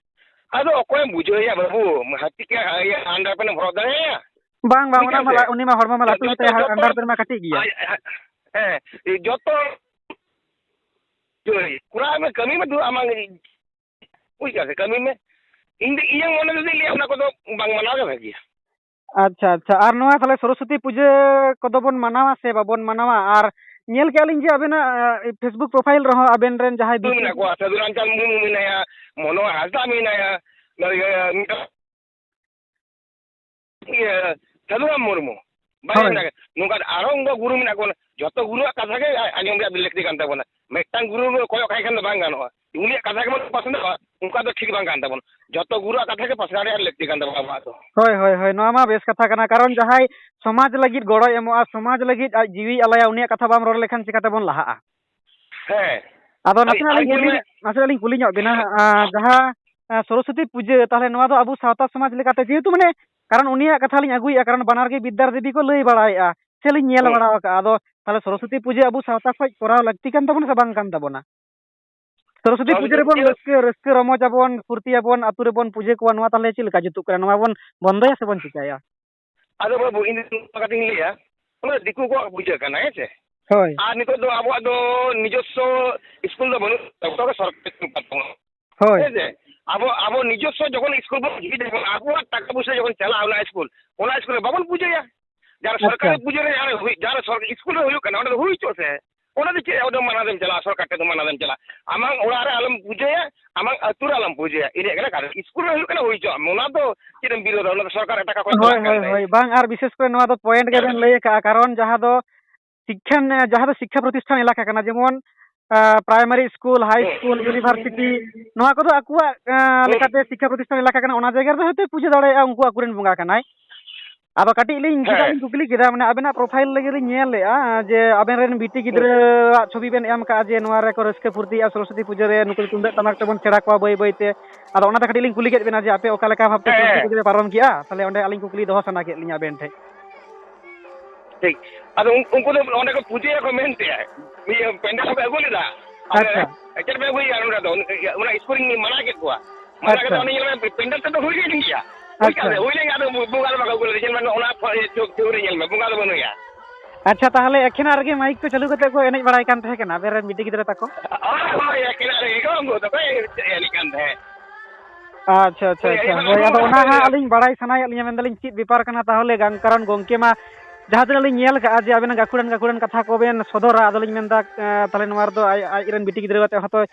ᱟᱫᱚ ᱚᱠᱚᱭᱮᱢ ᱵᱩᱡᱷᱟᱹᱣᱮᱭᱟ ᱵᱟᱹᱵᱩ, ᱦᱟᱹᱛᱤ ᱠᱤ ᱤᱭᱟᱹ under pant ᱮᱢ ᱦᱚᱨᱚᱜ ᱫᱟᱲᱮᱭᱟᱭᱟ? ᱵᱟᱝ, ᱵᱟᱝ, ᱵᱩᱡᱷᱟᱹᱣ ᱚᱱᱟ ᱢᱟ ᱥᱮ? ᱞᱟ-, ᱩᱱᱤ ᱢᱟ ᱦᱚᱲᱢᱚ ᱢᱟ ᱡᱚ-, ᱞᱟᱹᱴᱩ ᱡᱚᱛᱚ, ᱜᱮᱛᱟᱭᱟ, ᱡᱚᱛᱚ, under pant ᱢᱟ ᱠᱟᱹᱴᱤᱡ ᱜᱮᱭᱟ᱾ ᱟᱡ, ᱟᱡ, ᱦᱮᱸ, ᱡᱚᱛᱚ ᱠᱚᱨᱟᱣ ᱢᱮ, ᱠᱟᱹᱢᱤ ᱢᱮ, ᱫᱩ ᱟᱢᱟᱜ ᱵᱩᱡᱽ ᱠᱟᱜ ᱥᱮ, ᱠᱟᱹᱢᱤ ᱢᱮ᱾ ᱤᱧ ᱫᱚ ᱤᱧᱟᱹᱜ ᱢᱚᱱᱮ ᱛᱮᱫᱚᱧ ᱞᱟᱹᱭᱟ ᱚᱱᱟ ᱠᱚᱫᱚ ᱵᱟᱝ ᱢᱟᱱᱟᱣ ᱜᱮ ᱵᱷᱟᱹᱜᱤᱭᱟ᱾ ᱟᱪᱪᱷᱟ, ᱟᱪᱪᱷᱟ᱾ ᱟᱨ ᱱᱚᱣᱟ ᱛᱟᱦᱞᱮ ᱥᱚᱨᱚᱥᱚᱛᱤ ᱯᱩᱡᱟᱹ ᱠᱚᱫᱚ ᱵᱚᱱ ᱢᱟᱱᱟᱣᱟ ᱥᱮ ᱵᱟᱵᱚᱱ ᱢᱟᱱᱟᱣᱟ? ᱟᱨ ᱧᱮᱞ ᱠᱮᱜᱼᱟ ᱞᱤᱧ ᱡᱮ ᱟᱵᱮᱱᱟᱜ, ᱮ, Facebook profile ᱨᱮᱦᱚᱸ ᱟᱵᱮᱱ ᱨᱮᱱ ᱡᱟᱦᱟᱸᱭ ᱵᱤᱥᱤ ᱢᱮᱱᱟᱜ ᱠᱚᱣᱟ, ᱥᱟᱹᱫᱷᱩ ᱨᱟᱢᱪᱟᱸᱫᱽ ᱢᱩᱨᱢᱩ ᱢᱮᱱᱟᱭᱟ, ᱢᱚᱱᱳᱦᱚᱨ ᱦᱟᱸᱥᱫᱟ ᱢᱮᱱᱟᱭᱟ, ᱱᱚᱜᱼᱚᱭ, ᱤᱭᱟᱹ, ᱢᱤᱫᱴᱟᱝ ᱤᱭᱟᱹ, ᱥᱟᱹᱫᱷᱩᱨᱟᱢ ᱢᱩᱨᱢᱩ᱾ ᱵᱟᱭ ᱦᱳᱭ᱾ ᱢᱮᱱᱟ᱾ ᱱᱚᱝᱠᱟ ᱟᱨᱦᱚᱸ ᱚᱱᱠᱟ ᱜᱩᱨᱩ ᱢᱮᱱᱟᱜ ᱠᱚᱣᱟ, ᱡᱚᱛᱚ ᱜᱩᱨᱩᱣᱟᱜ ᱠᱟᱛᱷᱟ ᱜᱮ ᱟ-, ᱟᱸᱡᱚᱢ ᱨᱮᱭᱟᱜ ᱞᱟᱹᱠᱛᱤ ᱠᱟᱱ ᱛᱟᱵᱚᱱᱟ᱾ ᱢᱤᱫᱴᱟᱝ ᱜᱩᱨᱩ ᱠᱚᱭᱚᱜ ᱠᱟᱭ ᱠᱷᱟᱱ ᱫᱚ ᱵᱟᱝ ᱜᱟᱱᱚᱜᱼᱟ, ᱩᱱᱤᱭᱟᱜ ᱠᱟᱛᱷᱟ ᱜᱮᱵᱚᱱ ᱯᱟᱥᱱᱟᱣᱟ, ᱚᱱᱠᱟ ᱫᱚ ᱴᱷᱤᱠ ᱵᱟᱝ ᱠᱟᱱ ᱛᱟᱵᱚᱱᱟ᱾ ᱡᱚᱛᱚ ᱜᱩᱨᱩᱣᱟᱜ ᱠᱟᱛᱷᱟ ᱜᱮ ᱯᱟᱥᱱᱟᱣ ᱨᱮᱭᱟᱜ ᱞᱟᱹᱠᱛᱤ ᱠᱟᱱ ᱛᱟᱵᱚᱱᱟ ᱟᱵᱚᱣᱟᱜ ᱫᱚ᱾ ᱦᱳᱭ, ᱦᱳᱭ, ᱦᱳᱭ, ᱱᱚᱣᱟ ᱢᱟ ᱵᱮᱥ ᱠᱟᱛᱷᱟ ᱠᱟᱱᱟ, ᱠᱟᱨᱚᱱ ᱡᱟᱦᱟᱸᱭ ᱥᱚᱢᱟᱡᱽ ᱞᱟᱹᱜᱤᱫ ᱜᱚᱲᱚᱭ ᱮᱢᱚᱜᱼᱟ, ᱥᱚᱢᱟᱡᱽ ᱞᱟᱹᱜᱤᱫ ᱟᱡ ᱡᱤᱣᱤᱭ ᱟᱞᱟᱭᱟ, ᱩᱱᱤᱭᱟᱜ ᱠᱟᱛᱷᱟ ᱵᱟᱢ ᱨᱚᱲ ᱞᱮᱠᱷᱟᱱ ᱪᱤᱠᱟᱹ ᱛᱮᱵᱚᱱ ᱞᱟᱦᱟᱜᱼᱟ? ᱦᱮᱸ᱾ ᱟᱫᱚ ᱟᱨ, ᱱᱟᱥᱮᱱᱟᱜ ᱟᱨ ᱞᱤᱧ ᱧᱮᱞ ᱠᱩᱞᱤ, ᱢᱮ᱾ ᱱᱟᱥᱮᱱᱟᱜ ᱞᱤᱧ ᱠᱩᱞᱤ ᱧᱚᱜ ᱵᱮᱱᱟ, ᱟᱸ, ᱡᱟᱦᱟᱸ, ᱟᱸ, ᱥᱚᱨᱚᱥᱚᱛᱤ ᱯᱩᱡᱟᱹ, ᱛᱟᱦᱚᱞᱮ ᱱᱚᱣᱟ ᱫᱚ ᱟᱵᱚ ᱥᱟᱶᱛᱟ ᱥᱚᱢᱟᱡᱽ ᱞᱮᱠᱟᱛᱮ, ᱡᱮᱦᱮᱛᱩ ᱢᱟᱱᱮ, ᱠᱟᱨᱚᱱ ᱩᱱᱤᱭᱟᱜ ᱠᱟᱛᱷᱟ ᱞᱤᱧ ᱟᱹᱜᱩᱭᱮᱫᱼᱟ, ᱠᱟᱨᱚᱱ ᱵᱟᱱᱟᱨ ᱜᱮ ᱵᱤᱫᱽᱫᱟ ᱫᱮᱵᱤ ᱠᱚ ᱞᱟᱹᱭ ᱵᱟᱲᱟᱭᱮᱫᱼᱟ, ᱥᱮ ᱞᱤᱧ ᱧᱮᱞ ᱦᱩᱸ᱾ ᱵᱟᱲᱟ ᱟᱠᱟᱫᱼᱟ᱾ ᱟᱫᱚ ᱛᱟᱦᱚᱞᱮ ᱥᱚᱨᱚᱥᱚᱛᱤ ᱯᱩᱡᱟᱹ ᱟᱵᱚ ᱥᱟᱶᱛᱟ ᱠᱷᱚᱱ ᱠᱚᱨᱟᱣ ᱞᱟᱹᱠᱛᱤ ᱠᱟᱱ ᱛᱟᱵᱚᱱᱟ ᱥᱮ ᱵᱟᱝ ᱠᱟᱱ ᱛᱟᱵᱚᱱᱟ? ᱥᱚᱨᱚᱥᱚᱛᱤ ᱯᱩᱡᱟᱹ ᱥᱚᱨᱚᱥᱚᱛᱤ ᱨᱮᱵᱚᱱ ᱯᱩᱡᱟᱹ ᱨᱟᱹᱥᱠᱟᱹ, ᱨᱟᱹᱥᱠᱟᱹ ᱨᱚᱢᱚᱡᱽ ᱟᱵᱚᱱ, ᱯᱷᱩᱨᱛᱤ ᱟᱵᱚᱱ, ᱟᱹᱛᱩ ᱨᱮᱵᱚᱱ ᱯᱩᱡᱟᱹ ᱠᱚᱣᱟ, ᱱᱚᱣᱟ ᱛᱟᱦᱚᱞᱮ ᱪᱮᱫ ᱞᱮᱠᱟ ᱡᱩᱛᱩᱜ ᱠᱟᱱᱟ? ᱱᱚᱣᱟ ᱵᱚᱱ ᱵᱚᱱᱫᱚᱭᱟ ᱥᱮ ᱵᱚᱱ ᱪᱤᱠᱟᱹᱭᱟ? ᱟᱫᱚ ᱵᱟᱹᱵᱩ, ᱤᱧ ᱫᱚ ᱱᱚᱣᱟ ᱠᱟᱛᱷᱟᱧ ᱞᱟᱹᱭᱟ, ᱚᱱᱟ ᱫᱤᱠᱩ ᱠᱚᱣᱟᱜ ᱯᱩᱡᱟᱹ ᱠᱟᱱᱟ, ᱦᱮᱸ ᱥᱮ? ᱦᱳᱭ᱾ ᱟᱨ ᱱᱤᱛᱚᱜ ᱫᱚ ᱟᱵᱚᱣᱟᱜ ᱫᱚ ᱱᱤᱡᱚᱥᱥᱚ ᱥᱠᱩᱞ ᱫᱚ ᱵᱟᱹᱱᱩᱜ ᱛᱟᱵᱚᱱᱟ, ᱡᱚᱛᱚ ᱜᱮ ᱥᱚᱨᱠᱟᱨᱤ ᱥᱠᱩᱞ ᱠᱟᱱ ᱛᱟᱵᱚᱱᱟ᱾ ᱦᱳᱭ᱾ ᱦᱮᱸ ᱥᱮ? ᱟᱵᱚ, ᱟᱵᱚ ᱱᱤᱡᱚᱥᱥᱚ ᱡᱚᱠᱷᱚᱱ ᱥᱠᱩᱞ ᱵᱚᱱ ᱡᱷᱤᱡ ᱟᱵᱚᱱ, ᱟᱵᱚᱣᱟᱜ ᱴᱟᱠᱟ ᱯᱚᱭᱥᱟ ᱡᱚᱠᱷᱚᱱ ᱪᱟᱞᱟᱜᱼᱟ ᱚᱱᱟ ᱥᱠᱩᱞ, ᱚᱱᱟ ᱥᱠᱩᱞ ᱨᱮ ᱵᱟᱵᱚᱱ ᱯᱩᱡᱟᱹᱭᱟ᱾ ᱡᱟᱦᱟᱸ ᱟᱪᱪᱷᱟ᱾ ᱥᱚᱨᱠᱟᱨᱤ ᱯᱩᱡᱟᱹ ᱨᱮ ᱡᱟᱦᱟᱸ ᱨᱮ ᱦᱩᱭ, ᱡᱟᱦᱟᱸ ᱨᱮ ᱥᱚᱨ-, ᱥᱠᱩᱞ ᱨᱮ ᱦᱩᱭᱩᱜ ᱠᱟᱱᱟ, ᱚᱸᱰᱮ ᱫᱚ ᱦᱩᱭ ᱦᱚᱪᱚᱜ ᱥᱮ᱾ ᱚᱸᱰᱮ ᱫᱚ ᱪᱮᱫ ᱟᱫᱚ ᱢᱟᱱᱟ ᱫᱚᱢ ᱪᱟᱞᱟᱜᱼᱟ, ᱥᱚᱨᱠᱟᱨ ᱴᱷᱮᱱ ᱫᱚ ᱢᱟᱱᱟ ᱫᱚᱢ ᱪᱟᱞᱟᱜᱼᱟ? ᱟᱢᱟᱝ ᱚᱲᱟᱜ ᱨᱮ ᱟᱞᱚᱢ ᱯᱩᱡᱟᱹᱭᱟ, ᱟᱢᱟᱝ ᱟᱹᱛᱩ ᱨᱮ ᱟᱞᱚᱢ ᱯᱩᱡᱟᱹᱭᱟ, ᱤᱱᱟᱹᱜ ᱠᱟᱱᱟ ᱠᱟᱛᱷᱟ᱾ ᱥᱠᱩᱞ ᱨᱮ ᱦᱩᱭᱩᱜ ᱠᱟᱱᱟ, ᱦᱩᱭ ᱦᱚᱪᱚᱣᱟᱜ ᱢᱮ, ᱚᱱᱟ ᱫᱚ ᱪᱮᱫ ᱮᱢ ᱵᱤᱨᱳᱫᱟ? ᱚᱱᱟ ᱫᱚ ᱥᱚᱨᱠᱟᱨᱟᱜ ᱴᱟᱠᱟ ᱠᱷᱚᱱ ᱦᱳᱭ, ᱪᱟᱞᱟᱜ ᱠᱟᱱ ᱦᱳᱭ, ᱛᱟᱭᱟ᱾ ᱦᱳᱭ᱾ ᱵᱟᱝ, ᱟᱨ ᱵᱤᱥᱮᱥ ᱠᱚᱨᱮ ᱱᱚᱣᱟ ᱫᱚ ᱯᱚᱭᱮᱱᱴ ᱜᱮᱵᱮᱱ ᱞᱟᱹᱭ ᱟᱠᱟᱫᱼᱟ, ᱠᱟᱨᱚᱱ ᱡᱟᱦᱟᱸ ᱫᱚ ᱥᱤᱠᱠᱷᱟ, ᱡᱟᱦᱟᱸ ᱫᱚ ᱥᱤᱠᱠᱷᱟ ᱯᱨᱚᱛᱤᱥᱴᱷᱟᱱ ᱮᱞᱟᱠᱟ ᱠᱟᱱᱟ, ᱡᱮᱢᱚᱱ, ᱟ, ᱯᱨᱟᱭᱢᱟᱨᱤ ᱥᱠᱩᱞ, ᱦᱟᱭ ᱦᱩᱸ᱾ ᱥᱠᱩᱞ, ᱤᱭᱩᱱᱤᱵᱷᱟᱨᱥᱤᱴᱤ, ᱱᱚᱣᱟ ᱠᱚᱫᱚ ᱟᱠᱚᱣᱟᱜ, ᱟ, ᱦᱩᱸ᱾ ᱞᱮᱠᱟᱛᱮ ᱥᱤᱠᱠᱷᱟ ᱯᱨᱚᱛᱤᱥᱴᱷᱟᱱ ᱮᱞᱟᱠᱟ ᱠᱟᱱᱟ, ᱚᱱᱟ ᱡᱟᱭᱜᱟ ᱨᱮᱫᱚ ᱦᱚᱭᱛᱳ ᱯᱩᱡᱟᱹ ᱫᱟᱲᱮᱭᱟᱜᱼᱟ, ᱩᱱᱠᱩ ᱟᱠᱚᱨᱮᱱ ᱵᱚᱸᱜᱟ ᱠᱟᱱᱟᱭ᱾ ᱟᱫᱚ ᱠᱟᱹᱴᱤᱡ ᱞᱤᱧ ᱠᱮᱫᱟ, ᱦᱮᱸ᱾ ᱞᱤᱧ ᱠᱩᱠᱞᱤ ᱠᱮᱫᱟ, ᱢᱟᱱᱮ ᱟᱵᱮᱱᱟᱜ ᱯᱨᱚᱯᱷᱟᱭᱤᱞ ᱨᱮᱜᱮ ᱞᱤᱧ ᱧᱮᱞ ᱞᱮᱜᱼᱟ, ᱡᱮ ᱟᱵᱮᱱ ᱨᱮᱱ ᱵᱤᱴᱤ ᱦᱩᱸ᱾ ᱜᱤᱫᱽᱨᱟᱹᱣᱟᱜ ᱪᱷᱚᱵᱤ ᱵᱮᱱ ᱮᱢ ᱠᱟᱜᱼᱟ, ᱡᱮ ᱱᱚᱣᱟ ᱨᱮᱠᱚ ᱨᱟᱹᱥᱠᱟᱹ ᱯᱷᱩᱨᱛᱤᱭᱮᱜᱼᱟ, ᱥᱚᱨᱚᱥᱚᱛᱤ ᱯᱩᱡᱟᱹ ᱨᱮ ᱱᱩᱠᱩ ᱫᱚ ᱛᱩᱢᱫᱟᱹᱜ ᱴᱟᱢᱟᱠ ᱛᱮᱵᱚᱱ ᱥᱮᱬᱟ ᱠᱚᱣᱟ ᱵᱟᱹᱭ ᱵᱟᱹᱭ ᱛᱮ᱾ ᱟᱫᱚ ᱚᱱᱟ ᱛᱮ ᱠᱟᱹᱴᱤᱡ ᱞᱤᱧ ᱠᱩᱞᱤ ᱠᱮᱫ ᱵᱮᱱᱟ, ᱡᱮ ᱟᱯᱮ ᱚᱠᱟ ᱞᱮᱠᱟ ᱵᱷᱟᱵᱽ ᱛᱮ ᱦᱮᱸ, ᱥᱚᱨᱚᱥᱚᱛᱤ ᱦᱮᱸ᱾ ᱯᱩᱡᱟᱹ ᱯᱮ ᱯᱟᱨᱚᱢ ᱠᱮᱜᱼᱟ? ᱛᱟᱦᱞᱮ ᱚᱸᱰᱮ ᱟᱹᱞᱤᱧ ᱠᱩᱠᱞᱤ ᱫᱚᱦᱚ ᱥᱟᱱᱟ ᱠᱮᱫ ᱞᱤᱧᱟ ᱟᱵᱮᱱ ᱴᱷᱮᱡ᱾ ᱴᱷᱤᱠ᱾ ᱟᱫᱚ ᱩᱱ-, ᱩᱱᱠᱩ ᱫᱚ ᱚᱸᱰᱮ ᱠᱚ ᱯᱩᱡᱟᱹᱭᱟᱠᱚ ᱢᱮᱱᱛᱮ, ᱤᱭᱟᱹ, ᱯᱮᱱᱰᱮᱞ ᱦᱚᱸᱯᱮ ᱟᱹᱜᱩ ᱞᱮᱫᱟ? ᱟᱯᱮ ᱟᱪᱪᱷᱟ᱾ ᱪᱮᱫ ᱯᱮ ᱟᱹᱜᱩᱭᱮᱫᱟ ᱱᱚᱰᱮ ᱫᱚ? ᱚᱱᱟ ᱥᱠᱩᱞ ᱨᱤᱧ ᱢᱟᱱᱟ ᱠᱮᱫ ᱠᱚᱣᱟ᱾ ᱢᱟᱱᱟ ᱟᱪᱪᱷᱟ᱾ ᱠᱟᱛᱮ ᱩᱱᱤ ᱧᱮᱞ ᱢᱮ, ᱯᱮᱱᱰᱮᱞ ᱛᱮᱫ ᱫᱚ ᱦᱩᱭ ᱞᱮᱱ ᱜᱮᱭᱟ᱾ ᱦᱩᱭ ᱟᱪᱪᱷᱟ᱾ ᱠᱟᱛᱮ, ᱦᱩᱭ ᱞᱮᱱ ᱜᱮᱭᱟ, ᱟᱫᱚ ᱵᱚᱸᱜᱟ ᱫᱚ ᱵᱟᱠᱚ ᱟᱹᱜᱩ ᱞᱮᱫᱮ᱾ ᱧᱮᱞ ᱢᱮ, ᱱᱚᱜᱼᱚ ᱱᱟ ᱯᱷᱚ-, ᱤᱭᱟᱹ, ᱪᱷᱚ-, ᱪᱷᱚᱵᱤ ᱨᱮ ᱧᱮᱞ ᱢᱮ, ᱵᱚᱸᱜᱟ ᱫᱚ ᱵᱟᱹᱱᱩᱭᱟ᱾ ᱟᱪᱪᱷᱟ, ᱛᱟᱦᱚᱞᱮ ᱮᱠᱷᱮᱱᱟᱜ ᱨᱮᱜᱮ ᱢᱟᱭᱤᱠ ᱠᱚ ᱪᱟᱹᱞᱩ ᱠᱟᱛᱮ ᱠᱚ ᱮᱱᱮᱡ ᱵᱟᱲᱟᱭ ᱠᱟᱱ ᱛᱟᱦᱮᱸ ᱠᱟᱱᱟ, ᱟᱵᱮᱱ ᱨᱮᱱ ᱵᱤᱴᱤ ᱜᱤᱫᱽᱨᱟᱹ ᱛᱟᱠᱚ? ᱦᱳᱭ, ᱦᱳᱭ, ᱮᱠᱷᱮᱱᱟᱜ ᱨᱮᱜᱮ ᱠᱚ ᱩᱱᱠᱩ ᱫᱚᱠᱚ ᱮᱱᱮᱡ ᱠᱟᱱ ᱛᱟᱦᱮᱸᱫ᱾ ᱟᱪᱪᱷᱟ, ᱟᱪᱪᱷᱟ, ᱦᱳᱭ, ᱟᱪᱪᱷᱟ᱾ ᱮᱱᱮᱡ ᱦᱳᱭ, ᱟᱫᱚ ᱚᱱᱟ ᱦᱟᱸᱜ ᱟᱹᱞᱤᱧ ᱵᱟᱲᱟᱭ ᱥᱟᱱᱟᱭᱮᱫ ᱞᱤᱧᱟ, ᱢᱮᱱᱫᱟᱞᱤᱧ ᱪᱮᱫ ᱵᱮᱯᱟᱨ ᱠᱟᱱᱟ ᱛᱟᱦᱚᱞᱮ, ᱜᱟᱱ-, ᱠᱟᱨᱚᱱ ᱜᱚᱢᱠᱮ ᱢᱟ ᱡᱟᱦᱟᱸ ᱛᱤᱱᱟᱹᱜ ᱞᱤᱧ ᱧᱮᱞ ᱠᱟᱜᱼᱟ ᱡᱮ ᱟᱵᱮᱱᱟᱜ ᱜᱟᱹᱠᱷᱩᱲᱟᱱ ᱜᱟᱹᱠᱷᱩᱲᱟᱱ ᱠᱟᱛᱷᱟ ᱠᱚᱵᱮᱱ ᱥᱚᱫᱚᱨᱟ, ᱟᱫᱚᱞᱤᱧ ᱢᱮᱱᱫᱟ, ᱮᱸ, ᱛᱟᱦᱚᱞᱮ ᱱᱚᱣᱟ ᱨᱮᱫᱚ ᱟᱡ, ᱟᱡ ᱨᱮᱱ ᱵᱤᱴᱤ ᱜᱤᱫᱽᱨᱟᱹ ᱟᱛᱮ ᱦᱚᱸᱛᱚ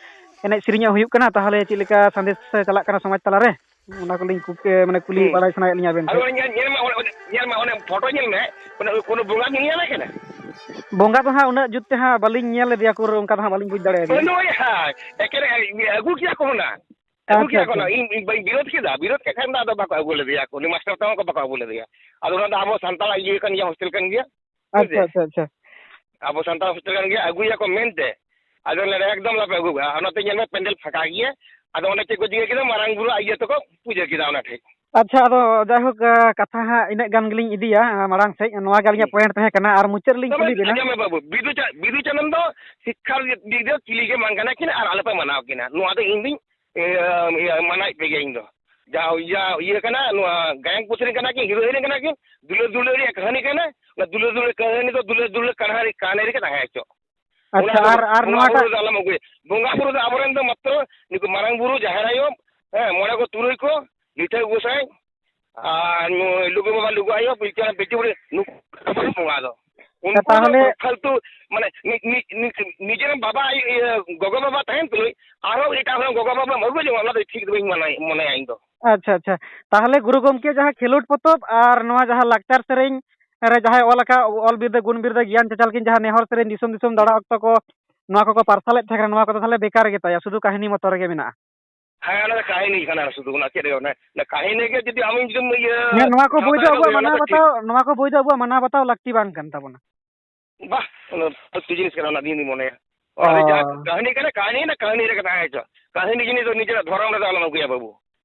ᱮᱱᱮᱡ ᱥᱮᱨᱮᱧᱚᱜ ᱦᱩᱭᱩᱜ ᱠᱟᱱᱟ, ᱛᱟᱦᱚᱞᱮ ᱪᱮᱫ ᱞᱮᱠᱟ ᱥᱟᱸᱫᱮᱥ ᱪᱟᱞᱟᱜ ᱠᱟᱱᱟ ᱥᱚᱢᱟᱡᱽ ᱛᱟᱞᱟᱨᱮ? ᱚᱱᱟ ᱠᱚᱞᱤᱧ ᱠᱩᱠ-, ᱮ, ᱢᱟᱱᱮ ᱠᱩᱞᱤ ᱦᱩᱸ᱾ ᱵᱟᱲᱟᱭ ᱥᱟᱱᱟᱭᱮᱫ ᱞᱤᱧᱟ ᱟᱵᱮᱱ ᱟᱨ ᱴᱷᱮᱱ᱾ ᱚᱱᱮ ᱧᱮᱞ, ᱧᱮᱞ ᱢᱮ, ᱚᱱᱮ, ᱚᱱᱮ, ᱧᱮᱞ ᱢᱮ, ᱚᱱᱮ ᱯᱷᱳᱴᱳ ᱧᱮᱞ ᱢᱮ, ᱚᱱᱮ ᱠᱳᱱᱳ ᱵᱚᱸᱜᱟ ᱧᱮᱞ ᱧᱟᱢᱮ ᱠᱟᱱᱟ? ᱵᱚᱸᱜᱟ ᱫᱚ ᱦᱟᱸᱜ ᱩᱱᱟᱹᱜ ᱡᱩᱛ ᱛᱮ ᱦᱟᱸᱜ ᱵᱟᱹᱞᱤᱧ ᱧᱮᱞ ᱞᱮᱫᱮᱭᱟ, ᱩᱠᱩᱨ ᱚᱱᱠᱟ ᱫᱚ ᱦᱟᱸᱜ ᱵᱟᱹᱞᱤᱧ ᱵᱩᱡᱽ ᱫᱟᱲᱮᱭᱟᱫᱮᱭᱟ᱾ ᱵᱟᱹᱱᱩᱜᱼᱟ, ᱮᱠᱮᱱ ᱟᱹᱜᱩ ᱠᱮᱭᱟ ᱠᱚ ᱦᱩᱱᱟᱹᱝ᱾ ᱟᱹᱜᱩ ᱟᱪᱪᱷᱟ, ᱠᱮᱭᱟ ᱠᱚ ᱟᱪᱪᱷᱟ᱾ ᱦᱩᱱᱟᱹᱝ᱾ ᱤᱧ, ᱤᱧ ᱵᱟᱹᱧ ᱵᱤᱨᱳᱫ ᱠᱮᱫᱟ, ᱵᱤᱨᱳᱫ ᱠᱮᱫ ᱠᱷᱟᱱ ᱫᱚ ᱟᱫᱚ ᱵᱟᱠᱚ ᱟᱹᱜᱩ ᱞᱮᱫᱮᱭᱟ ᱠᱚ, ᱩᱱᱤ ᱢᱟᱥᱴᱟᱨ ᱛᱟᱢᱟ ᱠᱚ ᱵᱟᱠᱚ ᱟᱹᱜᱩ ᱞᱮᱫᱮᱭᱟ᱾ ᱟᱫᱚ ᱚᱱᱟ ᱫᱚ ᱟᱵᱚ ᱥᱟᱱᱛᱟᱲᱟᱜ ᱤᱭᱟᱹ ᱠᱟᱱ ᱜᱮᱭᱟ, ᱦᱳᱥᱴᱮᱞ ᱠᱟᱱ ᱜᱮᱭᱟ᱾ ᱦᱮᱸ ᱥᱮ? ᱟᱪᱪᱷᱟ, ᱟᱪᱪᱷᱟ, ᱟᱪᱪᱷᱟ᱾ ᱟᱵᱚ ᱥᱟᱱᱛᱟᱲ ᱦᱳᱥᱴᱮᱞ ᱠᱟᱱ ᱜᱮᱭᱟ, ᱟᱹᱜᱩᱭᱟᱠᱚ ᱢᱮᱱᱛᱮ᱾ ᱟᱫᱚ ᱞᱟᱹᱭ ᱫᱟ, "ᱮᱠᱫᱚᱢ ᱟᱞᱚᱯᱮ ᱟᱹᱜᱩ ᱠᱚᱣᱟ", ᱚᱱᱟᱛᱮ ᱧᱮᱞ ᱢᱮ ᱯᱮᱱᱰᱮᱞ ᱯᱷᱟᱸᱠᱟ ᱜᱮᱭᱟ᱾ ᱟᱫᱚ ᱚᱸᱰᱮ ᱪᱮᱫ ᱠᱚ ᱪᱤᱠᱟᱹ ᱠᱮᱫᱟ? ᱢᱟᱨᱟᱝ ᱵᱩᱨᱩ ᱟᱨ ᱤᱭᱟᱹ ᱛᱮᱠᱚ ᱯᱩᱡᱟᱹ ᱠᱮᱫᱟ ᱚᱱᱟ ᱴᱷᱮᱡ᱾ ᱟᱪᱪᱷᱟ, ᱟᱫᱚ ᱡᱟᱭᱦᱳᱠ, ᱟ, ᱠᱟᱛᱷᱟ ᱦᱟᱸᱜ ᱤᱱᱟᱹᱜ ᱜᱟᱱ ᱜᱮᱞᱤᱧ ᱤᱫᱤᱭᱟ, ᱟ, ᱢᱟᱲᱟᱝ ᱥᱮᱫ᱾ ᱱᱚᱣᱟ ᱜᱮ ᱟᱹᱞᱤᱧᱟᱜ ᱦᱩᱸ᱾ ᱯᱚᱭᱮᱱᱴ ᱛᱟᱦᱮᱸ ᱠᱟᱱᱟ᱾ ᱟᱨ ᱢᱩᱪᱟᱹᱫ ᱨᱮᱞᱤᱧ ᱛᱚᱵᱮ ᱠᱩᱞᱤ ᱵᱮᱱᱟ᱾ ᱟᱸᱡᱚᱢ ᱢᱮ ᱵᱟᱹᱵᱩ, ᱵᱤᱫᱩ ᱪᱟ-, ᱵᱤᱫᱩ ᱪᱟᱸᱫᱟᱱ ᱫᱚ ᱥᱤᱠᱠᱷᱟ ᱫᱤᱠ ᱫᱤᱭᱮ ᱪᱤᱞᱤ ᱜᱮ ᱵᱟᱝ ᱠᱟᱱᱟ ᱠᱤᱱ, ᱟᱨ ᱟᱞᱚᱯᱮ ᱢᱟᱱᱟᱣ ᱠᱤᱱᱟ᱾ ᱱᱚᱣᱟ ᱫᱚ ᱤᱧ ᱫᱩᱧ, ᱤᱭᱟᱹ, ᱤᱭᱟᱹ, ᱢᱟᱱᱟᱭᱮᱫ ᱯᱮ ᱜᱮᱭᱟ ᱤᱧ ᱫᱚ᱾ ᱡᱟ, ᱡᱟ ᱤᱭᱟᱹ ᱠᱟᱱᱟ, ᱱᱚᱣᱟ ᱜᱟᱭᱟᱱ ᱯᱩᱛᱷᱤ ᱨᱮᱱ ᱠᱟᱱᱟ ᱠᱤᱱ, ᱦᱤᱨᱳ ᱦᱤᱨᱳᱭᱤᱱ ᱠᱟᱱᱟ ᱠᱤᱱ, ᱫᱩᱞᱟᱹᱲ ᱫᱩᱞᱟᱹᱲ ᱨᱮᱭᱟᱜ ᱠᱟᱹᱦᱱᱤ ᱠᱟᱱᱟ᱾ ᱚᱱᱟ ᱫᱩᱞᱟᱹᱲ ᱫᱩᱞᱟᱹᱲ ᱠᱟᱹᱦᱱᱤ ᱫᱚ ᱫᱩᱞᱟᱹᱲ ᱫᱩᱞᱟᱹᱲ ᱠᱟᱹᱦᱱᱤ, ᱠᱟᱹᱦᱱᱤ ᱨᱮᱜᱮ ᱛᱟᱦᱮᱸ ᱦᱚᱪᱚᱜ᱾ ᱟᱪᱪᱷᱟ, ᱚᱱᱟ ᱫᱚ ᱟᱨ, ᱟᱨ ᱵᱚᱸᱜᱟ ᱱᱚᱣᱟᱴᱟᱜ ᱵᱩᱨᱩ ᱫᱚ ᱟᱞᱚᱢ ᱟᱹᱜᱩᱭᱟ᱾ ᱵᱚᱸᱜᱟ ᱵᱩᱨᱩ ᱫᱚ ᱟᱵᱚᱨᱮᱱ ᱫᱚ ᱢᱟᱛᱨᱚ ᱱᱩᱠᱩ ᱢᱟᱨᱟᱝ ᱵᱩᱨᱩ, ᱡᱟᱦᱮᱨ ᱟᱭᱳ, ᱦᱮᱸ, ᱢᱚᱬᱮ ᱠᱚ ᱛᱩᱨᱩᱭ ᱠᱚ, ᱞᱤᱴᱷᱟᱹ ᱜᱚᱸᱥᱟᱭ, ᱟᱨ ᱱᱩᱭ ᱞᱩᱜᱩ ᱵᱟᱵᱟ, ᱞᱩᱜᱩ ᱟᱭᱳ, ᱯᱤᱞᱪᱩ ᱦᱟᱲᱟᱢ, ᱯᱤᱞᱪᱩ ᱵᱩᱲᱦᱤ, ᱱᱩᱠᱩ ᱟᱵᱚᱨᱮᱱ ᱵᱚᱸᱜᱟ ᱫᱚ᱾ ᱩᱱᱠᱩ ᱫᱚ ᱛᱟᱦᱚᱞᱮ ᱯᱷᱟᱞᱛᱩ, ᱢᱟᱱᱮ, ᱱᱤ-, ᱱᱤ-, ᱱᱤ-, ᱱᱤᱡᱮᱨᱮᱱ ᱵᱟᱵᱟ, ᱤᱭᱟᱹ, ᱜᱚᱜᱚ ᱵᱟᱵᱟ ᱛᱟᱦᱮᱱ ᱛᱩᱞᱩᱡ ᱟᱨᱦᱚᱸ ᱮᱴᱟᱜ ᱦᱚᱲ ᱜᱚᱜᱚ ᱵᱟᱵᱟᱢ ᱟᱹᱜᱩ ᱡᱚᱝᱟ, ᱚᱱᱟ ᱫᱚ ᱴᱷᱤᱠ ᱫᱚ ᱵᱟᱹᱧ ᱢᱚᱱᱮ-, ᱢᱚᱱᱮᱭᱟ ᱤᱧ ᱫᱚ᱾ ᱟᱪᱪᱷᱟ, ᱟᱪᱪᱷᱟ᱾ ᱛᱟᱦᱚᱞᱮ ᱜᱩᱨᱩ ᱜᱚᱢᱠᱮ ᱡᱟᱦᱟᱸ ᱠᱷᱮᱞᱳᱰ ᱯᱚᱛᱚᱵ ᱟᱨ ᱱᱚᱣᱟ ᱡᱟᱦᱟᱸ ᱞᱟᱠᱪᱟᱨ ᱥᱮᱨᱮᱧ ᱨᱮ ᱡᱟᱦᱟᱸᱭ ᱚᱞ ᱟᱠᱟᱫ, ᱚᱞ ᱵᱤᱨᱫᱟᱹ, ᱜᱩᱱ ᱵᱤᱨᱫᱟᱹ, ᱜᱮᱭᱟᱱ ᱪᱟᱪᱟᱞ ᱠᱤᱱ ᱡᱟᱦᱟᱸ ᱱᱮᱦᱚᱨ ᱥᱮᱨᱮᱧ ᱫᱤᱥᱚᱢ ᱫᱤᱥᱚᱢ ᱫᱟᱬᱟ ᱚᱠᱛᱚ ᱠᱚ ᱱᱚᱣᱟ ᱠᱚᱠᱚ ᱯᱟᱨᱥᱟᱞᱮᱫ ᱛᱟᱦᱮᱸ ᱠᱟᱱᱟ, ᱱᱚᱣᱟ ᱠᱚᱫᱚ ᱛᱟᱦᱚᱞᱮ ᱵᱮᱠᱟᱨ ᱜᱮ ᱛᱟᱭᱟ, ᱥᱩᱫᱷᱩ ᱠᱟᱹᱦᱱᱤ ᱢᱚᱛᱚ ᱨᱮᱜᱮ ᱢᱮᱱᱟᱜᱼᱟ᱾ ᱦᱮᱸ, ᱚᱱᱟ ᱫᱚ ᱠᱟᱹᱦᱱᱤ ᱠᱟᱱᱟ ᱥᱩᱫᱷᱩ, ᱚᱱᱟ ᱪᱮᱫ ᱜᱮ ᱵᱟᱝ᱾ ᱚᱱᱟ ᱠᱟᱹᱦᱱᱤ ᱜᱮ ᱡᱩᱫᱤ ᱟᱢ ᱡᱩᱫᱤᱢ ᱤᱭᱟᱹ ᱦᱮᱸ, ᱱᱚᱣᱟ ᱠᱚ ᱵᱳᱭ ᱫᱚ ᱥᱟᱶᱛᱟ ᱟᱵᱚᱣᱟᱜ ᱨᱮᱫᱚ ᱚᱱᱟ ᱢᱟᱱᱟᱣ ᱫᱚ ᱴᱷᱤᱠ᱾ ᱵᱟᱛᱟᱣ, ᱱᱚᱣᱟ ᱠᱚ ᱵᱳᱭ ᱫᱚ ᱟᱵᱚᱣᱟᱜ ᱢᱟᱱᱟᱣ ᱵᱟᱛᱟᱣ ᱞᱟᱹᱠᱛᱤ ᱵᱟᱝ ᱠᱟᱱ ᱛᱟᱵᱚᱱᱟ᱾ ᱵᱟᱦ, ᱚᱱᱟ ᱯᱷᱟᱞᱛᱩ ᱡᱤᱱᱤᱥ ᱠᱟᱱᱟ, ᱚᱱᱟ ᱫᱚ ᱤᱧ ᱫᱩᱧ ᱢᱚᱱᱮᱭᱟ᱾ ᱚᱱᱟ ᱫᱚ ᱚ᱾ ᱡᱟᱦᱟᱸ ᱠᱟᱹᱦᱱᱤ ᱠᱟᱱᱟ, ᱠᱟᱹᱦᱱᱤ ᱨᱮ ᱛᱟᱦᱮᱸ ᱦᱚᱪᱚ᱾ ᱠᱟᱹᱦᱱᱤ ᱡᱤᱱᱤᱥ ᱫᱚ ᱱᱤᱡᱮᱨᱟᱜ ᱫᱷᱚᱨᱚᱢ ᱨᱮᱫᱚ ᱟᱞᱚᱢ ᱟᱹᱜᱩᱭᱟ ᱵᱟᱹᱵᱩ᱾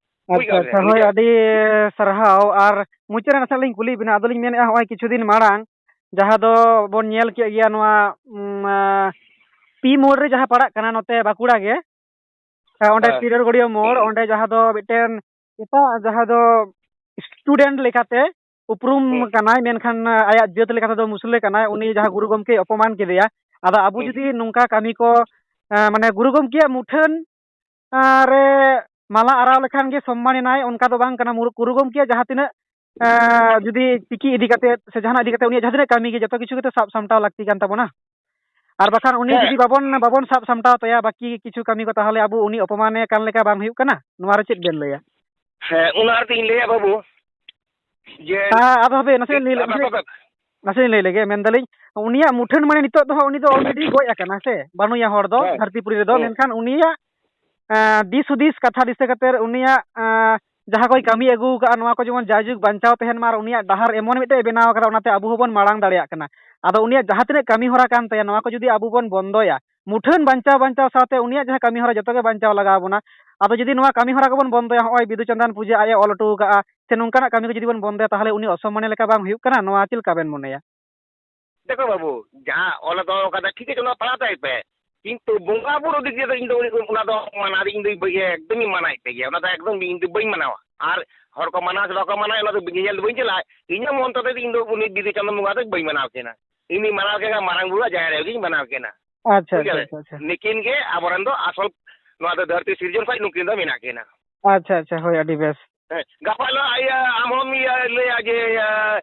ᱵᱩᱡᱽ ᱟᱪᱪᱷᱟ, ᱠᱟᱜ ᱟᱪᱪᱷᱟ, ᱵᱮᱱ? ᱦᱳᱭ, ᱱᱤᱡᱮᱨᱟᱜ ᱟᱹᱰᱤ ᱥᱟᱨᱦᱟᱣ᱾ ᱟᱨ ᱢᱩᱪᱟᱹᱫ ᱨᱮ ᱱᱟᱥᱮ ᱞᱤᱧ ᱠᱩᱞᱤᱭᱮᱫ ᱵᱮᱱᱟ, ᱟᱫᱚᱞᱤᱧ ᱢᱮᱱᱮᱫᱼᱟ, ᱦᱚᱸᱜᱼᱚᱭ ᱠᱤᱪᱷᱩ ᱫᱤᱱ ᱢᱟᱲᱟᱝ ᱡᱟᱦᱟᱸ ᱫᱚ ᱵᱚᱱ ᱧᱮᱞ ᱠᱮᱫ ᱜᱮᱭᱟ ᱱᱚᱣᱟ, ᱩᱢ, ᱟᱸ, ᱯᱤ ᱢᱳᱲ ᱨᱮ ᱡᱟᱦᱟᱸ ᱯᱟᱲᱟᱜ ᱠᱟᱱᱟ ᱱᱚᱛᱮ ᱵᱟᱸᱠᱩᱲᱟ ᱜᱮ, ᱦᱮᱸ, ᱚᱸᱰᱮ ᱦᱮᱸ᱾ ᱯᱤᱨᱟᱹᱲ ᱜᱟᱹᱲᱭᱟᱹ ᱢᱳᱲ, ᱦᱩᱸ᱾ ᱚᱸᱰᱮ ᱡᱟᱦᱟᱸ ᱫᱚ ᱢᱤᱫᱴᱮᱱ ᱮᱴᱟᱜ, ᱡᱟᱦᱟᱸ ᱫᱚ student ᱞᱮᱠᱟᱛᱮ ᱩᱯᱨᱩᱢ ᱦᱩᱸ᱾ ᱠᱟᱱᱟᱭ, ᱢᱮᱱᱠᱷᱟᱱ ᱟᱭᱟᱜ ᱡᱟᱹᱛ ᱞᱮᱠᱟ ᱛᱮᱫᱚ ᱢᱩᱥᱞᱟᱹ ᱠᱟᱱᱟᱭ, ᱩᱱᱤ ᱡᱟᱦᱟᱸ ᱜᱩᱨᱩ ᱜᱚᱢᱠᱮᱭ ᱚᱯᱚᱢᱟᱱ ᱠᱮᱫᱮᱭᱟ᱾ ᱟᱫᱚ ᱟᱵᱚ ᱦᱩᱸ᱾ ᱡᱩᱫᱤ ᱱᱚᱝᱠᱟ ᱠᱟᱹᱢᱤ ᱠᱚ, ᱮᱸ, ᱢᱟᱱᱮ ᱜᱩᱨᱩ ᱜᱚᱢᱠᱮᱭᱟᱜ ᱢᱩᱴᱷᱟᱹᱱ ᱟᱸ, ᱨᱮ ᱢᱟᱞᱟ ᱟᱨᱟᱣ ᱞᱮᱠᱷᱟᱱ ᱜᱮ ᱥᱚᱢᱢᱟᱱ ᱮᱱᱟᱭ, ᱚᱱᱠᱟ ᱫᱚ ᱵᱟᱝ ᱠᱟᱱᱟ᱾ ᱢᱩᱨ-, ᱜᱩᱨᱩ ᱜᱚᱢᱠᱮᱭᱟᱜ ᱡᱟᱦᱟᱸ ᱛᱤᱱᱟᱹᱜ, ᱟᱸ, ᱡᱩᱫᱤ ᱪᱤᱠᱤ ᱤᱫᱤ ᱠᱟᱛᱮ ᱥᱮ ᱡᱟᱦᱟᱱᱟᱜ ᱤᱫᱤ ᱠᱟᱛᱮ ᱩᱱᱤᱭᱟᱜ ᱡᱟᱦᱟᱸ ᱛᱤᱱᱟᱹᱜ ᱠᱟᱹᱢᱤ ᱜᱮ ᱡᱚᱛᱚ ᱠᱤᱪᱷᱩ ᱜᱮᱛᱚ ᱥᱟᱵ ᱥᱟᱢᱴᱟᱣ ᱞᱟᱹᱠᱛᱤ ᱠᱟᱱ ᱛᱟᱵᱚᱱᱟ᱾ ᱟᱨ ᱵᱟᱠᱷᱟᱱ ᱩᱱᱤ ᱦᱮᱸ᱾ ᱡᱩᱫᱤ ᱵᱟᱵᱚᱱ, ᱵᱟᱵᱚᱱ ᱥᱟᱵ ᱥᱟᱢᱴᱟᱣ ᱛᱟᱭᱟ, ᱵᱟᱹᱠᱤ ᱠᱤᱪᱷᱩ ᱠᱟᱹᱢᱤ ᱠᱚ, ᱛᱟᱦᱚᱞᱮ ᱟᱵᱚ ᱩᱱᱤ ᱚᱯᱚᱢᱟᱱᱮ ᱠᱟᱱ ᱞᱮᱠᱟ ᱵᱟᱝ ᱦᱩᱭᱩᱜ ᱠᱟᱱᱟ? ᱱᱚᱣᱟ ᱨᱮ ᱪᱮᱫ ᱵᱮᱱ ᱞᱟᱹᱭᱟ? ᱦᱮᱸ, ᱚᱱᱟ ᱟᱨ ᱤᱧ ᱞᱟᱹᱭᱟ ᱵᱟᱹᱵᱩ, ᱡᱮ ᱟᱫᱚ ᱦᱟᱯᱮ, ᱱᱟᱥᱮ ᱞᱟᱹᱭ ᱞᱮ-, ᱱᱟᱥᱮ ᱞᱟᱹᱭ ᱞᱮᱜᱮ, ᱢᱮᱱᱫᱟᱞᱤᱧ, ᱩᱱᱤᱭᱟᱜ ᱢᱩᱴᱷᱟᱹᱱ ᱢᱟᱱᱮ ᱱᱤᱛᱚᱜ ᱫᱚ ᱦᱟᱸᱜ ᱩᱱᱤ ᱫᱚ already ᱜᱚᱡ ᱟᱠᱟᱱᱟ ᱥᱮ, ᱵᱟᱹᱱᱩᱭᱟ ᱦᱚᱲ ᱫᱚ ᱦᱮᱸ᱾ ᱫᱷᱟᱹᱨᱛᱤ ᱯᱩᱨᱤ ᱨᱮᱫᱚ, ᱦᱮᱸ᱾ ᱢᱮᱱᱠᱷᱟᱱ ᱩᱱᱤᱭᱟᱜ, ᱮᱸ, ᱫᱤᱥ ᱦᱩᱫᱤᱥ, ᱠᱟᱛᱷᱟ ᱫᱤᱥᱟᱹ ᱠᱟᱛᱮ ᱩᱱᱤᱭᱟᱜ, ᱮᱸ, ᱡᱟᱦᱟᱸ ᱠᱚᱭ ᱠᱟᱹᱢᱤ ᱟᱹᱜᱩ ᱟᱠᱟᱫᱼᱟ, ᱱᱚᱣᱟ ᱠᱚ ᱡᱮᱢᱚᱱ ᱡᱟᱭᱡᱩᱜᱽ ᱵᱟᱧᱪᱟᱣ ᱛᱟᱦᱮᱱ ᱢᱟ, ᱟᱨ ᱩᱱᱤᱭᱟᱜ ᱰᱟᱦᱟᱨ ᱮᱢᱚᱱ ᱢᱤᱫᱴᱮᱡ ᱮ ᱵᱮᱱᱟᱣ ᱟᱠᱟᱫᱟ, ᱚᱱᱟᱛᱮ ᱟᱵᱚ ᱦᱚᱸᱵᱚᱱ ᱢᱟᱲᱟᱝ ᱫᱟᱲᱮᱭᱟᱜ ᱠᱟᱱᱟ᱾ ᱟᱫᱚ ᱩᱱᱤᱭᱟᱜ ᱡᱟᱦᱟᱸ ᱛᱤᱱᱟᱹᱜ ᱠᱟᱹᱢᱤ ᱦᱚᱨᱟ ᱠᱟᱱ ᱛᱟᱭᱟ, ᱱᱚᱣᱟ ᱠᱚ ᱡᱩᱫᱤ ᱟᱵᱚ ᱵᱚᱱ ᱵᱚᱱᱫᱚᱭᱟ, ᱢᱩᱴᱷᱟᱹᱱ ᱵᱟᱧᱪᱟᱣ, ᱵᱟᱧᱪᱟᱣ ᱥᱟᱶᱛᱮ ᱩᱱᱤᱭᱟᱜ ᱡᱟᱦᱟᱸ ᱠᱟᱹᱢᱤ ᱦᱚᱨᱟ ᱡᱚᱛᱚ ᱜᱮ ᱵᱟᱧᱪᱟᱣ ᱞᱟᱜᱟᱣ ᱵᱚᱱᱟ᱾ ᱟᱫᱚ ᱡᱩᱫᱤ ᱱᱚᱣᱟ ᱠᱟᱹᱢᱤ ᱦᱚᱨᱟ ᱠᱚᱵᱚᱱ ᱵᱚᱱᱫᱚᱭᱟ, ᱱᱚᱜᱼᱚᱭ ᱵᱤᱫᱩ ᱪᱟᱸᱫᱟᱱ ᱯᱩᱡᱟᱹ ᱟᱡ ᱮ ᱚᱞ ᱦᱚᱴᱚ ᱟᱠᱟᱫᱼᱟ, ᱥᱮ ᱱᱚᱝᱠᱟᱱᱟᱜ ᱠᱟᱹᱢᱤ ᱠᱚ ᱡᱩᱫᱤ ᱵᱚᱱ ᱵᱚᱱᱫᱚᱭᱟ, ᱛᱟᱦᱚᱞᱮ ᱩᱱᱤ ᱚᱥᱚᱢᱢᱟᱱᱤ ᱞᱮᱠᱟ ᱵᱟᱝ ᱦᱩᱭᱩᱜ ᱠᱟᱱᱟ? ᱱᱚᱣᱟ ᱪᱮᱫ ᱞᱮᱠᱟ ᱵᱮᱱ ᱢᱚᱱᱮᱭᱟ? ᱫᱮᱠᱷᱚ ᱵᱟᱹᱵᱩ, ᱡᱟᱦᱟᱸ ᱚᱞᱮ ᱫᱚᱦᱚ ᱠᱟᱫᱟ ᱴᱷᱤᱠ ᱟᱪᱷᱮ, ᱚᱱᱟ ᱯᱟᱲᱦᱟᱣ ᱛᱟᱭ ᱯᱮ, ᱠᱤᱱᱛᱩ ᱵᱚᱸᱜᱟ ᱵᱩᱨᱩ ᱫᱤᱠ ᱫᱤᱭᱮ ᱫᱚ ᱤᱧ ᱫᱚ ᱩᱱᱤ, ᱚᱱᱟ ᱫᱚ ᱢᱟᱱᱟᱣ ᱫᱚ ᱤᱧ ᱫᱚ ᱵᱟᱹᱧ, ᱮᱠᱫᱚᱢ ᱤᱧ ᱢᱟᱱᱟᱣᱮᱫ ᱛᱟᱭ ᱜᱮᱭᱟ, ᱚᱱᱟ ᱫᱚ ᱮᱠᱫᱚᱢ ᱤᱧ ᱫᱚ ᱵᱟᱹᱧ ᱢᱟᱱᱟᱣᱟ᱾ ᱟᱨ ᱦᱚᱲ ᱠᱚ ᱢᱟᱱᱟᱣᱟ ᱥᱮ ᱵᱟᱠᱚ ᱢᱟᱱᱟᱣᱟ, ᱚᱱᱟ ᱫᱚ ᱧᱮᱧᱮᱞ ᱫᱚ ᱵᱟᱹᱧ ᱪᱟᱞᱟᱜᱼᱟ᱾ ᱤᱧᱟᱹᱜ ᱢᱚᱱ ᱛᱮᱫᱚ ᱤᱧ ᱫᱚ ᱩᱱᱤ ᱵᱤᱫᱩ ᱪᱟᱸᱫᱟᱱ ᱵᱚᱸᱜᱟ ᱫᱚ ᱵᱟᱹᱧ ᱢᱟᱱᱟᱣ ᱠᱤᱱᱟ᱾ ᱤᱧ ᱫᱚᱧ ᱢᱟᱱᱟᱣ ᱠᱤᱱᱟ ᱢᱟᱨᱟᱝ ᱵᱩᱨᱩ ᱟᱨ ᱡᱟᱦᱮᱨ ᱟᱭᱳ ᱜᱤᱧ ᱢᱟᱱᱟᱣ ᱠᱤᱱᱟ᱾ ᱟᱪᱪᱷᱟ, ᱵᱩᱡᱷᱟᱹᱣ? ᱟᱪᱪᱷᱟ, ᱟᱪᱪᱷᱟ, ᱟᱪᱪᱷᱟ᱾ ᱱᱩᱠᱤᱱ ᱜᱮ ᱟᱵᱚᱨᱮᱱ ᱫᱚ ᱟᱥᱚᱞ, ᱱᱚᱣᱟ ᱫᱚ ᱫᱷᱟᱹᱨᱛᱤ ᱥᱤᱨᱡᱚᱱ ᱠᱷᱚᱱ ᱱᱩᱠᱤᱱ ᱫᱚ ᱢᱮᱱᱟᱜ ᱠᱤᱱᱟ᱾ ᱟᱪᱪᱷᱟ, ᱟᱪᱪᱷᱟ, ᱦᱳᱭ, ᱟᱹᱰᱤ ᱵᱮᱥ᱾ ᱦᱮᱸ, ᱜᱟᱯᱟ ᱦᱤᱞᱳᱜ ᱤᱭᱟᱹ ᱟᱢ ᱦᱚᱸᱢ ᱤᱭᱟᱹ ᱞᱟᱹᱭᱟ ᱡᱮ, ᱤᱭᱟᱹ,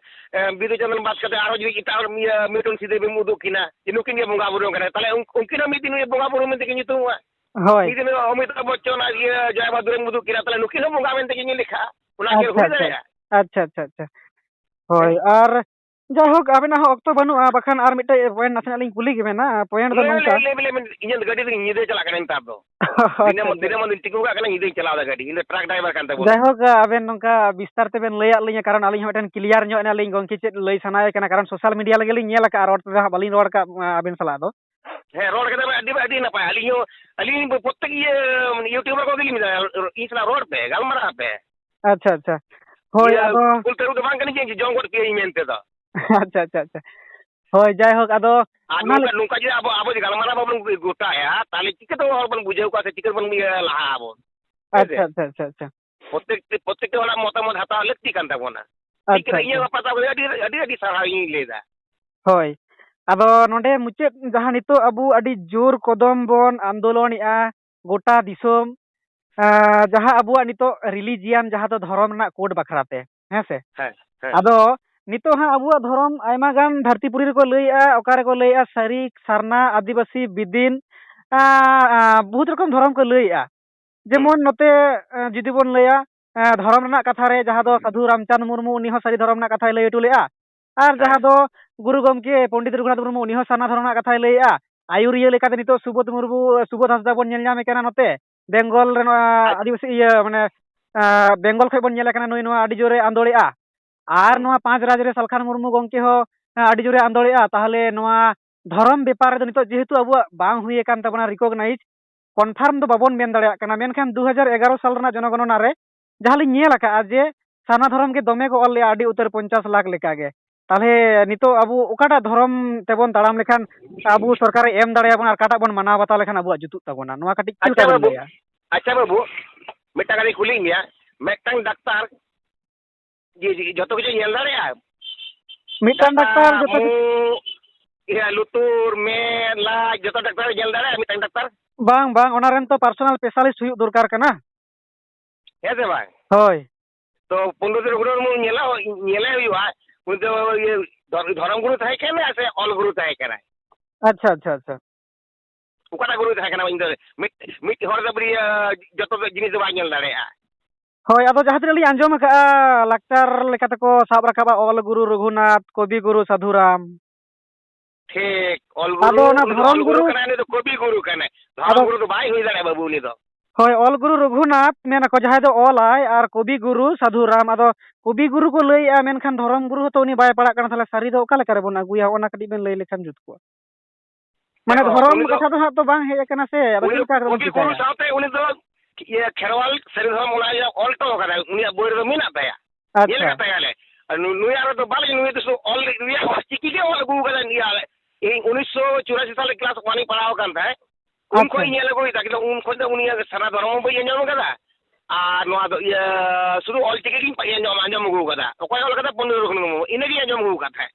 ᱮ, ᱵᱤᱫᱩ ᱪᱟᱸᱫᱟᱱ ᱵᱟᱫ ᱠᱟᱛᱮ ᱟᱨᱦᱚᱸ ᱡᱩᱫᱤ ᱮᱴᱟᱜ ᱦᱚᱲ ᱤᱭᱟᱹ ᱢᱤᱫᱴᱮᱱ ᱥᱤᱫᱟᱹ ᱵᱮᱢ ᱩᱫᱩᱜ ᱠᱤᱱᱟ, ᱡᱮ ᱱᱩᱠᱤᱱ ᱜᱮ ᱵᱚᱸᱜᱟ ᱵᱩᱨᱩ ᱠᱟᱱᱟ, ᱛᱟᱦᱞᱮ ᱩᱱ-, ᱩᱱᱠᱤᱱ ᱦᱚᱸ ᱢᱤᱫ ᱫᱤᱱ ᱩᱱᱤ ᱵᱚᱸᱜᱟ ᱵᱩᱨᱩ ᱢᱮᱱᱛᱮ ᱠᱤᱱ ᱧᱩᱛᱩᱢᱚᱜᱼᱟ᱾ ᱦᱳᱭ᱾ ᱢᱤᱫ ᱫᱤᱱ ᱚᱢᱤᱛᱟᱵᱷ ᱵᱚᱪᱪᱚᱱ ᱟᱨ ᱤᱭᱟᱹ ᱡᱚᱭᱟ ᱵᱟᱫᱩᱨᱮᱢ ᱩᱫᱩᱜ ᱠᱤᱱᱟ, ᱛᱟᱦᱞᱮ ᱱᱩᱠᱤᱱ ᱦᱚᱸ ᱵᱚᱸᱜᱟ ᱢᱮᱱᱛᱮ ᱠᱤᱱ ᱞᱮᱠᱷᱟᱜᱼᱟ᱾ ᱚᱱᱟ ᱠᱤ ᱟᱪᱪᱷᱟ, ᱦᱩᱭ ᱟᱪᱪᱷᱟ, ᱫᱟᱲᱮᱭᱟᱜᱼᱟ? ᱟᱪᱪᱷᱟ, ᱟᱪᱪᱷᱟ, ᱟᱪᱪᱷᱟ᱾ ᱦᱳᱭ, ᱦᱮᱸ᱾ ᱟᱨ ᱡᱟᱭᱦᱳᱠ, ᱟᱵᱮᱱᱟᱜ ᱦᱚᱸ ᱚᱠᱛᱚ ᱵᱟᱹᱱᱩᱜᱼᱟ, ᱵᱟᱠᱷᱟᱱ ᱟᱨ ᱢᱤᱫᱴᱮᱡ point ᱱᱟᱥᱮᱱᱟᱜ ᱞᱤᱧ ᱠᱩᱞᱤ ᱠᱮᱵᱮᱱᱟ᱾ Point ᱫᱚ ᱞᱟᱹᱭ ᱢᱮ, ᱱᱚᱝᱠᱟ᱾ ᱞᱟᱹᱭ, ᱞᱟᱹᱭ ᱢᱮ, ᱞᱟᱹᱭ ᱢᱮ᱾ ᱤᱧᱟᱹᱜ ᱜᱟᱹᱰᱤ ᱫᱚ ᱧᱤᱫᱟᱹ ᱪᱟᱞᱟᱜ ᱠᱟᱱᱟ ᱱᱮᱛᱟᱨ ᱫᱚ᱾ ᱟᱪᱪᱷᱟ, ᱫᱤᱱᱟᱹᱢ, ᱟᱪᱪᱷᱟ᱾ ᱫᱤᱱᱟᱹᱢ ᱫᱤᱱ ᱛᱤᱸᱜᱩ ᱠᱟᱜ ᱠᱟᱱᱟ, ᱧᱤᱫᱟᱹᱧ ᱪᱟᱞᱟᱣ ᱮᱫᱟ ᱜᱟᱹᱰᱤ᱾ ᱤᱧ ᱫᱚ truck driver ᱠᱟᱱ ᱛᱟᱵᱚᱱᱟ᱾ ᱡᱟᱭᱦᱳᱠ, ᱟᱵᱮᱱ ᱱᱚᱝᱠᱟ ᱵᱤᱥᱛᱟᱨ ᱛᱮᱵᱮᱱ ᱞᱟᱹᱭᱟᱫ ᱞᱤᱧᱟᱹ, ᱠᱟᱨᱚᱱ ᱟᱹᱞᱤᱧ ᱦᱚᱸ ᱢᱤᱫᱴᱮᱱ clear ᱧᱚᱜ ᱮᱱᱟᱞᱤᱧ ᱜᱚᱢᱠᱮ ᱪᱮᱫ ᱞᱟᱹᱭ ᱥᱟᱱᱟᱭᱮ ᱠᱟᱱᱟ, ᱠᱟᱨᱚᱱ social media ᱨᱮᱜᱮ ᱞᱤᱧ ᱧᱮᱞ ᱟᱠᱟᱫᱼᱟ, ᱨᱚᱲ ᱛᱮᱫᱚ ᱦᱟᱸᱜ ᱵᱟᱹᱞᱤᱧ ᱨᱚᱲ ᱟᱠᱟᱫ, ᱟᱸ, ᱟᱵᱮᱱ ᱥᱟᱞᱟᱜ ᱫᱚ᱾ ᱦᱮᱸ, ᱨᱚᱲ ᱠᱮᱫᱟ ᱵᱮᱱ, ᱟᱹᱰᱤ, ᱟᱹᱰᱤ ᱱᱟᱯᱟᱭ᱾ ᱟᱹᱞᱤᱧ ᱦᱚᱸ, ᱟᱹᱞᱤᱧ ᱯᱨᱚᱛᱛᱮᱠ ᱤᱭᱟᱹ YouTuber ᱠᱚᱜᱮ ᱞᱤᱧ ᱢᱮᱛᱟ, ᱤᱧ ᱥᱟᱞᱟᱜ ᱨᱚᱲ ᱯᱮ, ᱜᱟᱞᱢᱟᱨᱟᱣ ᱯᱮ᱾ ᱟᱪᱪᱷᱟ, ᱟᱪᱪᱷᱟ᱾ ᱦᱳᱭ, ᱤᱭᱟᱹ, ᱟᱫᱚ ᱠᱩᱞ ᱛᱟᱹᱨᱩᱵ ᱫᱚ ᱵᱟᱝ ᱠᱟᱹᱱᱟᱹᱧ ᱡᱮ ᱡᱚᱢ ᱜᱚᱫ ᱯᱮᱭᱟᱹᱧ ᱢᱮᱱᱛᱮ ᱫᱚ᱾ ᱟᱪᱪᱷᱟ, ᱟᱪᱪᱷᱟ, ᱟᱪᱪᱷᱟ᱾ ᱦᱳᱭ, ᱡᱟᱭᱦᱳᱠ, ᱟᱫᱚ ᱟᱨ ᱚᱱᱟ ᱱᱚᱝᱠᱟ, ᱱᱚᱝᱠᱟ ᱡᱩᱫᱤ ᱟᱵᱚ, ᱟᱵᱚ ᱡᱩᱫᱤ ᱜᱟᱞᱢᱟᱨᱟᱣ ᱵᱟᱵᱚᱱ ᱜᱚᱴᱟᱭᱟ, ᱛᱟᱦᱞᱮ ᱪᱤᱠᱟᱹᱛᱮ ᱦᱚᱲ ᱵᱚᱱ ᱵᱩᱡᱷᱟᱹᱣ ᱠᱚᱣᱟ ᱥᱮ ᱪᱤᱠᱟᱹ ᱵᱚᱱ, ᱤᱭᱟᱹ, ᱞᱟᱦᱟᱜ ᱟᱵᱚᱱ? ᱦᱮᱸ ᱥᱮ? ᱟᱪᱪᱷᱟ, ᱟᱪᱪᱷᱟ, ᱟᱪᱪᱷᱟ, ᱟᱪᱪᱷᱟ᱾ ᱯᱨᱚᱛᱮᱠ, ᱯᱨᱚᱛᱮᱠᱴᱤ ᱦᱚᱲᱟᱜ ᱢᱚᱛᱟᱢᱚᱛ ᱦᱟᱛᱟᱣ ᱞᱟᱹᱠᱛᱤ ᱠᱟᱱ ᱛᱟᱵᱚᱱᱟ᱾ ᱴᱷᱤᱠ ᱟᱪᱪᱷᱟ, ᱠᱟᱛᱷᱟ, ᱤᱧᱟᱹᱜ ᱟᱪᱪᱷᱟ᱾ ᱵᱟᱯᱟ ᱛᱟᱠᱚ ᱟᱹᱰᱤ, ᱟᱹᱰᱤ, ᱟᱹᱰᱤ ᱥᱟᱨᱦᱟᱣ ᱤᱧ ᱞᱟᱹᱭ ᱮᱫᱟ᱾ ᱦᱳᱭ᱾ ᱟᱫᱚ ᱱᱚᱰᱮ ᱢᱩᱪᱟᱹᱫ ᱡᱟᱦᱟᱸ ᱱᱤᱛᱚᱜ ᱟᱵᱚ ᱟᱹᱰᱤ ᱡᱳᱨ ᱠᱚᱫᱚᱢ ᱵᱚᱱ ᱟᱱᱫᱳᱞᱚᱱᱮᱜᱼᱟ ᱜᱚᱴᱟ ᱫᱤᱥᱚᱢ, ᱟᱸ, ᱡᱟᱦᱟᱸ ᱟᱵᱚᱣᱟᱜ ᱱᱤᱛᱚᱜ religion, ᱡᱟᱦᱟᱸ ᱫᱚ ᱫᱷᱚᱨᱚᱢ ᱨᱮᱱᱟᱜ code ᱵᱟᱠᱷᱨᱟ ᱛᱮ, ᱦᱮᱸ ᱥᱮ? ᱦᱮᱸ, ᱦᱮᱸ᱾ ᱟᱫᱚ ᱱᱤᱛᱚᱜ ᱦᱟᱸᱜ ᱟᱵᱚᱣᱟᱜ ᱫᱷᱚᱨᱚᱢ ᱟᱭᱢᱟ ᱜᱟᱱ ᱫᱷᱟᱹᱨᱛᱤ ᱯᱩᱨᱤ ᱨᱮᱠᱚ ᱞᱟᱹᱭᱮᱜᱼᱟ, ᱚᱠᱟ ᱨᱮᱠᱚ ᱞᱟᱹᱭᱮᱜᱼᱟ ᱥᱟᱹᱨᱤ, ᱥᱟᱨᱱᱟ, ᱟᱹᱫᱤᱵᱟᱹᱥᱤ, ᱵᱤᱫᱤᱱ, ᱟᱸ, ᱟᱸ, ᱵᱚᱦᱩᱛ ᱨᱚᱠᱚᱢ ᱫᱷᱚᱨᱚᱢ ᱠᱚ ᱞᱟᱹᱭᱮᱜᱼᱟ᱾ ᱦᱩᱸ᱾ ᱡᱮᱢᱚᱱ ᱱᱚᱛᱮ, ᱟᱸ, ᱡᱩᱫᱤ ᱵᱚᱱ ᱞᱟᱹᱭᱟ, ᱮᱸ, ᱫᱷᱚᱨᱚᱢ ᱨᱮᱱᱟᱜ ᱠᱟᱛᱷᱟ ᱨᱮ, ᱡᱟᱦᱟᱸ ᱫᱚ ᱥᱟᱹᱫᱷᱩ ᱨᱟᱢᱪᱟᱸᱫᱽ ᱢᱩᱨᱢᱩ, ᱩᱱᱤ ᱦᱚᱸ ᱥᱟᱹᱨᱤ ᱫᱷᱚᱨᱚᱢ ᱨᱮᱱᱟᱜ ᱠᱟᱛᱷᱟᱭ ᱞᱟᱹᱭ ᱦᱚᱴᱚ ᱞᱮᱫᱼᱟ᱾ ᱟᱨ ᱦᱮᱸ᱾ ᱡᱟᱦᱟᱸ ᱫᱚ ᱜᱩᱨᱩ ᱜᱚᱢᱠᱮ ᱯᱚᱱᱰᱤᱛ ᱨᱚᱜᱷᱩᱱᱟᱛᱷ ᱢᱩᱨᱢᱩ, ᱩᱱᱤ ᱦᱚᱸ ᱥᱟᱨᱱᱟ ᱫᱷᱚᱨᱚᱢ ᱨᱮᱱᱟᱜ ᱠᱟᱛᱷᱟᱭ ᱞᱟᱹᱭᱮᱫᱼᱟ᱾ ᱟᱹᱭᱩᱨᱤᱭᱟᱹ ᱞᱮᱠᱟᱛᱮ ᱱᱤᱛᱚᱜ ᱥᱩᱵᱳᱫᱷ ᱢᱩᱨᱢᱩ, ᱥᱩᱵᱳᱫᱷ ᱦᱟᱸᱥᱫᱟ ᱵᱚᱱ ᱧᱮᱞ ᱧᱟᱢᱮ ᱠᱟᱱᱟ ᱱᱚᱛᱮ ᱵᱮᱝᱜᱚᱞ ᱨᱮ, ᱱᱚᱣᱟ ᱟᱪᱪᱷᱟ᱾ ᱟᱹᱫᱤᱵᱟᱹᱥᱤ ᱤᱭᱟᱹ, ᱢᱟᱱᱮ, ᱟᱸ, ᱵᱮᱝᱜᱚᱞ ᱠᱷᱚᱱ ᱵᱚᱱ ᱧᱮᱞᱮ ᱠᱟᱱᱟ, ᱱᱩᱭ ᱱᱚᱣᱟ ᱟᱹᱰᱤ ᱡᱳᱨᱮ ᱟᱸᱫᱳᱲᱮᱜᱼᱟ᱾ ᱟᱨ ᱦᱩᱸ᱾ ᱱᱚᱣᱟ ᱯᱟᱸᱪ ᱨᱟᱡᱽ ᱨᱮ ᱥᱟᱞᱠᱷᱟᱱ ᱢᱩᱨᱢᱩ ᱜᱚᱢᱠᱮ ᱦᱚᱸ, ᱟᱸ, ᱟᱹᱰᱤ ᱡᱳᱨᱮ ᱟᱸᱫᱳᱲᱮᱜᱼᱟ᱾ ᱛᱟᱦᱚᱞᱮ ᱱᱚᱣᱟ ᱫᱷᱚᱨᱚᱢ ᱵᱮᱯᱟᱨ ᱨᱮᱫᱚ ᱱᱤᱛᱚᱜ ᱡᱮᱦᱮᱛᱩ ᱟᱵᱚᱣᱟᱜ ᱵᱟᱝ ᱦᱩᱭ ᱟᱠᱟᱱ ᱛᱟᱵᱚᱱᱟ recognize, confirm ᱫᱚ ᱵᱟᱵᱚᱱ ᱢᱮᱱ ᱫᱟᱲᱮᱭᱟᱜ ᱠᱟᱱᱟ᱾ ᱢᱮᱱᱠᱷᱟᱱ ᱫᱩ ᱦᱟᱡᱟᱨ ᱮᱜᱟᱨᱚ ᱥᱟᱞ ᱨᱮᱱᱟᱜ ᱡᱚᱱᱚᱜᱚᱱᱚᱱᱟ ᱨᱮ ᱡᱟᱦᱟᱸ ᱞᱤᱧ ᱧᱮᱞ ᱟᱠᱟᱫᱼᱟ ᱡᱮ ᱥᱟᱨᱱᱟ ᱫᱷᱚᱨᱚᱢ ᱜᱮ ᱫᱚᱢᱮ ᱠᱚ ᱚᱞ ᱞᱮᱜᱼᱟ, ᱟᱹᱰᱤ ᱩᱛᱟᱹᱨ ᱯᱚᱧᱪᱟᱥ ᱞᱟᱠᱷ ᱞᱮᱠᱟ ᱜᱮ᱾ ᱛᱟᱦᱚᱞᱮ ᱱᱤᱛᱚᱜ ᱟᱵᱚ ᱚᱠᱟᱴᱟᱜ ᱫᱷᱚᱨᱚᱢ ᱛᱮᱵᱚᱱ ᱛᱟᱲᱟᱢ ᱞᱮᱠᱷᱟᱱ ᱟᱵᱚ ᱥᱚᱨᱠᱟᱨᱮ ᱮᱢ ᱫᱟᱲᱮᱭᱟᱵᱚᱱᱟ ᱟᱨ ᱚᱠᱟᱴᱟᱜ ᱵᱚᱱ ᱢᱟᱱᱟᱣ ᱵᱟᱛᱟᱣ ᱞᱮᱠᱷᱟᱱ ᱟᱵᱚᱣᱟᱜ ᱡᱩᱛᱩᱜ ᱛᱟᱵᱚᱱᱟ? ᱱᱚᱣᱟ ᱠᱟᱹᱴᱤᱡ ᱪᱮᱫ ᱟᱪᱪᱷᱟ ᱞᱮᱠᱟ ᱵᱮᱱ ᱵᱟᱹᱵᱩ, ᱞᱟᱹᱭᱟ? ᱟᱪᱪᱷᱟ ᱵᱟᱹᱵᱩ, ᱢᱤᱫᱴᱟᱝ ᱠᱟᱛᱷᱟᱧ ᱠᱩᱞᱤᱭᱮᱫ ᱢᱮᱭᱟ, ᱢᱤᱫᱴᱟᱝ ᱰᱟᱠᱛᱟᱨ ᱡᱮ, ᱡᱮ, ᱡᱷᱚᱛᱚ ᱠᱤᱪᱷᱩ ᱧᱮᱞ ᱫᱟᱲᱮᱭᱟᱜᱼᱟ? ᱢᱤᱫᱴᱟᱝ ᱰᱟᱠᱟ, ᱰᱟᱠᱛᱟᱨ ᱡᱷᱚᱛᱚ ᱢᱩ, ᱠᱤᱪᱷᱩ ᱤᱭᱟᱹ, ᱞᱩᱛᱩᱨ, ᱢᱮᱫ, ᱞᱟᱡ, ᱡᱷᱚᱛᱚ ᱰᱟᱠᱛᱟᱨ ᱧᱮᱞ ᱫᱟᱲᱮᱭᱟᱜᱼᱟ ᱢᱤᱫᱴᱟᱝ ᱰᱟᱠᱛᱟᱨ? ᱵᱟᱝ, ᱵᱟᱝ, ᱚᱱᱟ ᱨᱮᱱ ᱛᱚ personal specialist ᱦᱩᱭᱩᱜ ᱫᱚᱨᱠᱟᱨ ᱠᱟᱱᱟ᱾ ᱦᱮᱸ ᱥᱮ ᱵᱟᱝ? ᱦᱳᱭ᱾ ᱛᱚ ᱯᱚᱱᱰᱤᱛ ᱨᱚᱜᱷᱩᱱᱟᱛᱷ ᱢᱩᱨᱢᱩ ᱧᱮᱞᱟ, ᱧᱮᱞᱮ ᱦᱩᱭᱩᱜᱼᱟ᱾ ᱩᱱᱤ ᱫᱚ ᱤᱭᱟᱹ, ᱫᱷᱚᱨ-, ᱫᱷᱚᱨᱚᱢ ᱜᱩᱨᱩ ᱛᱟᱦᱮᱸ ᱠᱟᱱᱟᱭ ᱥᱮ ᱚᱞ ᱜᱩᱨᱩ ᱛᱟᱦᱮᱸ ᱠᱟᱱᱟᱭ? ᱟᱪᱪᱷᱟ, ᱟᱪᱪᱷᱟ, ᱟᱪᱪᱷᱟ᱾ ᱚᱠᱟᱴᱟᱜ ᱜᱩᱨᱩᱭ ᱛᱟᱦᱮᱸ ᱠᱟᱱᱟ? ᱤᱧ ᱫᱚ ᱢᱤᱫ, ᱢᱤᱫ ᱦᱚᱲ ᱫᱚ ᱵᱟᱹᱨᱭᱟᱹ ᱡᱚᱛᱚ ᱫᱚ ᱡᱤᱱᱤᱥ ᱫᱚ ᱵᱟᱭ ᱧᱮᱞ ᱫᱟᱲᱮᱭᱟᱜᱼᱟ᱾ ᱦᱳᱭ, ᱟᱫᱚ ᱡᱟᱦᱟᱸ ᱛᱤᱱᱟᱹᱜ ᱞᱤᱧ ᱟᱸᱡᱚᱢ ᱟᱠᱟᱫᱼᱟ, ᱞᱟᱠᱪᱟᱨ ᱞᱮᱠᱟ ᱛᱮᱠᱚ ᱥᱟᱵ ᱨᱟᱠᱟᱵᱼᱟ, ᱚᱞ ᱜᱩᱨᱩ ᱨᱚᱜᱷᱩᱱᱟᱛᱷ, ᱠᱚᱵᱤ ᱜᱩᱨᱩ ᱥᱟᱫᱷᱩᱨᱟᱢ᱾ ᱴᱷᱤᱠ, ᱚᱞ ᱜᱩᱨᱩ, ᱟᱫᱚ ᱚᱱᱟ ᱩᱱᱤ ᱫᱚ ᱫᱷᱚᱨᱚᱢ ᱚᱞ ᱜᱩᱨᱩ ᱜᱩᱨᱩ ᱠᱟᱱᱟᱭ, ᱩᱱᱤ ᱫᱚ ᱠᱚᱵᱤ ᱜᱩᱨᱩ ᱠᱟᱱᱟᱭ, ᱫᱷᱚᱨᱚᱢ ᱟᱫᱚ ᱜᱩᱨᱩ ᱫᱚ ᱵᱟᱭ ᱦᱩᱭ ᱫᱟᱲᱮᱭᱟᱜᱼᱟ ᱵᱟᱹᱵᱩ ᱩᱱᱤ ᱫᱚ᱾ ᱦᱳᱭ, ᱚᱞ ᱜᱩᱨᱩ ᱨᱚᱜᱷᱩᱱᱟᱛᱷ ᱢᱮᱱᱟᱠᱚ, ᱡᱟᱦᱟᱸᱭ ᱫᱚ ᱚᱞᱟᱭ, ᱟᱨ ᱠᱚᱵᱤ ᱜᱩᱨᱩ ᱥᱟᱫᱷᱩᱨᱟᱢ᱾ ᱟᱫᱚ ᱠᱚᱵᱤ ᱜᱩᱨᱩ ᱠᱚ ᱞᱟᱹᱭᱮᱜᱼᱟ, ᱢᱮᱱᱠᱷᱟᱱ ᱫᱷᱚᱨᱚᱢ ᱜᱩᱨᱩ ᱦᱚᱸᱛᱚ ᱩᱱᱤ ᱵᱟᱭ ᱯᱟᱲᱟᱜ ᱠᱟᱱᱟ, ᱛᱟᱦᱚᱞᱮ ᱥᱟᱹᱨᱤ ᱫᱚ ᱚᱠᱟ ᱞᱮᱠᱟ ᱨᱮᱵᱚᱱ ᱟᱹᱜᱩᱭᱟ? ᱚᱱᱟ ᱠᱟᱹᱴᱤᱡ ᱵᱮᱱ ᱞᱟᱹᱭ ᱞᱮᱠᱷᱟᱱ ᱡᱩᱛ ᱠᱚᱜᱼᱟ᱾ ᱢᱟᱱᱮ ᱫᱮᱠᱷᱚ, ᱫᱷᱚᱨᱚᱢ ᱩᱱᱤ ᱫᱚ ᱠᱟᱛᱷᱟ ᱫᱚ ᱦᱟᱸᱜ ᱛᱚ ᱵᱟᱝ ᱦᱮᱡ ᱟᱠᱟᱱᱟ ᱥᱮ, ᱟᱫᱚ ᱩᱱᱤ ᱪᱮᱫ ᱫᱚ ᱞᱮᱠᱟ ᱠᱟᱛᱮ ᱵᱚᱱ ᱠᱚᱵᱤ ᱜᱩᱨᱩ ᱪᱤᱠᱟᱹᱭᱟ? ᱥᱟᱶᱛᱮ ᱩᱱᱤ ᱫᱚ ᱤᱭᱟᱹ ᱠᱷᱮᱨᱣᱟᱞ ᱥᱟᱹᱨᱤ ᱫᱷᱚᱨᱚᱢ ᱚᱱᱟ ᱤᱭᱟᱹ ᱚᱞ ᱦᱚᱴᱚ ᱠᱟᱫᱟᱭ, ᱩᱱᱤᱭᱟᱜ ᱵᱳᱭ ᱨᱮᱫᱚ ᱢᱮᱱᱟᱜ ᱛᱟᱭᱟ᱾ ᱧᱮᱞ ᱟᱪᱪᱷᱟ᱾ ᱟᱠᱟᱫ ᱛᱟᱭᱟᱞᱮ᱾ ᱟᱨ ᱱᱩ-, ᱱᱩᱭᱟᱜ ᱨᱮᱫᱚ ᱵᱟᱞᱮ, ᱱᱩᱭ ᱫᱚ ᱥᱩᱫᱷᱩ ᱚᱞ ᱨᱮᱭᱟᱜ ᱚᱞ ᱪᱤᱠᱤ ᱜᱮ ᱚᱞ ᱟᱹᱜᱩ ᱠᱟᱫᱟ ᱱᱤᱭᱟᱹ᱾ ᱤᱧ ᱩᱱᱤᱥᱥᱚ ᱪᱩᱨᱟᱥᱤ ᱥᱟᱞ ᱨᱮ class one ᱤᱧ ᱯᱟᱲᱦᱟᱣ ᱟᱠᱟᱱ ᱛᱟᱦᱮᱸᱫ, ᱩᱱ ᱟᱪᱪᱷᱟ᱾ ᱠᱷᱚᱱ ᱤᱧ ᱧᱮᱞ ᱟᱹᱜᱩᱭᱮᱫᱟ, ᱠᱤᱱᱛᱩ ᱩᱱ ᱠᱷᱚᱱ ᱫᱚ ᱩᱱᱤᱭᱟᱜ ᱥᱟᱨᱱᱟ ᱫᱷᱚᱨᱚᱢ ᱦᱚᱸ ᱵᱟᱹᱧ ᱟᱸᱡᱚᱢ ᱟᱠᱟᱫᱟ᱾ ᱟᱨ ᱱᱚᱣᱟ ᱫᱚ ᱤᱭᱟᱹ ᱥᱩᱫᱷᱩ ᱚᱞ ᱪᱤᱠᱤ ᱜᱤᱧ ᱟᱸᱡᱚᱢ, ᱟᱸᱡᱚᱢ ᱟᱹᱜᱩ ᱟᱠᱟᱫᱟ᱾ ᱚᱠᱚᱭ ᱚᱞ ᱠᱟᱫᱟ? ᱯᱚᱱᱰᱤᱛ ᱨᱚᱜᱷᱩᱱᱟᱛᱷ ᱢᱩᱨᱢᱩ, ᱤᱱᱟᱹᱜᱤᱧ ᱟᱸᱡᱚᱢ ᱟᱹᱜᱩ ᱟᱠᱟᱫ ᱛᱟᱦᱮᱸᱫ᱾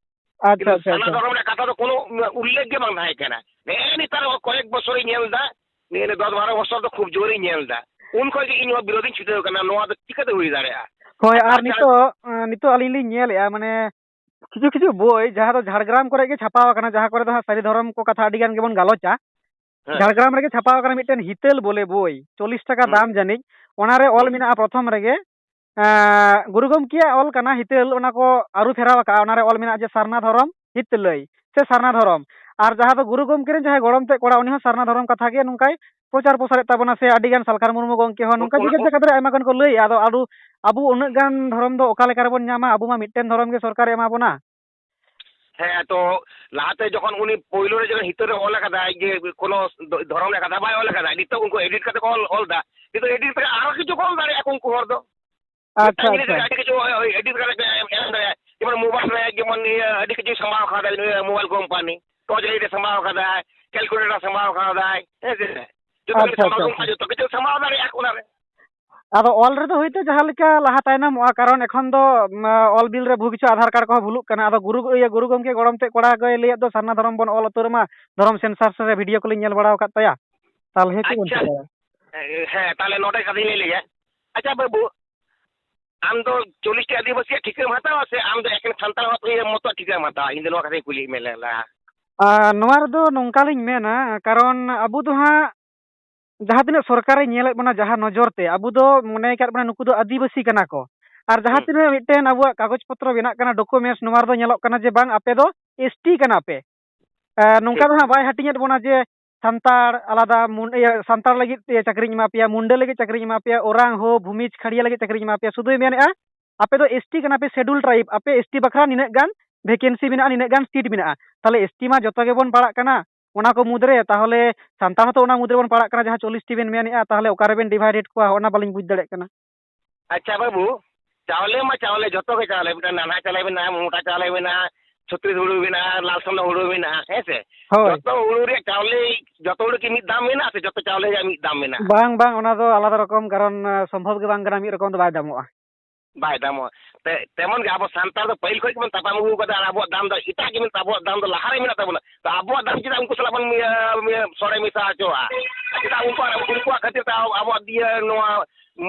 ᱟᱪᱪᱷᱟ, ᱠᱤᱱᱛᱩ ᱟᱪᱪᱷᱟ, ᱥᱟᱨᱱᱟ ᱟᱪᱪᱷᱟ᱾ ᱫᱷᱚᱨᱚᱢ ᱨᱮᱭᱟᱜ ᱠᱟᱛᱷᱟ ᱫᱚ ᱠᱳᱱᱳ ᱩᱞᱞᱮᱠᱷ ᱜᱮ ᱵᱟᱝ ᱛᱟᱦᱮᱸ ᱠᱟᱱᱟ᱾ ᱱᱮᱜᱼᱮ ᱱᱮᱛᱟᱨ ᱠᱚᱭᱮᱠ ᱵᱚᱪᱷᱚᱨᱤᱧ ᱧᱮᱞ ᱮᱫᱟ, ᱱᱤᱭᱟᱹ ᱫᱚᱥ ᱵᱟᱨᱚ ᱵᱚᱪᱷᱚᱨ ᱫᱚ ᱠᱷᱩᱵ ᱡᱳᱨᱤᱧ ᱧᱮᱞ ᱮᱫᱟ᱾ ᱩᱱ ᱠᱷᱚᱱ ᱜᱮ ᱤᱧ ᱱᱚᱣᱟ ᱵᱤᱨᱳᱫᱷᱤᱧ ᱪᱷᱩᱴᱟᱹᱣ ᱠᱟᱱᱟ, ᱱᱚᱣᱟ ᱫᱚ ᱪᱤᱠᱟᱹᱛᱮ ᱦᱩᱭ ᱫᱟᱲᱮᱭᱟᱜᱼᱟ? ᱦᱳᱭ, ᱟᱨ ᱟᱪᱪᱷᱟ, ᱱᱤᱛᱚᱜ, ᱮᱸ, ᱱᱤᱛᱚᱜ ᱟᱹᱞᱤᱧ ᱞᱤᱧ ᱧᱮᱞᱮᱫᱼᱟ, ᱢᱟᱱᱮ ᱠᱤᱪᱷᱩ ᱠᱤᱪᱷᱩ ᱵᱳᱭ ᱡᱟᱦᱟᱸ ᱫᱚ ᱡᱷᱟᱲᱜᱨᱟᱢ ᱠᱚᱨᱮ ᱜᱮ ᱪᱷᱟᱯᱟᱣ ᱟᱠᱟᱱᱟ, ᱡᱟᱦᱟᱸ ᱠᱚᱨᱮ ᱫᱚ ᱦᱟᱸᱜ ᱥᱟᱹᱨᱤ ᱫᱷᱚᱨᱚᱢ ᱠᱚ ᱠᱟᱛᱷᱟ ᱟᱹᱰᱤ ᱜᱟᱱ ᱜᱮᱵᱚᱱ ᱜᱟᱞᱚᱪᱟ, ᱦᱮᱸ᱾ ᱡᱷᱟᱲᱜᱨᱟᱢ ᱨᱮᱜᱮ ᱪᱷᱟᱯᱟᱣ ᱟᱠᱟᱱᱟ ᱢᱤᱫᱴᱮᱱ ᱦᱤᱛᱟᱹᱞ ᱵᱚᱞᱮ ᱵᱳᱭ, ᱪᱚᱞᱞᱤᱥ ᱴᱟᱠᱟ ᱦᱩᱸ᱾ ᱫᱟᱢ ᱡᱟᱹᱱᱤᱡ, ᱚᱱᱟᱨᱮ ᱚᱞ ᱦᱩᱸ᱾ ᱢᱮᱱᱟᱜᱼᱟ ᱯᱨᱚᱛᱷᱚᱢ ᱨᱮᱜᱮ, ᱮᱸ, ᱜᱩᱨᱩ ᱜᱚᱢᱠᱮᱭᱟᱜ ᱚᱞ ᱠᱟᱱᱟ ᱦᱤᱛᱟᱹᱞ, ᱚᱱᱟ ᱠᱚ ᱟᱹᱨᱩ ᱯᱷᱮᱨᱟᱣ ᱟᱠᱟᱜᱼᱟ᱾ ᱚᱱᱟᱨᱮ ᱚᱞ ᱢᱮᱱᱟᱜᱼᱟ ᱡᱮ ᱥᱟᱨᱱᱟ ᱫᱷᱚᱨᱚᱢ ᱦᱤᱛᱟᱹᱞᱟᱹᱭ ᱥᱮ ᱥᱟᱨᱱᱟ ᱫᱷᱚᱨᱚᱢ᱾ ᱟᱨ ᱡᱟᱦᱟᱸ ᱫᱚ ᱜᱩᱨᱩ ᱜᱚᱢᱠᱮ ᱨᱮᱱ ᱡᱟᱦᱟᱸᱭ ᱜᱚᱲᱚᱢ ᱛᱮᱫ ᱠᱚᱲᱟ, ᱩᱱᱤ ᱦᱚᱸ ᱥᱟᱨᱱᱟ ᱫᱷᱚᱨᱚᱢ ᱠᱟᱛᱷᱟ ᱜᱮ ᱱᱚᱝᱠᱟᱭ ᱯᱨᱚᱪᱟᱨ ᱯᱨᱚᱥᱟᱨᱮᱫ ᱛᱟᱵᱚᱱᱟ, ᱥᱮ ᱟᱹᱰᱤ ᱜᱟᱱ ᱥᱟᱞᱠᱷᱟᱱ ᱢᱩᱨᱢᱩ ᱜᱚᱢᱠᱮ ᱦᱚᱸ ᱱᱚᱝᱠᱟ ᱚᱱᱟ, ᱡᱮᱜᱮᱛ ᱚᱱᱟ, ᱡᱟᱠᱟᱛ ᱨᱮ ᱟᱭᱢᱟ ᱜᱟᱱ ᱠᱚ ᱞᱟᱹᱭᱮᱫᱼᱟ᱾ ᱟᱫᱚ ᱟᱵᱚ, ᱟᱵᱚ ᱩᱱᱟᱹᱜ ᱜᱟᱱ ᱫᱷᱚᱨᱚᱢ ᱫᱚ ᱚᱠᱟ ᱞᱮᱠᱟ ᱨᱮᱵᱚᱱ ᱧᱟᱢᱟ? ᱟᱵᱚ ᱢᱟ ᱢᱤᱫᱴᱮᱱ ᱫᱷᱚᱨᱚᱢ ᱜᱮ ᱥᱚᱨᱠᱟᱨᱮ ᱮᱢᱟ ᱵᱚᱱᱟ᱾ ᱦᱮᱸ, ᱛᱚ ᱞᱟᱦᱟᱛᱮ ᱡᱚᱠᱷᱚᱱ ᱩᱱᱤ ᱯᱳᱭᱞᱳ ᱨᱮ ᱡᱚᱠᱷᱚᱱ ᱦᱤᱛᱟᱹᱞ ᱨᱮ ᱚᱞ ᱟᱠᱟᱫᱟᱭ ᱡᱮ ᱠᱳᱱᱳ ᱫᱷᱚᱨᱚᱢ ᱨᱮᱭᱟᱜ ᱠᱟᱛᱷᱟ ᱵᱟᱭ ᱚᱞ ᱟᱠᱟᱫᱟ, ᱱᱤᱛᱚᱜ ᱩᱱᱠᱩ ᱮᱰᱤᱴ ᱠᱟᱛᱮ ᱠᱚ ᱚᱞ, ᱚᱞ ᱮᱫᱟ᱾ ᱱᱤᱛᱚᱜ ᱮᱰᱤᱴ ᱠᱟᱛᱮ ᱟᱨᱚ ᱠᱤᱪᱷᱩ ᱠᱚ ᱚᱞ ᱫᱟᱲᱮᱭᱟᱜᱼᱟ ᱠᱚ ᱩᱱᱠᱩ ᱦᱚᱲ ᱫᱚ᱾ ᱟᱪᱪᱷᱟ, ᱢᱤᱫᱴᱟᱝ ᱡᱤᱱᱤᱥ ᱟᱪᱪᱷᱟ᱾ ᱨᱮ ᱟᱹᱰᱤ ᱠᱤᱪᱷᱩ ᱮᱰᱤᱴ ᱠᱟᱛᱮ ᱮᱢ, ᱮᱢ ᱫᱟᱲᱮᱭᱟᱜᱼᱟ᱾ ᱡᱮᱢᱚᱱ ᱢᱳᱵᱟᱭᱤᱞ ᱨᱮ ᱡᱮᱢᱚᱱ ᱤᱭᱟᱹ ᱟᱹᱰᱤ ᱠᱤᱪᱷᱩ ᱥᱟᱢᱵᱟᱣ ᱠᱟᱫᱟᱭ ᱱᱩᱭ ᱢᱳᱵᱟᱭᱤᱞ ᱠᱳᱢᱯᱟᱱᱤ, ᱴᱚᱨᱪ ᱞᱟᱭᱤᱴ ᱮ ᱥᱟᱢᱵᱟᱣ ᱠᱟᱫᱟᱭ, ᱠᱮᱞᱠᱩᱞᱮᱴᱟᱨ ᱥᱟᱢᱵᱟᱣ ᱠᱟᱫᱟᱭ, ᱦᱮᱸ ᱥᱮ? ᱡᱚᱛᱚ ᱠᱤᱪᱷᱩ ᱟᱪᱪᱷᱟ, ᱥᱟᱢᱵᱟᱣ, ᱟᱪᱪᱷᱟ, ᱟᱪᱪᱷᱟ᱾ ᱡᱚᱛᱚ ᱠᱤᱪᱷᱩ ᱥᱟᱢᱵᱟᱣ ᱫᱟᱲᱮᱭᱟᱜᱼᱟ ᱚᱱᱟ ᱨᱮ᱾ ᱟᱫᱚ ᱚᱞ ᱨᱮᱫᱚ ᱦᱳᱭᱛᱳ ᱡᱟᱦᱟᱸ ᱞᱮᱠᱟ ᱞᱟᱦᱟ ᱛᱟᱭᱱᱚᱢᱚᱜᱼᱟ, ᱠᱟᱨᱚᱱ ᱮᱠᱷᱚᱱ ᱫᱚ, ᱢᱟ, ᱚᱞ ᱵᱤᱞ ᱨᱮ ᱵᱚᱦᱩ ᱠᱤᱪᱷᱩ ᱟᱫᱷᱟᱨ ᱠᱟᱨᱰ ᱠᱚᱦᱚᱸ ᱵᱷᱩᱞᱩᱜ ᱠᱟᱱᱟ᱾ ᱟᱫᱚ ᱜᱩᱨᱩ, ᱤᱭᱟᱹ, ᱜᱩᱨᱩ ᱜᱚᱢᱠᱮ ᱜᱚᱲᱚᱢ ᱛᱮᱫ ᱠᱚᱲᱟ ᱜᱚᱭ ᱞᱟᱹᱭᱮᱫ ᱫᱚ ᱥᱟᱨᱱᱟ ᱫᱷᱚᱨᱚᱢ ᱵᱚᱱ ᱚᱞ ᱩᱛᱟᱹᱨ ᱢᱟ, ᱫᱷᱚᱨᱚᱢ ᱥᱮᱱᱥᱟᱥ ᱨᱮ ᱵᱷᱤᱰᱤᱭᱳ ᱠᱚᱞᱤᱧ ᱧᱮᱞ ᱵᱟᱲᱟ ᱟᱠᱟᱫ ᱛᱟᱭᱟ᱾ ᱛᱟᱦᱚᱞᱮ ᱪᱮᱫ ᱵᱚᱱ ᱟᱪᱪᱷᱟ, ᱪᱤᱠᱟᱹᱭᱟ? ᱦᱮᱸ, ᱛᱟᱦᱚᱞᱮ ᱱᱚᱰᱮ ᱠᱟᱛᱷᱟᱧ ᱞᱟᱹᱭ ᱞᱮᱜᱮ᱾ ᱟᱪᱪᱷᱟ ᱵᱟᱹᱵᱩ, ᱟᱢ ᱫᱚ ᱪᱚᱞᱞᱤᱥ ᱴᱤ ᱟᱹᱫᱤᱵᱟᱹᱥᱤᱭᱟᱜ ᱴᱷᱤᱠᱟᱹᱢ ᱦᱟᱛᱟᱣᱟ ᱥᱮ ᱟᱢ ᱫᱚ ᱮᱠᱮᱱ ᱥᱟᱱᱛᱟᱲ ᱦᱚᱲ ᱢᱚᱛᱚ ᱴᱷᱤᱠᱟᱹᱢ ᱦᱟᱛᱟᱣᱟ? ᱤᱧ ᱫᱚ ᱱᱚᱣᱟ ᱠᱟᱛᱷᱟᱧ ᱠᱩᱞᱤᱭᱮᱫ ᱢᱮ ᱞᱟᱦᱟ᱾ ᱟᱨ ᱱᱚᱣᱟ ᱨᱮᱫᱚ ᱱᱚᱝᱠᱟ ᱞᱤᱧ ᱢᱮᱱᱟ, ᱠᱟᱨᱚᱱ ᱟᱵᱚ ᱫᱚ ᱦᱟᱸᱜ ᱡᱟᱦᱟᱸ ᱛᱤᱱᱟᱹᱜ ᱥᱚᱨᱠᱟᱨᱮ ᱧᱮᱞᱮᱫ ᱵᱚᱱᱟ ᱡᱟᱦᱟᱸ ᱱᱚᱡᱚᱨ ᱛᱮ, ᱟᱵᱚ ᱫᱚ ᱢᱚᱱᱮ ᱠᱟᱫ ᱵᱚᱱᱟ ᱱᱩᱠᱩ ᱫᱚ ᱟᱹᱫᱤᱵᱟᱹᱥᱤ ᱠᱟᱱᱟ ᱠᱚ᱾ ᱟᱨ ᱡᱟᱦᱟᱸ ᱦᱩᱸ᱾ ᱛᱤᱱᱟᱹᱜ ᱢᱤᱫᱴᱮᱱ ᱟᱵᱚᱣᱟᱜ ᱠᱟᱜᱚᱡᱽ ᱯᱚᱛᱨᱚ ᱵᱮᱱᱟᱜ ᱠᱟᱱᱟ, ᱰᱚᱠᱩᱢᱮᱱᱴᱥ, ᱱᱚᱣᱟ ᱨᱮᱫᱚ ᱧᱮᱞᱚᱜ ᱠᱟᱱᱟ ᱡᱮ ᱵᱟᱝ, ᱟᱯᱮ ᱫᱚ ᱮᱥ ᱴᱤ ᱠᱟᱱᱟ ᱯᱮ᱾ ᱮ, ᱱᱚᱝᱠᱟ ᱴᱷᱤᱠ᱾ ᱫᱚ ᱦᱟᱸᱜ ᱵᱟᱭ ᱦᱟᱹᱴᱤᱧᱮᱫ ᱵᱚᱱᱟ ᱡᱮ ᱥᱟᱱᱛᱟᱲ ᱟᱞᱟᱫᱟ, ᱢᱩᱱ-, ᱤᱭᱟᱹ, ᱥᱟᱱᱛᱟᱲ ᱞᱟᱹᱜᱤᱫ ᱛᱮ ᱪᱟᱹᱠᱨᱤᱧ ᱮᱢᱟ ᱯᱮᱭᱟ, ᱢᱩᱱᱰᱟᱹ ᱞᱟᱹᱜᱤᱫ ᱪᱟᱹᱠᱨᱤᱧ ᱮᱢᱟ ᱯᱮᱭᱟ, ᱳᱨᱟᱝ, ᱦᱳ, ᱵᱷᱩᱢᱤᱡᱽ, ᱠᱷᱟᱲᱤᱭᱟ ᱞᱟᱹᱜᱤᱫ ᱪᱟᱹᱠᱨᱤᱧ ᱮᱢᱟ ᱯᱮᱭᱟ᱾ ᱥᱩᱫᱷᱩᱭ ᱢᱮᱱᱮᱫᱼᱟ, ᱟᱯᱮ ᱫᱚ ᱮᱥ ᱴᱤ ᱠᱟᱱᱟ ᱯᱮ, ᱥᱮᱰᱩᱞ ᱴᱨᱟᱭᱤᱵᱽ, ᱟᱯᱮ ᱮᱥ ᱴᱤ ᱵᱟᱠᱷᱨᱟ ᱱᱤᱱᱟᱹᱜ ᱜᱟᱱ ᱵᱷᱮᱠᱮᱱᱥᱤ ᱢᱮᱱᱟᱜᱼᱟ, ᱱᱤᱱᱟᱹᱜ ᱜᱟᱱ ᱥᱤᱴ ᱢᱮᱱᱟᱜᱼᱟ᱾ ᱛᱟᱦᱚᱞᱮ ᱮᱥ ᱴᱤ ᱢᱟ ᱡᱚᱛᱚ ᱜᱮᱵᱚᱱ ᱯᱟᱲᱟᱜ ᱠᱟᱱᱟ ᱚᱱᱟ ᱠᱚ ᱢᱩᱫᱽᱨᱮ, ᱛᱟᱦᱚᱞᱮ ᱥᱟᱱᱛᱟᱲ ᱦᱚᱸᱛᱚ ᱚᱱᱟ ᱢᱩᱫᱽ ᱨᱮᱵᱚᱱ ᱯᱟᱲᱟᱜ ᱠᱟᱱᱟ, ᱡᱟᱦᱟᱸ ᱪᱚᱞᱞᱤᱥ ᱴᱤ ᱵᱮᱱ ᱢᱮᱱᱮᱫᱼᱟ, ᱛᱟᱦᱚᱞᱮ ᱚᱠᱟ ᱨᱮᱵᱮᱱ ᱰᱤᱵᱷᱟᱭᱰᱮᱰ ᱠᱚᱣᱟ, ᱚᱱᱟ ᱵᱟᱹᱞᱤᱧ ᱵᱩᱡᱽ ᱫᱟᱲᱮᱭᱟᱜ ᱠᱟᱱᱟ᱾ ᱟᱪᱪᱷᱟ ᱵᱟᱹᱵᱩ, ᱪᱟᱣᱞᱮ ᱢᱟ ᱪᱟᱣᱞᱮ, ᱡᱚᱛᱚ ᱜᱮ ᱪᱟᱣᱞᱮ, ᱢᱤᱫᱴᱟᱝ ᱱᱟᱱᱦᱟ ᱪᱟᱣᱞᱮ ᱢᱮᱱᱟᱜᱼᱟ, ᱢᱳᱴᱟ ᱪᱟᱣᱞᱮ ᱢᱮᱱᱟᱜᱼᱟ, ᱪᱷᱚᱛᱨᱤᱥ ᱦᱩᱲᱩ ᱢᱮᱱᱟᱜᱼᱟ, ᱞᱟᱞ ᱥᱚᱨᱱᱚ ᱦᱩᱲᱩ ᱢᱮᱱᱟᱜᱼᱟ, ᱦᱮᱸ ᱥᱮ? ᱦᱳᱭ᱾ ᱡᱚᱛᱚ ᱦᱩᱲᱩ ᱨᱮᱭᱟᱜ ᱪᱟᱣᱞᱮ, ᱡᱚᱛᱚ ᱦᱩᱲᱩ ᱠᱤ ᱢᱤᱫ ᱫᱟᱢ ᱢᱮᱱᱟᱜᱼᱟ ᱥᱮ ᱡᱚᱛᱚ ᱪᱟᱣᱞᱮ ᱨᱮᱭᱟᱜ ᱢᱤᱫ ᱫᱟᱢ ᱢᱮᱱᱟᱜᱼᱟ? ᱵᱟᱝ, ᱵᱟᱝ, ᱚᱱᱟ ᱫᱚ ᱟᱞᱟᱫᱟ ᱨᱚᱠᱚᱢ, ᱠᱟᱨᱚᱱ, ᱟᱸ, ᱥᱚᱢᱵᱷᱚᱵ ᱜᱮ ᱵᱟᱝ ᱠᱟᱱᱟ, ᱢᱤᱫ ᱨᱚᱠᱚᱢ ᱫᱚ ᱵᱟᱭ ᱫᱟᱢᱚᱜᱼᱟ᱾ ᱵᱟᱭ ᱫᱟᱢᱚᱜᱼᱟ᱾ ᱛᱮ-, ᱛᱮᱢᱚᱱ ᱜᱮ ᱟᱵᱚ ᱥᱟᱱᱛᱟᱲ ᱫᱚ ᱯᱟᱹᱦᱤᱞ ᱠᱷᱚᱱ ᱜᱮᱵᱚᱱ ᱛᱟᱯᱟᱢ ᱟᱹᱜᱩ ᱠᱟᱫᱟ, ᱟᱨ ᱟᱵᱚᱣᱟᱜ ᱫᱟᱢ ᱫᱚ ᱮᱴᱟᱜ ᱜᱮ ᱢᱮᱱᱟᱜ, ᱟᱵᱚᱣᱟᱜ ᱫᱟᱢ ᱫᱚ ᱞᱟᱦᱟ ᱨᱮ ᱢᱮᱱᱟᱜ ᱛᱟᱵᱚᱱᱟ᱾ ᱛᱚ ᱟᱵᱚᱣᱟᱜ ᱫᱟᱢ ᱪᱮᱫᱟᱜ ᱩᱱᱠᱩ ᱥᱟᱞᱟᱜ ᱵᱚᱱ, ᱤᱭᱟᱹ, ᱤᱭᱟᱹ, ᱥᱚᱲᱮ ᱢᱮᱥᱟ ᱦᱚᱪᱚᱣᱟᱜᱼᱟ? ᱪᱮᱫᱟᱜ ᱩᱱᱠᱩᱣᱟᱜ, ᱩᱱᱠᱩᱣᱟᱜ ᱠᱷᱟᱹᱛᱤᱨ ᱛᱮ ᱟᱵᱚ, ᱟᱵᱚᱣᱟᱜ, ᱤᱭᱟᱹ, ᱱᱚᱣᱟ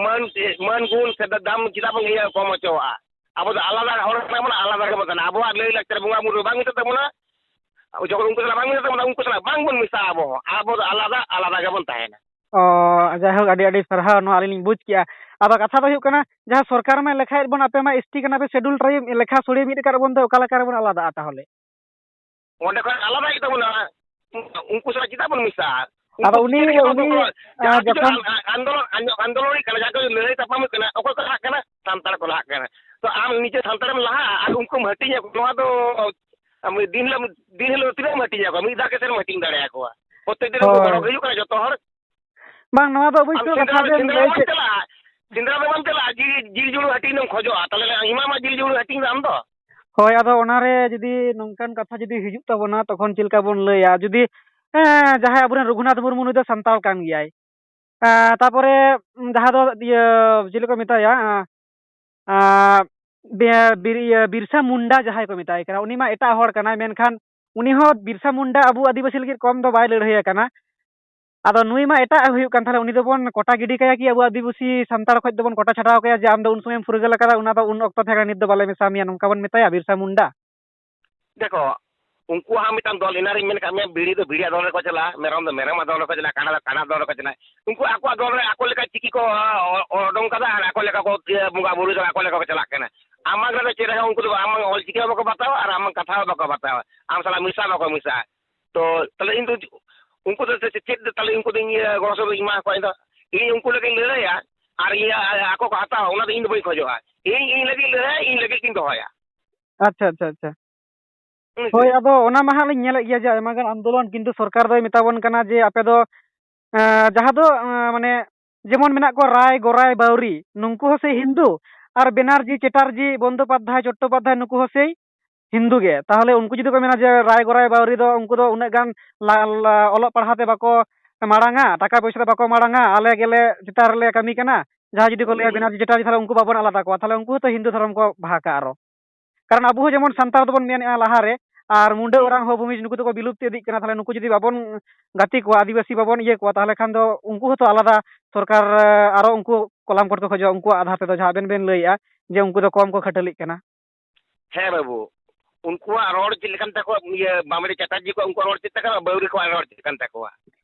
ᱢᱟᱹᱱ, ᱢᱟᱹᱱ ᱜᱩᱱ ᱥᱮ ᱫᱟᱢ ᱪᱮᱫᱟᱜ ᱵᱚᱱ, ᱤᱭᱟᱹ, ᱠᱚᱢ ᱦᱚᱪᱚᱣᱟᱜᱼᱟ? ᱟᱵᱚ ᱫᱚ ᱟᱞᱟᱫᱟ ᱦᱚᱲ ᱠᱟᱱᱟ ᱵᱚᱱ, ᱟᱞᱟᱫᱟ ᱜᱮᱵᱚᱱ ᱛᱟᱦᱮᱱᱟ᱾ ᱟᱵᱚᱣᱟᱜ ᱞᱟᱹᱭ ᱞᱟᱠᱪᱟᱨ ᱵᱚᱸᱜᱟ ᱵᱩᱨᱩ ᱵᱟᱝ ᱢᱤᱫᱚᱜ ᱛᱟᱵᱚᱱᱟ, ᱡᱚᱠᱷᱚᱱ ᱩᱱᱠᱩ ᱥᱟᱞᱟᱜ ᱵᱟᱝ ᱢᱤᱫᱚᱜ ᱛᱟᱵᱚᱱᱟ, ᱩᱱᱠᱩ ᱥᱟᱞᱟᱜ ᱵᱟᱝ ᱵᱚᱱ ᱢᱮᱥᱟᱜᱼᱟ ᱟᱵᱚ ᱦᱚᱸ᱾ ᱟᱵᱚ ᱫᱚ ᱟᱞᱟᱫᱟ, ᱟᱞᱟᱫᱟ ᱜᱮᱵᱚᱱ ᱛᱟᱦᱮᱱᱟ᱾ ᱚ, ᱡᱟᱭᱦᱳᱠ, ᱟᱹᱰᱤ ᱟᱹᱰᱤ ᱥᱟᱨᱦᱟᱣ, ᱱᱚᱣᱟ ᱟᱹᱞᱤᱧ ᱞᱤᱧ ᱵᱩᱡᱽ ᱠᱮᱜᱼᱟ᱾ ᱟᱫᱚ ᱠᱟᱛᱷᱟ ᱫᱚ ᱦᱩᱭᱩᱜ ᱠᱟᱱᱟ, ᱡᱟᱦᱟᱸ ᱥᱚᱨᱠᱟᱨ ᱢᱟ ᱞᱮᱠᱷᱟᱭᱮᱫ ᱵᱚᱱ, ᱟᱯᱮ ᱢᱟ ᱮᱥ ᱴᱤ ᱠᱟᱱᱟ ᱯᱮ, ᱥᱮᱰᱩᱞ ᱴᱨᱟᱭᱤᱵᱽ, ᱞᱮᱠᱷᱟ ᱥᱚᱲᱤᱭᱟᱹ ᱢᱤᱫ ᱟᱠᱟᱫ ᱵᱚᱱ ᱫᱚ, ᱚᱠᱟ ᱞᱮᱠᱟ ᱨᱮᱵᱚᱱ ᱟᱞᱟᱫᱟᱜᱼᱟ ᱛᱟᱦᱚᱞᱮ? ᱚᱸᱰᱮ ᱠᱷᱚᱱ ᱟᱞᱟᱫᱟ ᱦᱩᱭᱩᱜ ᱛᱟᱵᱚᱱᱟ᱾ ᱩᱱᱠᱩ ᱥᱟᱞᱟᱜ ᱪᱮᱫᱟᱜ ᱵᱚᱱ ᱢᱮᱥᱟᱜᱼᱟ? ᱟᱫᱚ ᱩᱱᱠᱩ ᱩᱱᱤ, ᱪᱮᱫ ᱞᱟᱹᱜᱤᱫ ᱵᱟᱝ ᱩᱱᱤ, ᱠᱚ ᱠᱚᱨᱟᱣᱟ? ᱟᱸ, ᱡᱟᱦᱟᱸ ᱛᱤᱱᱟᱹᱜ ᱡᱚᱠᱷᱚᱱ ᱟᱱ-, ᱟᱱ-, ᱟᱱᱫᱳᱞᱚᱱ, ᱟᱸᱡᱚᱢ, ᱟᱱᱫᱳᱞᱚᱱ ᱦᱩᱭᱩᱜ ᱠᱟᱱᱟ, ᱡᱟᱦᱟᱸ ᱠᱚ ᱞᱟᱹᱲᱦᱟᱹᱭ ᱛᱟᱯᱟᱢ ᱦᱩᱭᱩᱜ ᱠᱟᱱᱟ, ᱚᱠᱚᱭ ᱠᱚ ᱞᱟᱦᱟᱜ ᱠᱟᱱᱟ? ᱥᱟᱱᱛᱟᱲ ᱠᱚ ᱞᱟᱦᱟᱜ ᱠᱟᱱᱟ᱾ ᱛᱚ ᱟᱢ ᱱᱤᱡᱮ ᱥᱟᱱᱛᱟᱲᱮᱢ ᱞᱟᱦᱟᱜᱼᱟ ᱟᱨ ᱩᱱᱠᱩᱢ ᱦᱟᱹᱴᱤᱧ ᱟᱠᱚᱣᱟ, ᱱᱚᱣᱟ ᱫᱚ ᱟᱢ ᱫᱤᱱ ᱦᱤᱞᱳᱜ, ᱫᱤᱱ ᱦᱤᱞᱳᱜ ᱛᱤᱱᱟᱹᱜ ᱮᱢ ᱦᱟᱹᱴᱤᱧ ᱟᱠᱚᱣᱟ? ᱢᱤᱫ ᱫᱷᱟᱣ ᱠᱟᱛᱮᱢ ᱦᱟᱹᱴᱤᱧ ᱫᱟᱲᱮᱭᱟᱠᱚᱣᱟ᱾ ᱯᱨᱚᱛᱮᱠ ᱫᱤᱱ ᱩᱱᱠᱩ ᱦᱳᱭ᱾ ᱵᱟᱨᱚ ᱜᱮ ᱦᱩᱭᱩᱜ ᱠᱟᱱᱟ ᱡᱚᱛᱚ ᱦᱚᱲ᱾ ᱵᱟᱝ, ᱱᱚᱣᱟ ᱫᱚ ᱟᱢ ᱚᱵᱚᱥᱥᱳᱭ ᱥᱮᱸᱫᱽᱨᱟ, ᱠᱟᱛᱷᱟ ᱵᱮᱱ ᱥᱮᱸᱫᱽᱨᱟ ᱞᱟᱹᱭ ᱵᱟᱢ ᱠᱮᱫ᱾ ᱪᱟᱞᱟᱜᱼᱟ, ᱥᱮᱸᱫᱽᱨᱟ ᱫᱚ ᱵᱟᱢ ᱪᱟᱞᱟᱜᱼᱟ, ᱡᱤᱞ, ᱡᱤᱞ ᱡᱩᱲᱩ ᱦᱟᱹᱴᱤᱧ ᱫᱚᱢ ᱠᱷᱚᱡᱚᱜᱼᱟ, ᱛᱟᱦᱞᱮ ᱮᱢᱟᱢᱟ ᱡᱤᱞ ᱡᱩᱲᱩ ᱦᱟᱹᱴᱤᱧ ᱫᱚ ᱟᱢ ᱫᱚ? ᱦᱳᱭ, ᱟᱫᱚ ᱚᱱᱟᱨᱮ ᱡᱩᱫᱤ ᱱᱚᱝᱠᱟᱱ ᱠᱟᱛᱷᱟ ᱡᱩᱫᱤ ᱦᱤᱡᱩᱜ ᱛᱟᱵᱚᱱᱟ, ᱛᱚᱠᱷᱚᱱ ᱪᱮᱫ ᱞᱮᱠᱟ ᱵᱚᱱ ᱞᱟᱹᱭᱟ? ᱡᱩᱫᱤ, ᱦᱮᱸ, ᱡᱟᱦᱟᱸᱭ ᱟᱵᱚᱨᱮᱱ ᱨᱚᱜᱷᱩᱱᱟᱛᱷ ᱢᱩᱨᱢᱩ, ᱱᱩᱭ ᱫᱚ ᱥᱟᱱᱛᱟᱲ ᱠᱟᱱ ᱜᱮᱭᱟᱭ, ᱮᱸ, ᱛᱟᱯᱚᱨᱮ, ᱩᱢ, ᱡᱟᱦᱟᱸ ᱫᱚ ᱤᱭᱟᱹ, ᱪᱮᱫ ᱠᱚ ᱢᱮᱛᱟᱭᱟ, ᱮᱸ, ᱮᱸ, ᱵᱮ-, ᱵᱤᱨ-, ᱤᱭᱟᱹ, ᱵᱤᱨᱥᱟ ᱢᱩᱱᱰᱟ ᱡᱟᱦᱟᱸᱭ ᱠᱚ ᱢᱮᱛᱟᱭ ᱠᱟᱱᱟ, ᱩᱱᱤ ᱢᱟ ᱮᱴᱟᱜ ᱦᱚᱲ ᱠᱟᱱᱟᱭ, ᱢᱮᱱᱠᱷᱟᱱ ᱩᱱᱤ ᱦᱚᱸ ᱵᱤᱨᱥᱟ ᱢᱩᱱᱰᱟ ᱟᱵᱚ ᱟᱹᱫᱤᱵᱟᱹᱥᱤ ᱞᱟᱹᱜᱤᱫ ᱠᱚᱢ ᱫᱚ ᱵᱟᱭ ᱞᱟᱹᱲᱦᱟᱹᱭ ᱟᱠᱟᱱᱟ᱾ ᱟᱫᱚ ᱱᱩᱭ ᱢᱟ ᱮᱴᱟᱜ ᱦᱩᱭᱩᱜ ᱠᱟᱱ, ᱛᱟᱦᱞᱮ ᱩᱱᱤ ᱫᱚᱵᱚᱱ ᱠᱚᱴᱟ ᱜᱤᱰᱤ ᱠᱟᱭᱟ ᱠᱤ? ᱟᱵᱚ ᱟᱹᱫᱤᱵᱟᱹᱥᱤ ᱥᱟᱱᱛᱟᱲ ᱠᱷᱚᱡ ᱫᱚᱵᱚᱱ ᱠᱚᱴᱟ ᱪᱷᱟᱰᱟᱣ ᱠᱟᱭᱟ ᱡᱮ ᱟᱢ ᱫᱚ ᱩᱱ ᱥᱚᱢᱚᱭᱮᱢ ᱯᱷᱩᱨᱜᱟᱹᱞ ᱟᱠᱟᱫᱟ, ᱚᱱᱟ ᱫᱚ ᱩᱱ ᱚᱠᱛᱚ ᱛᱟᱦᱮᱸ ᱠᱟᱱᱟ, ᱱᱤᱛ ᱫᱚ ᱵᱟᱞᱮ ᱢᱮᱥᱟ ᱢᱮᱭᱟ, ᱱᱚᱝᱠᱟ ᱵᱚᱱ ᱢᱮᱛᱟᱭᱟ ᱵᱤᱨᱥᱟ ᱢᱩᱱᱰᱟ? ᱫᱮᱠᱷᱚ, ᱩᱱᱠᱩᱣᱟᱜ ᱦᱚᱸ ᱢᱤᱫᱴᱟᱝ ᱫᱚᱞ, ᱮᱱᱟᱱ ᱨᱤᱧ ᱢᱮᱱ ᱠᱟᱜ ᱢᱮᱭᱟ, ᱵᱷᱤᱲᱤ ᱫᱚ ᱵᱷᱤᱲᱤᱭᱟᱜ ᱫᱚᱞ ᱨᱮᱠᱚ ᱪᱟᱞᱟᱜᱼᱟ, ᱢᱮᱨᱚᱢ ᱫᱚ ᱢᱮᱨᱚᱢᱟᱜ ᱫᱚᱞ ᱨᱮᱠᱚ ᱪᱟᱞᱟᱜᱼᱟ, ᱠᱟᱰᱟ ᱫᱚ ᱠᱟᱰᱟ ᱫᱚᱞ ᱨᱮᱠᱚ ᱪᱟᱞᱟᱜᱼᱟ᱾ ᱩᱱᱠᱩ ᱟᱠᱚᱣᱟᱜ ᱫᱚᱞ ᱨᱮ ᱟᱠᱚ ᱞᱮᱠᱟ ᱪᱤᱠᱤ ᱠᱚ, ᱚ-, ᱚᱰᱚᱝ ᱠᱟᱫᱟ ᱟᱨ ᱟᱠᱚ ᱞᱮᱠᱟ ᱠᱚ, ᱤᱭᱟᱹ, ᱵᱚᱸᱜᱟ ᱵᱩᱨᱩ ᱫᱚ ᱟᱠᱚ ᱞᱮᱠᱟ ᱠᱚ ᱪᱟᱞᱟᱜ ᱠᱟᱱᱟ᱾ ᱟᱢᱟᱜ ᱨᱮᱫᱚ ᱪᱮᱫ ᱨᱮᱦᱚᱸ ᱩᱱᱠᱩ ᱫᱚ ᱟᱢᱟᱜ ᱚᱞ ᱪᱤᱠᱤ ᱦᱚᱸ ᱵᱟᱠᱚ ᱵᱟᱛᱟᱣᱟ ᱟᱨ ᱟᱢᱟᱜ ᱠᱟᱛᱷᱟ ᱦᱚᱸ ᱵᱟᱠᱚ ᱵᱟᱛᱟᱣᱟ, ᱟᱢ ᱥᱟᱞᱟᱜ ᱢᱮᱥᱟ ᱵᱟᱠᱚ ᱢᱮᱥᱟᱜᱼᱟ᱾ ᱛᱚ ᱛᱟᱦᱞᱮ ᱤᱧ ᱫᱚ ᱩᱱᱠᱩ ᱫᱚ ᱪᱮᱫ, ᱪᱮᱫ ᱛᱟᱦᱞᱮ ᱩᱱᱠᱩ ᱫᱚ ᱤᱧ, ᱤᱭᱟᱹ, ᱜᱚᱲᱚ ᱥᱚᱯᱚᱦᱚᱫ ᱤᱧ ᱮᱢᱟ ᱠᱚᱣᱟ? ᱤᱧ ᱫᱚ, ᱤᱧ ᱩᱱᱠᱩ ᱞᱟᱹᱜᱤᱫ ᱤᱧ ᱞᱟᱹᱲᱦᱟᱹᱭᱟ ᱟᱨ ᱤᱧ, ᱟ-, ᱟᱠᱚ ᱠᱚ ᱦᱟᱛᱟᱣᱟ, ᱚᱱᱟ ᱫᱚ ᱤᱧ ᱫᱚ ᱵᱟᱹᱧ ᱠᱷᱚᱡᱚᱜᱼᱟ᱾ ᱤᱧ, ᱤᱧ ᱞᱟᱹᱜᱤᱫ ᱤᱧ ᱞᱟᱹᱲᱦᱟᱹᱭᱟ, ᱤᱧ ᱞᱟᱹᱜᱤᱫ ᱤᱧ ᱫᱚᱦᱚᱭᱟ᱾ ᱟᱪᱪᱷᱟ, ᱟᱪᱪᱷᱟ, ᱟᱪᱪᱷᱟ᱾ ᱦᱮᱸ ᱥᱮ? ᱦᱳᱭ, ᱟᱫᱚ ᱚᱱᱟ ᱢᱟ ᱦᱟᱸᱜ ᱞᱤᱧ ᱧᱮᱞᱮᱫ ᱜᱮᱭᱟ ᱡᱮ ᱟᱭᱢᱟ ᱜᱟᱱ ᱟᱱᱫᱳᱞᱚᱱ, ᱠᱤᱱᱛᱩ ᱥᱚᱨᱠᱟᱨ ᱫᱚᱭ ᱢᱮᱛᱟ ᱵᱚᱱ ᱠᱟᱱᱟ ᱡᱮ ᱟᱯᱮ ᱫᱚ, ᱮᱸ, ᱡᱟᱦᱟᱸ ᱫᱚ, ᱮᱸ, ᱢᱟᱱᱮ ᱡᱮᱢᱚᱱ ᱢᱮᱱᱟᱜ ᱠᱚᱣᱟ ᱨᱟᱭ, ᱜᱚᱨᱟᱭ, ᱵᱟᱣᱨᱤ, ᱱᱩᱝᱠᱩ ᱦᱚᱸ ᱥᱮ ᱦᱤᱱᱫᱩ, ᱟᱨ ᱵᱮᱱᱟᱨᱡᱤ, ᱪᱮᱴᱟᱨᱡᱤ, ᱵᱚᱱᱫᱳᱯᱟᱫᱽᱫᱷᱟᱭ, ᱪᱚᱴᱴᱳᱯᱟᱫᱽᱫᱷᱟᱭ, ᱱᱩᱠᱩ ᱦᱚᱸ ᱥᱮᱭ ᱦᱤᱱᱫᱩ ᱜᱮ᱾ ᱛᱟᱦᱚᱞᱮ ᱩᱱᱠᱩ ᱡᱩᱫᱤ ᱠᱚ ᱢᱮᱱᱟ ᱡᱮ ᱨᱟᱭ, ᱜᱚᱨᱟᱭ, ᱵᱟᱣᱨᱤ ᱫᱚ ᱩᱱᱠᱩ ᱫᱚ ᱩᱱᱟᱹᱜ ᱜᱟᱱ ᱞᱟ-, ᱞᱟ-, ᱚᱞᱚᱜ ᱯᱟᱲᱦᱟᱣ ᱛᱮ ᱵᱟᱠᱚ ᱢᱟᱲᱟᱝᱟ, ᱴᱟᱠᱟ ᱯᱚᱭᱥᱟ ᱛᱮ ᱵᱟᱠᱚ ᱢᱟᱲᱟᱝᱟ, ᱟᱞᱮ ᱜᱮᱞᱮ ᱪᱮᱛᱟᱱ ᱨᱮᱞᱮ ᱠᱟᱹᱢᱤ ᱠᱟᱱᱟ, ᱡᱟᱦᱟᱸᱭ ᱡᱩᱫᱤ ᱠᱚ ᱞᱟᱹᱭᱟ ᱦᱩᱸ᱾ ᱵᱮᱱᱟᱨᱡᱤ, ᱪᱮᱴᱟᱨᱡᱤ, ᱛᱟᱦᱚᱞᱮ ᱩᱱᱠᱩ ᱵᱟᱵᱚᱱ ᱟᱞᱟᱫᱟ ᱠᱚᱣᱟ, ᱛᱟᱦᱚᱞᱮ ᱩᱱᱠᱩ ᱦᱚᱸᱛᱚ ᱦᱤᱱᱫᱩ ᱫᱷᱚᱨᱚᱢ ᱠᱚ ᱵᱟᱦᱟ ᱠᱟᱜᱼᱟ ᱟᱨᱚ᱾ ᱠᱟᱨᱚᱱ ᱟᱵᱚ ᱦᱚᱸ ᱡᱮᱢᱚᱱ ᱥᱟᱱᱛᱟᱲ ᱫᱚᱵᱚᱱ ᱢᱮᱱᱮᱫᱼᱟ ᱞᱟᱦᱟᱨᱮ, ᱟᱨ ᱢᱩᱱᱰᱟᱹ, ᱦᱩᱸ᱾ ᱳᱨᱟᱝ, ᱦᱳ, ᱵᱷᱩᱢᱤᱡᱽ, ᱱᱩᱠᱩ ᱫᱚᱠᱚ ᱵᱤᱞᱩᱯᱛᱤ ᱤᱫᱤᱜ ᱠᱟᱱᱟ᱾ ᱛᱟᱦᱚᱞᱮ ᱱᱩᱠᱩ ᱡᱩᱫᱤ ᱵᱟᱵᱚᱱ ᱜᱟᱛᱮ ᱠᱚᱣᱟ, ᱟᱹᱫᱤᱵᱟᱹᱥᱤ ᱵᱟᱵᱚᱱ ᱤᱭᱟᱹ ᱠᱚᱣᱟ, ᱛᱟᱦᱚᱞᱮ ᱠᱷᱟᱱ ᱫᱚ ᱩᱱᱠᱩ ᱦᱚᱸᱛᱚ ᱟᱞᱟᱫᱟ ᱥᱚᱨᱠᱟᱨ, ᱟᱨᱚ ᱩᱱᱠᱩ ᱠᱚᱞᱟᱢ ᱠᱳᱰ ᱠᱚ ᱠᱷᱚᱡᱚᱜᱼᱟ, ᱩᱱᱠᱩᱣᱟᱜ ᱟᱫᱷᱟᱨ ᱛᱮᱫᱚ, ᱡᱟᱦᱟᱸ ᱟᱵᱮᱱ ᱵᱮᱱ ᱞᱟᱹᱭᱮᱫᱼᱟ ᱡᱮ ᱩᱱᱠᱩ ᱫᱚ ᱠᱚᱢ ᱠᱚ ᱠᱷᱟᱹᱴᱟᱹᱞᱤᱜ ᱠᱟᱱᱟ᱾ ᱦᱮᱸ ᱵᱟᱹᱵᱩ, ᱩᱱᱠᱩᱣᱟᱜ ᱨᱚᱲ ᱪᱮᱫ ᱞᱮᱠᱟᱱ ᱛᱟᱠᱚᱣᱟ? ᱤᱭᱟᱹ, ᱵᱟᱢᱲᱮ ᱪᱟᱴᱟᱨᱡᱤ ᱠᱚᱣᱟᱜ, ᱩᱱᱠᱩᱣᱟᱜ ᱨᱚᱲ ᱪᱮᱫ ᱛᱟᱠᱚᱣᱟ? ᱵᱟᱹᱣᱨᱤ ᱠᱚᱣᱟᱜ ᱨᱚᱲ ᱪᱮᱫ ᱠᱟᱱ ᱛᱟᱠᱚᱣᱟ?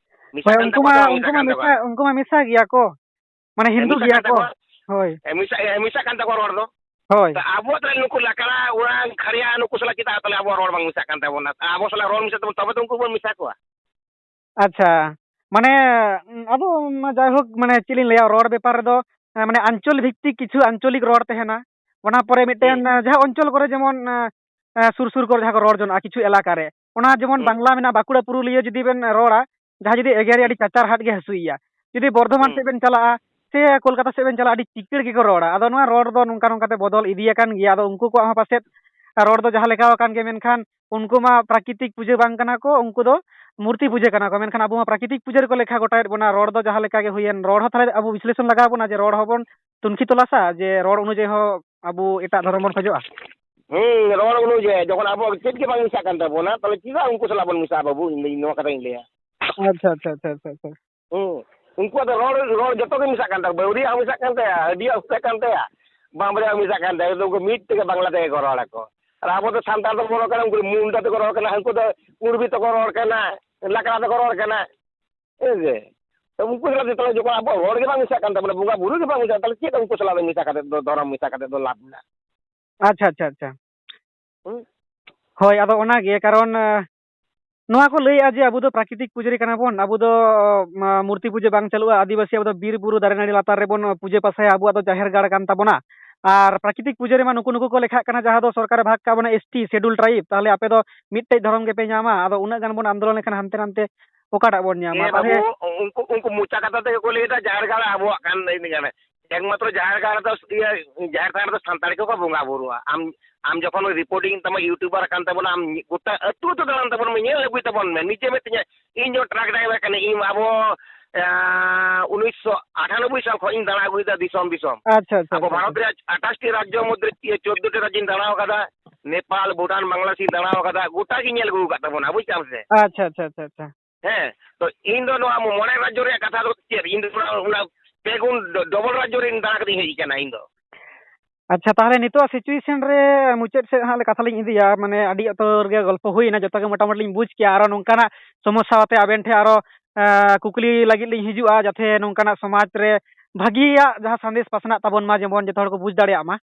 ᱢᱮᱥᱟᱜ ᱦᱳᱭ, ᱠᱟᱱ ᱩᱱᱠᱩ ᱛᱟᱠᱚᱣᱟ ᱢᱟ, ᱥᱮ ᱵᱟᱝ ᱩᱱᱠᱩ ᱢᱮᱥᱟᱜ ᱢᱟ ᱠᱟᱱ ᱛᱟᱠᱚᱣᱟ? ᱢᱮᱥᱟ, ᱩᱱᱠᱩ ᱢᱟ ᱢᱮᱥᱟ ᱜᱮᱭᱟ ᱠᱚ, ᱢᱟᱱᱮ ᱦᱮᱸ, ᱦᱤᱱᱫᱩ ᱢᱮᱥᱟᱜ ᱜᱮᱭᱟ ᱠᱟᱱ ᱠᱚ᱾ ᱛᱟᱠᱚᱣᱟ᱾ ᱦᱳᱭ᱾ ᱦᱮᱸ, ᱢᱮᱥᱟᱜ, ᱦᱮᱸ, ᱢᱮᱥᱟᱜ ᱠᱟᱱ ᱛᱟᱠᱚᱣᱟ ᱨᱚᱲ ᱫᱚ᱾ ᱦᱳᱭ᱾ ᱛᱚ ᱟᱵᱚ ᱛᱟᱦᱞᱮ ᱱᱩᱠᱩ ᱞᱟᱠᱲᱟ, ᱳᱨᱟᱝ, ᱠᱷᱟᱲᱭᱟ, ᱱᱩᱠᱩ ᱥᱟᱞᱟᱜ ᱪᱮᱫᱟᱜ ᱛᱟᱦᱞᱮ ᱟᱵᱚᱣᱟᱜ ᱨᱚᱲ ᱵᱟᱝ ᱢᱮᱥᱟᱜ ᱠᱟᱱ ᱛᱟᱵᱚᱱᱟ? ᱟᱵᱚ ᱥᱟᱞᱟᱜ ᱨᱚᱲ ᱢᱮᱥᱟᱜ ᱛᱟᱵᱚᱱ, ᱛᱚᱵᱮ ᱛᱚ ᱩᱱᱠᱩ ᱵᱚᱱ ᱢᱮᱥᱟ ᱠᱚᱣᱟ᱾ ᱟᱪᱪᱷᱟ, ᱢᱟᱱᱮ, ᱩᱸ, ᱟᱫᱚ, ᱩᱸ, ᱡᱟᱭᱦᱳᱠ, ᱢᱟᱱᱮ, ᱪᱮᱫ ᱞᱤᱧ ᱞᱟᱹᱭᱟ, ᱨᱚᱲ ᱵᱮᱯᱟᱨ ᱨᱮᱫᱚ, ᱮᱸ, ᱢᱟᱱᱮ, ᱟᱧᱪᱚᱞ ᱵᱷᱤᱛᱛᱤᱠ ᱠᱤᱪᱷᱩ ᱟᱧᱪᱚᱞᱤᱠ ᱨᱚᱲ ᱛᱟᱦᱮᱱᱟ᱾ ᱚᱱᱟ ᱯᱚᱨᱮ ᱢᱤᱫᱴᱮᱱ, ᱦᱩᱸ᱾ ᱮᱸ, ᱡᱟᱦᱟᱸ ᱚᱧᱪᱚᱞ ᱠᱚᱨᱮ ᱡᱮᱢᱚᱱ, ᱮᱸ, ᱮᱸ, ᱥᱩᱨ ᱥᱩᱨ ᱠᱚᱨᱮ ᱡᱟᱦᱟᱸ ᱠᱚ ᱨᱚᱲ ᱡᱚᱱᱟᱜᱼᱟ ᱠᱤᱪᱷᱩ ᱮᱞᱟᱠᱟ ᱨᱮ, ᱚᱱᱟ ᱡᱮᱢᱚᱱ ᱦᱩᱸ᱾ ᱵᱟᱝᱞᱟ ᱢᱮᱱᱟᱜᱼᱟ, ᱵᱟᱸᱠᱩᱲᱟ ᱯᱩᱨᱩᱞᱤᱭᱟᱹ ᱡᱩᱫᱤ ᱵᱮᱱ ᱨᱚᱲᱟ, ᱡᱟᱦᱟᱸᱭ ᱡᱩᱫᱤ ᱮᱜᱮᱨᱮᱭᱟ, ᱦᱩᱸ᱾ ᱟᱹᱰᱤ ᱪᱟᱪᱟᱨ ᱦᱟᱴ ᱜᱮ ᱦᱟᱹᱥᱩᱭᱮᱭᱟ᱾ ᱡᱩᱫᱤ ᱵᱚᱨᱫᱷᱚᱢᱟᱱ ᱦᱩᱸ᱾ ᱥᱮᱫ ᱵᱮᱱ ᱪᱟᱞᱟᱜᱼᱟ, ᱥᱮ ᱠᱳᱞᱠᱟᱛᱟ ᱥᱮᱫ ᱵᱮᱱ ᱪᱟᱞᱟᱜᱼᱟ, ᱟᱹᱰᱤ ᱪᱤᱠᱟᱹᱲ ᱜᱮᱠᱚ ᱨᱚᱲᱟ᱾ ᱟᱫᱚ ᱱᱚᱣᱟ ᱨᱚᱲ ᱫᱚ ᱱᱚᱝᱠᱟ ᱱᱚᱝᱠᱟ ᱛᱮ ᱵᱚᱫᱚᱞ ᱤᱫᱤᱭᱟᱠᱟᱱ ᱜᱮᱭᱟ᱾ ᱟᱫᱚ ᱩᱱᱠᱩ ᱠᱚᱣᱟᱜ ᱦᱚᱸ ᱯᱟᱥᱮᱡ ᱨᱚᱲ ᱫᱚ ᱡᱟᱦᱟᱸ ᱞᱮᱠᱟ ᱟᱠᱟᱱ ᱜᱮ, ᱢᱮᱱᱠᱷᱟᱱ ᱩᱱᱠᱩ ᱢᱟ ᱯᱨᱟᱠᱨᱤᱛᱤᱠ ᱯᱩᱡᱟᱹ ᱵᱟᱝ ᱠᱟᱱᱟ ᱠᱚ, ᱩᱱᱠᱩ ᱫᱚ ᱢᱩᱨᱛᱤ ᱯᱩᱡᱟᱹ ᱠᱟᱱᱟ ᱠᱚ᱾ ᱢᱮᱱᱠᱷᱟᱱ ᱟᱵᱚ ᱢᱟ ᱯᱨᱟᱠᱨᱤᱛᱤᱠ ᱯᱩᱡᱟᱹ ᱨᱮᱠᱚ ᱞᱮᱠᱷᱟ ᱜᱚᱴᱟᱭᱮᱫ ᱵᱚᱱᱟ᱾ ᱨᱚᱲ ᱫᱚ ᱡᱟᱦᱟᱸ ᱞᱮᱠᱟ ᱜᱮ ᱦᱩᱭᱮᱱ, ᱨᱚᱲ ᱦᱚᱸ ᱛᱟᱦᱞᱮ ᱟᱵᱚ ᱵᱤᱥᱞᱮᱥᱚᱱ ᱞᱟᱜᱟᱣ ᱵᱚᱱᱟ ᱡᱮ ᱨᱚᱲ ᱦᱚᱸᱵᱚᱱ ᱛᱩᱱᱠᱷᱤ ᱛᱚᱞᱟᱥᱟ, ᱡᱮ ᱨᱚᱲ ᱚᱱᱩᱡᱟᱭᱤ ᱦᱚᱸ ᱟᱵᱚ ᱮᱴᱟᱜ ᱫᱷᱚᱨᱚᱢ ᱵᱚᱱ ᱠᱷᱚᱡᱚᱜᱼᱟ? ᱦᱩᱸ, ᱨᱚᱲ ᱚᱱᱩᱡᱟᱭᱤ ᱡᱚᱠᱷᱚᱱ ᱟᱵᱚ ᱪᱮᱫ ᱜᱮ ᱵᱟᱝ ᱢᱮᱥᱟᱜ ᱠᱟᱱ ᱛᱟᱵᱚᱱᱟ, ᱛᱟᱦᱞᱮ ᱪᱮᱫᱟᱜ ᱩᱱᱠᱩ ᱥᱟᱞᱟᱜ ᱵᱚᱱ ᱢᱮᱥᱟᱜᱼᱟ ᱵᱟᱹᱵᱩ? ᱤᱧ ᱫᱚ ᱱᱚᱣᱟ ᱠᱟᱛᱷᱟᱧ ᱞᱟᱹᱭᱟ᱾ ᱟᱪᱪᱷᱟ, ᱟᱪᱪᱷᱟ, ᱟᱪᱪᱷᱟ, ᱟᱪᱪᱷᱟ, ᱟᱪᱪᱷᱟ᱾ ᱦᱩᱸ᱾ ᱩᱱᱠᱩᱣᱟᱜ ᱫᱚ ᱨᱚᱲ, ᱨᱚᱲ ᱡᱚᱛᱚ ᱜᱮ ᱢᱮᱥᱟᱜ ᱠᱟᱱ ᱛᱟᱠᱚᱣᱟ᱾ ᱵᱟᱹᱣᱨᱤᱭᱟᱜ ᱦᱚᱸ ᱢᱮᱥᱟᱜ ᱠᱟᱱ ᱛᱟᱭᱟ, ᱦᱟᱹᱰᱤᱭᱟᱜ ᱦᱚᱸ ᱢᱮᱥᱟᱜ ᱠᱟᱱ ᱛᱟᱭᱟ, ᱵᱟᱢᱵᱽᱲᱮᱭᱟᱜ ᱦᱚᱸ ᱢᱮᱥᱟᱜ ᱠᱟᱱ ᱛᱟᱭᱟ᱾ ᱡᱚᱛᱚ ᱩᱱᱠᱩ ᱢᱤᱫ ᱛᱮᱜᱮ ᱵᱟᱝᱞᱟ ᱛᱮᱜᱮ ᱠᱚ ᱨᱚᱲ ᱟᱠᱚ᱾ ᱟᱨ ᱟᱵᱚ ᱫᱚ ᱥᱟᱱᱛᱟᱲ ᱫᱚᱵᱚᱱ ᱨᱚᱲ ᱠᱟᱱᱟ, ᱩᱱᱠᱩ ᱫᱚ ᱢᱩᱱᱰᱟ ᱛᱮᱠᱚ ᱨᱚᱲ ᱠᱟᱱᱟ, ᱩᱱᱠᱩ ᱫᱚ ᱠᱩᱲᱵᱤ ᱛᱮᱠᱚ ᱨᱚᱲ ᱠᱟᱱᱟ, ᱞᱟᱠᱲᱟ ᱛᱮᱠᱚ ᱨᱚᱲ ᱠᱟᱱᱟ᱾ ᱦᱮᱸ ᱥᱮ? ᱛᱚ ᱩᱱᱠᱩ ᱥᱟᱞᱟᱜ ᱡᱚᱛᱚ ᱡᱚᱠᱷᱚᱱ ᱟᱵᱚᱣᱟᱜ ᱨᱚᱲ ᱜᱮ ᱵᱟᱝ ᱢᱮᱥᱟᱜ ᱠᱟᱱ ᱛᱟᱵᱚᱱᱟ, ᱵᱚᱸᱜᱟ ᱵᱩᱨᱩ ᱜᱮ ᱵᱟᱝ ᱢᱮᱥᱟᱜ, ᱛᱟᱦᱞᱮ ᱪᱮᱫ ᱩᱱᱠᱩ ᱥᱟᱞᱟᱜ ᱫᱚ ᱢᱮᱥᱟ ᱠᱟᱛᱮ ᱫᱚ, ᱫᱷᱚᱨᱚᱢ ᱢᱮᱥᱟ ᱠᱟᱛᱮ ᱫᱚ ᱞᱟᱵᱷ ᱢᱮᱱᱟᱜᱼᱟ? ᱟᱪᱪᱷᱟ, ᱟᱪᱪᱷᱟ, ᱟᱪᱪᱷᱟ᱾ ᱦᱩᱸ? ᱦᱳᱭ, ᱟᱫᱚ ᱚᱱᱟᱜᱮ, ᱠᱟᱨᱚᱱ, ᱮ, ᱱᱚᱣᱟ ᱠᱚ ᱞᱟᱹᱭᱮᱜᱼᱟ ᱡᱮ ᱟᱵᱚ ᱫᱚ ᱯᱨᱟᱠᱨᱤᱛᱤᱠ ᱯᱩᱡᱟᱹᱨᱤ ᱠᱟᱱᱟ ᱵᱚᱱ, ᱟᱵᱚ ᱫᱚ, ᱢᱟ, ᱢᱩᱨᱛᱤ ᱯᱩᱡᱟᱹ ᱵᱟᱝ ᱪᱟᱹᱞᱩᱜᱼᱟ, ᱟᱹᱫᱤᱵᱟᱹᱥᱤ ᱟᱵᱚ ᱫᱚ ᱵᱤᱨ ᱵᱩᱨᱩ ᱫᱟᱨᱮ ᱱᱟᱹᱲᱤ ᱞᱟᱛᱟᱨ ᱨᱮᱵᱚᱱ ᱯᱩᱡᱟᱹ ᱯᱟᱥᱟᱭᱟ, ᱟᱵᱚᱣᱟᱜ ᱫᱚ ᱡᱟᱦᱮᱨ ᱜᱟᱲ ᱠᱟᱱ ᱛᱟᱵᱚᱱᱟ᱾ ᱟᱨ ᱯᱨᱟᱠᱨᱤᱛᱤᱠ ᱯᱩᱡᱟᱹ ᱨᱮᱢᱟ ᱱᱩᱠᱩ ᱱᱩᱠᱩ ᱠᱚ ᱞᱮᱠᱷᱟᱜ ᱠᱟᱱᱟ, ᱡᱟᱦᱟᱸ ᱫᱚ ᱥᱚᱨᱠᱟᱨᱮ ᱵᱷᱟᱜᱽ ᱠᱟᱜ ᱵᱚᱱᱟ ᱮᱥ ᱴᱤ, Schedule Tribe, ᱛᱟᱦᱞᱮ ᱟᱯᱮ ᱫᱚ ᱢᱤᱫᱴᱮᱡ ᱫᱷᱚᱨᱚᱢ ᱜᱮᱯᱮ ᱧᱟᱢᱟ᱾ ᱟᱫᱚ ᱩᱱᱟᱹᱜ ᱜᱟᱱ ᱵᱚᱱ ᱟᱱᱫᱳᱞᱚᱱ ᱞᱮᱠᱷᱟᱱ ᱦᱟᱱᱛᱮ ᱱᱟᱱᱛᱮ ᱚᱠᱟᱴᱟᱜ ᱵᱚᱱ ᱧᱟᱢᱟ? ᱮ ᱛᱟᱦᱞᱮ ᱵᱟᱹᱵᱩ, ᱩᱱᱠᱩ, ᱩᱱᱠᱩ ᱢᱚᱪᱟ ᱠᱟᱛᱷᱟ ᱛᱮᱜᱮ ᱠᱚ ᱞᱟᱹᱭ ᱮᱫᱟ ᱡᱟᱦᱮᱨ ᱜᱟᱲ ᱟᱵᱚᱣᱟᱜ ᱠᱟᱱ ᱤᱱᱟᱹ ᱜᱟᱱ᱾ ᱮᱠᱢᱟᱛᱨᱚ ᱡᱟᱦᱮᱨ ᱜᱟᱲ ᱫᱚ, ᱤᱭᱟᱹ, ᱡᱟᱦᱮᱨ ᱛᱷᱟᱱ ᱨᱮᱫᱚ ᱥᱟᱱᱛᱟᱲ ᱜᱮᱠᱚ ᱵᱚᱸᱜᱟ ᱵᱩᱨᱩᱜᱼᱟ᱾ ᱟᱢ, ᱟᱢ ᱡᱚᱠᱷᱚᱱ reporting ᱛᱟᱢᱟ, YouTuber ᱠᱟᱱ ᱛᱟᱵᱚᱱᱟ, ᱟᱢ ᱜᱚᱴᱟ ᱟᱹᱛᱩ ᱟᱹᱛᱩ ᱫᱟᱬᱟᱱ ᱛᱟᱵᱚᱱ ᱢᱮ, ᱧᱮᱞ ᱟᱹᱜᱩᱭ ᱛᱟᱵᱚᱱ ᱢᱮ᱾ ᱱᱤᱡᱮ ᱢᱮᱫ ᱛᱮ ᱧᱮᱞ, ᱤᱧ ᱡᱚᱠᱷᱚᱱ truck driver ᱠᱟᱹᱱᱟᱹᱧ, ᱤᱧ ᱟᱵᱚ, ᱟᱸ, ᱩᱱᱤᱥᱥᱚ ᱟᱴᱷᱟᱱᱚᱵᱵᱳᱭ ᱥᱟᱞ ᱠᱷᱚᱱ ᱤᱧ ᱫᱟᱬᱟ ᱟᱹᱜᱩᱭᱮᱫᱟ ᱫᱤᱥᱚᱢ ᱫᱤᱥᱚᱢ᱾ ᱟᱪᱪᱷᱟ, ᱟᱪᱪᱷᱟ, ᱟᱵᱚ ᱟᱪᱪᱷᱟ, ᱵᱷᱟᱨᱚᱛ ᱟᱪᱪᱷᱟ᱾ ᱨᱮᱭᱟᱜ ᱟᱴᱷᱟᱥ ᱴᱤ ᱨᱟᱡᱽᱡᱚ ᱢᱚᱫᱽᱫᱷᱮ ᱨᱮ ᱪᱳᱫᱽᱫᱳ ᱴᱤ ᱨᱟᱡᱽᱡᱚᱧ ᱫᱟᱬᱟ ᱟᱠᱟᱫᱟ, ᱱᱮᱯᱟᱞ, ᱵᱷᱩᱴᱟᱱ, ᱵᱟᱝᱞᱟᱫᱮᱥᱤᱧ ᱫᱟᱬᱟ ᱟᱠᱟᱫᱟ, ᱜᱚᱴᱟ ᱜᱤᱧ ᱧᱮᱞ ᱟᱹᱜᱩ ᱟᱠᱟᱫ ᱛᱟᱵᱚᱱᱟ, ᱵᱩᱡᱽ ᱫᱟᱢ ᱥᱮ? ᱟᱪᱪᱷᱟ, ᱟᱪᱪᱷᱟ, ᱟᱪᱪᱷᱟ, ᱟᱪᱪᱷᱟ᱾ ᱦᱮᱸ, ᱛᱚ ᱤᱧ ᱫᱚ ᱱᱚᱣᱟ ᱢᱚᱬᱮ ᱨᱟᱡᱽᱡᱚ ᱨᱮᱭᱟᱜ ᱠᱟᱛᱷᱟ ᱫᱚ ᱪᱮᱫ, ᱤᱧ ᱫᱚ ᱚᱱᱟ, ᱚᱱᱟ ᱯᱮ ᱜᱩᱱ ᱰᱚ-, double ᱨᱟᱡᱽᱡᱚ ᱨᱮᱧ ᱫᱟᱬᱟ ᱠᱟᱛᱮᱧ ᱦᱮᱡ ᱟᱠᱟᱱᱟ ᱤᱧ ᱫᱚ᱾ ᱟᱪᱪᱷᱟ, ᱛᱟᱦᱚᱞᱮ ᱱᱤᱛᱚᱜ situation ᱨᱮ ᱢᱩᱪᱟᱹᱫ ᱥᱮᱫ ᱦᱟᱸᱜ ᱞᱮ ᱠᱟᱛᱷᱟ ᱞᱤᱧ ᱤᱫᱤᱭᱟ, ᱢᱟᱱᱮ ᱟᱹᱰᱤ ᱩᱛᱟᱹᱨ ᱜᱮ ᱜᱚᱞᱯᱚ ᱦᱩᱭᱱᱟ, ᱡᱚᱛᱚ ᱜᱮ ᱢᱚᱴᱟᱢᱩᱴᱤ ᱞᱤᱧ ᱵᱩᱡᱽ ᱠᱮᱜᱼᱟ᱾ ᱟᱨᱚ ᱱᱚᱝᱠᱟᱱᱟᱜ ᱥᱚᱢᱚᱥᱥᱟ ᱟᱛᱮ ᱟᱵᱮᱱ ᱴᱷᱮᱱ ᱟᱨᱚ ᱮᱸ, ᱠᱩᱠᱞᱤ ᱞᱟᱹᱜᱤᱫ ᱞᱤᱧ ᱦᱤᱡᱩᱜᱼᱟ, ᱡᱟᱛᱮ ᱱᱚᱝᱠᱟᱱᱟᱜ ᱥᱚᱢᱟᱡᱽ ᱨᱮ ᱵᱷᱟᱹᱜᱤᱭᱟᱜ ᱡᱟᱦᱟᱸ ᱥᱟᱸᱫᱮᱥ ᱯᱟᱥᱱᱟᱜ ᱛᱟᱵᱚᱱ ᱢᱟ, ᱡᱮᱢᱚᱱ ᱡᱚᱛᱚ ᱦᱚᱲ ᱠᱚ ᱵᱩᱡᱽ ᱫᱟᱲᱮᱭᱟᱜ ᱢᱟ᱾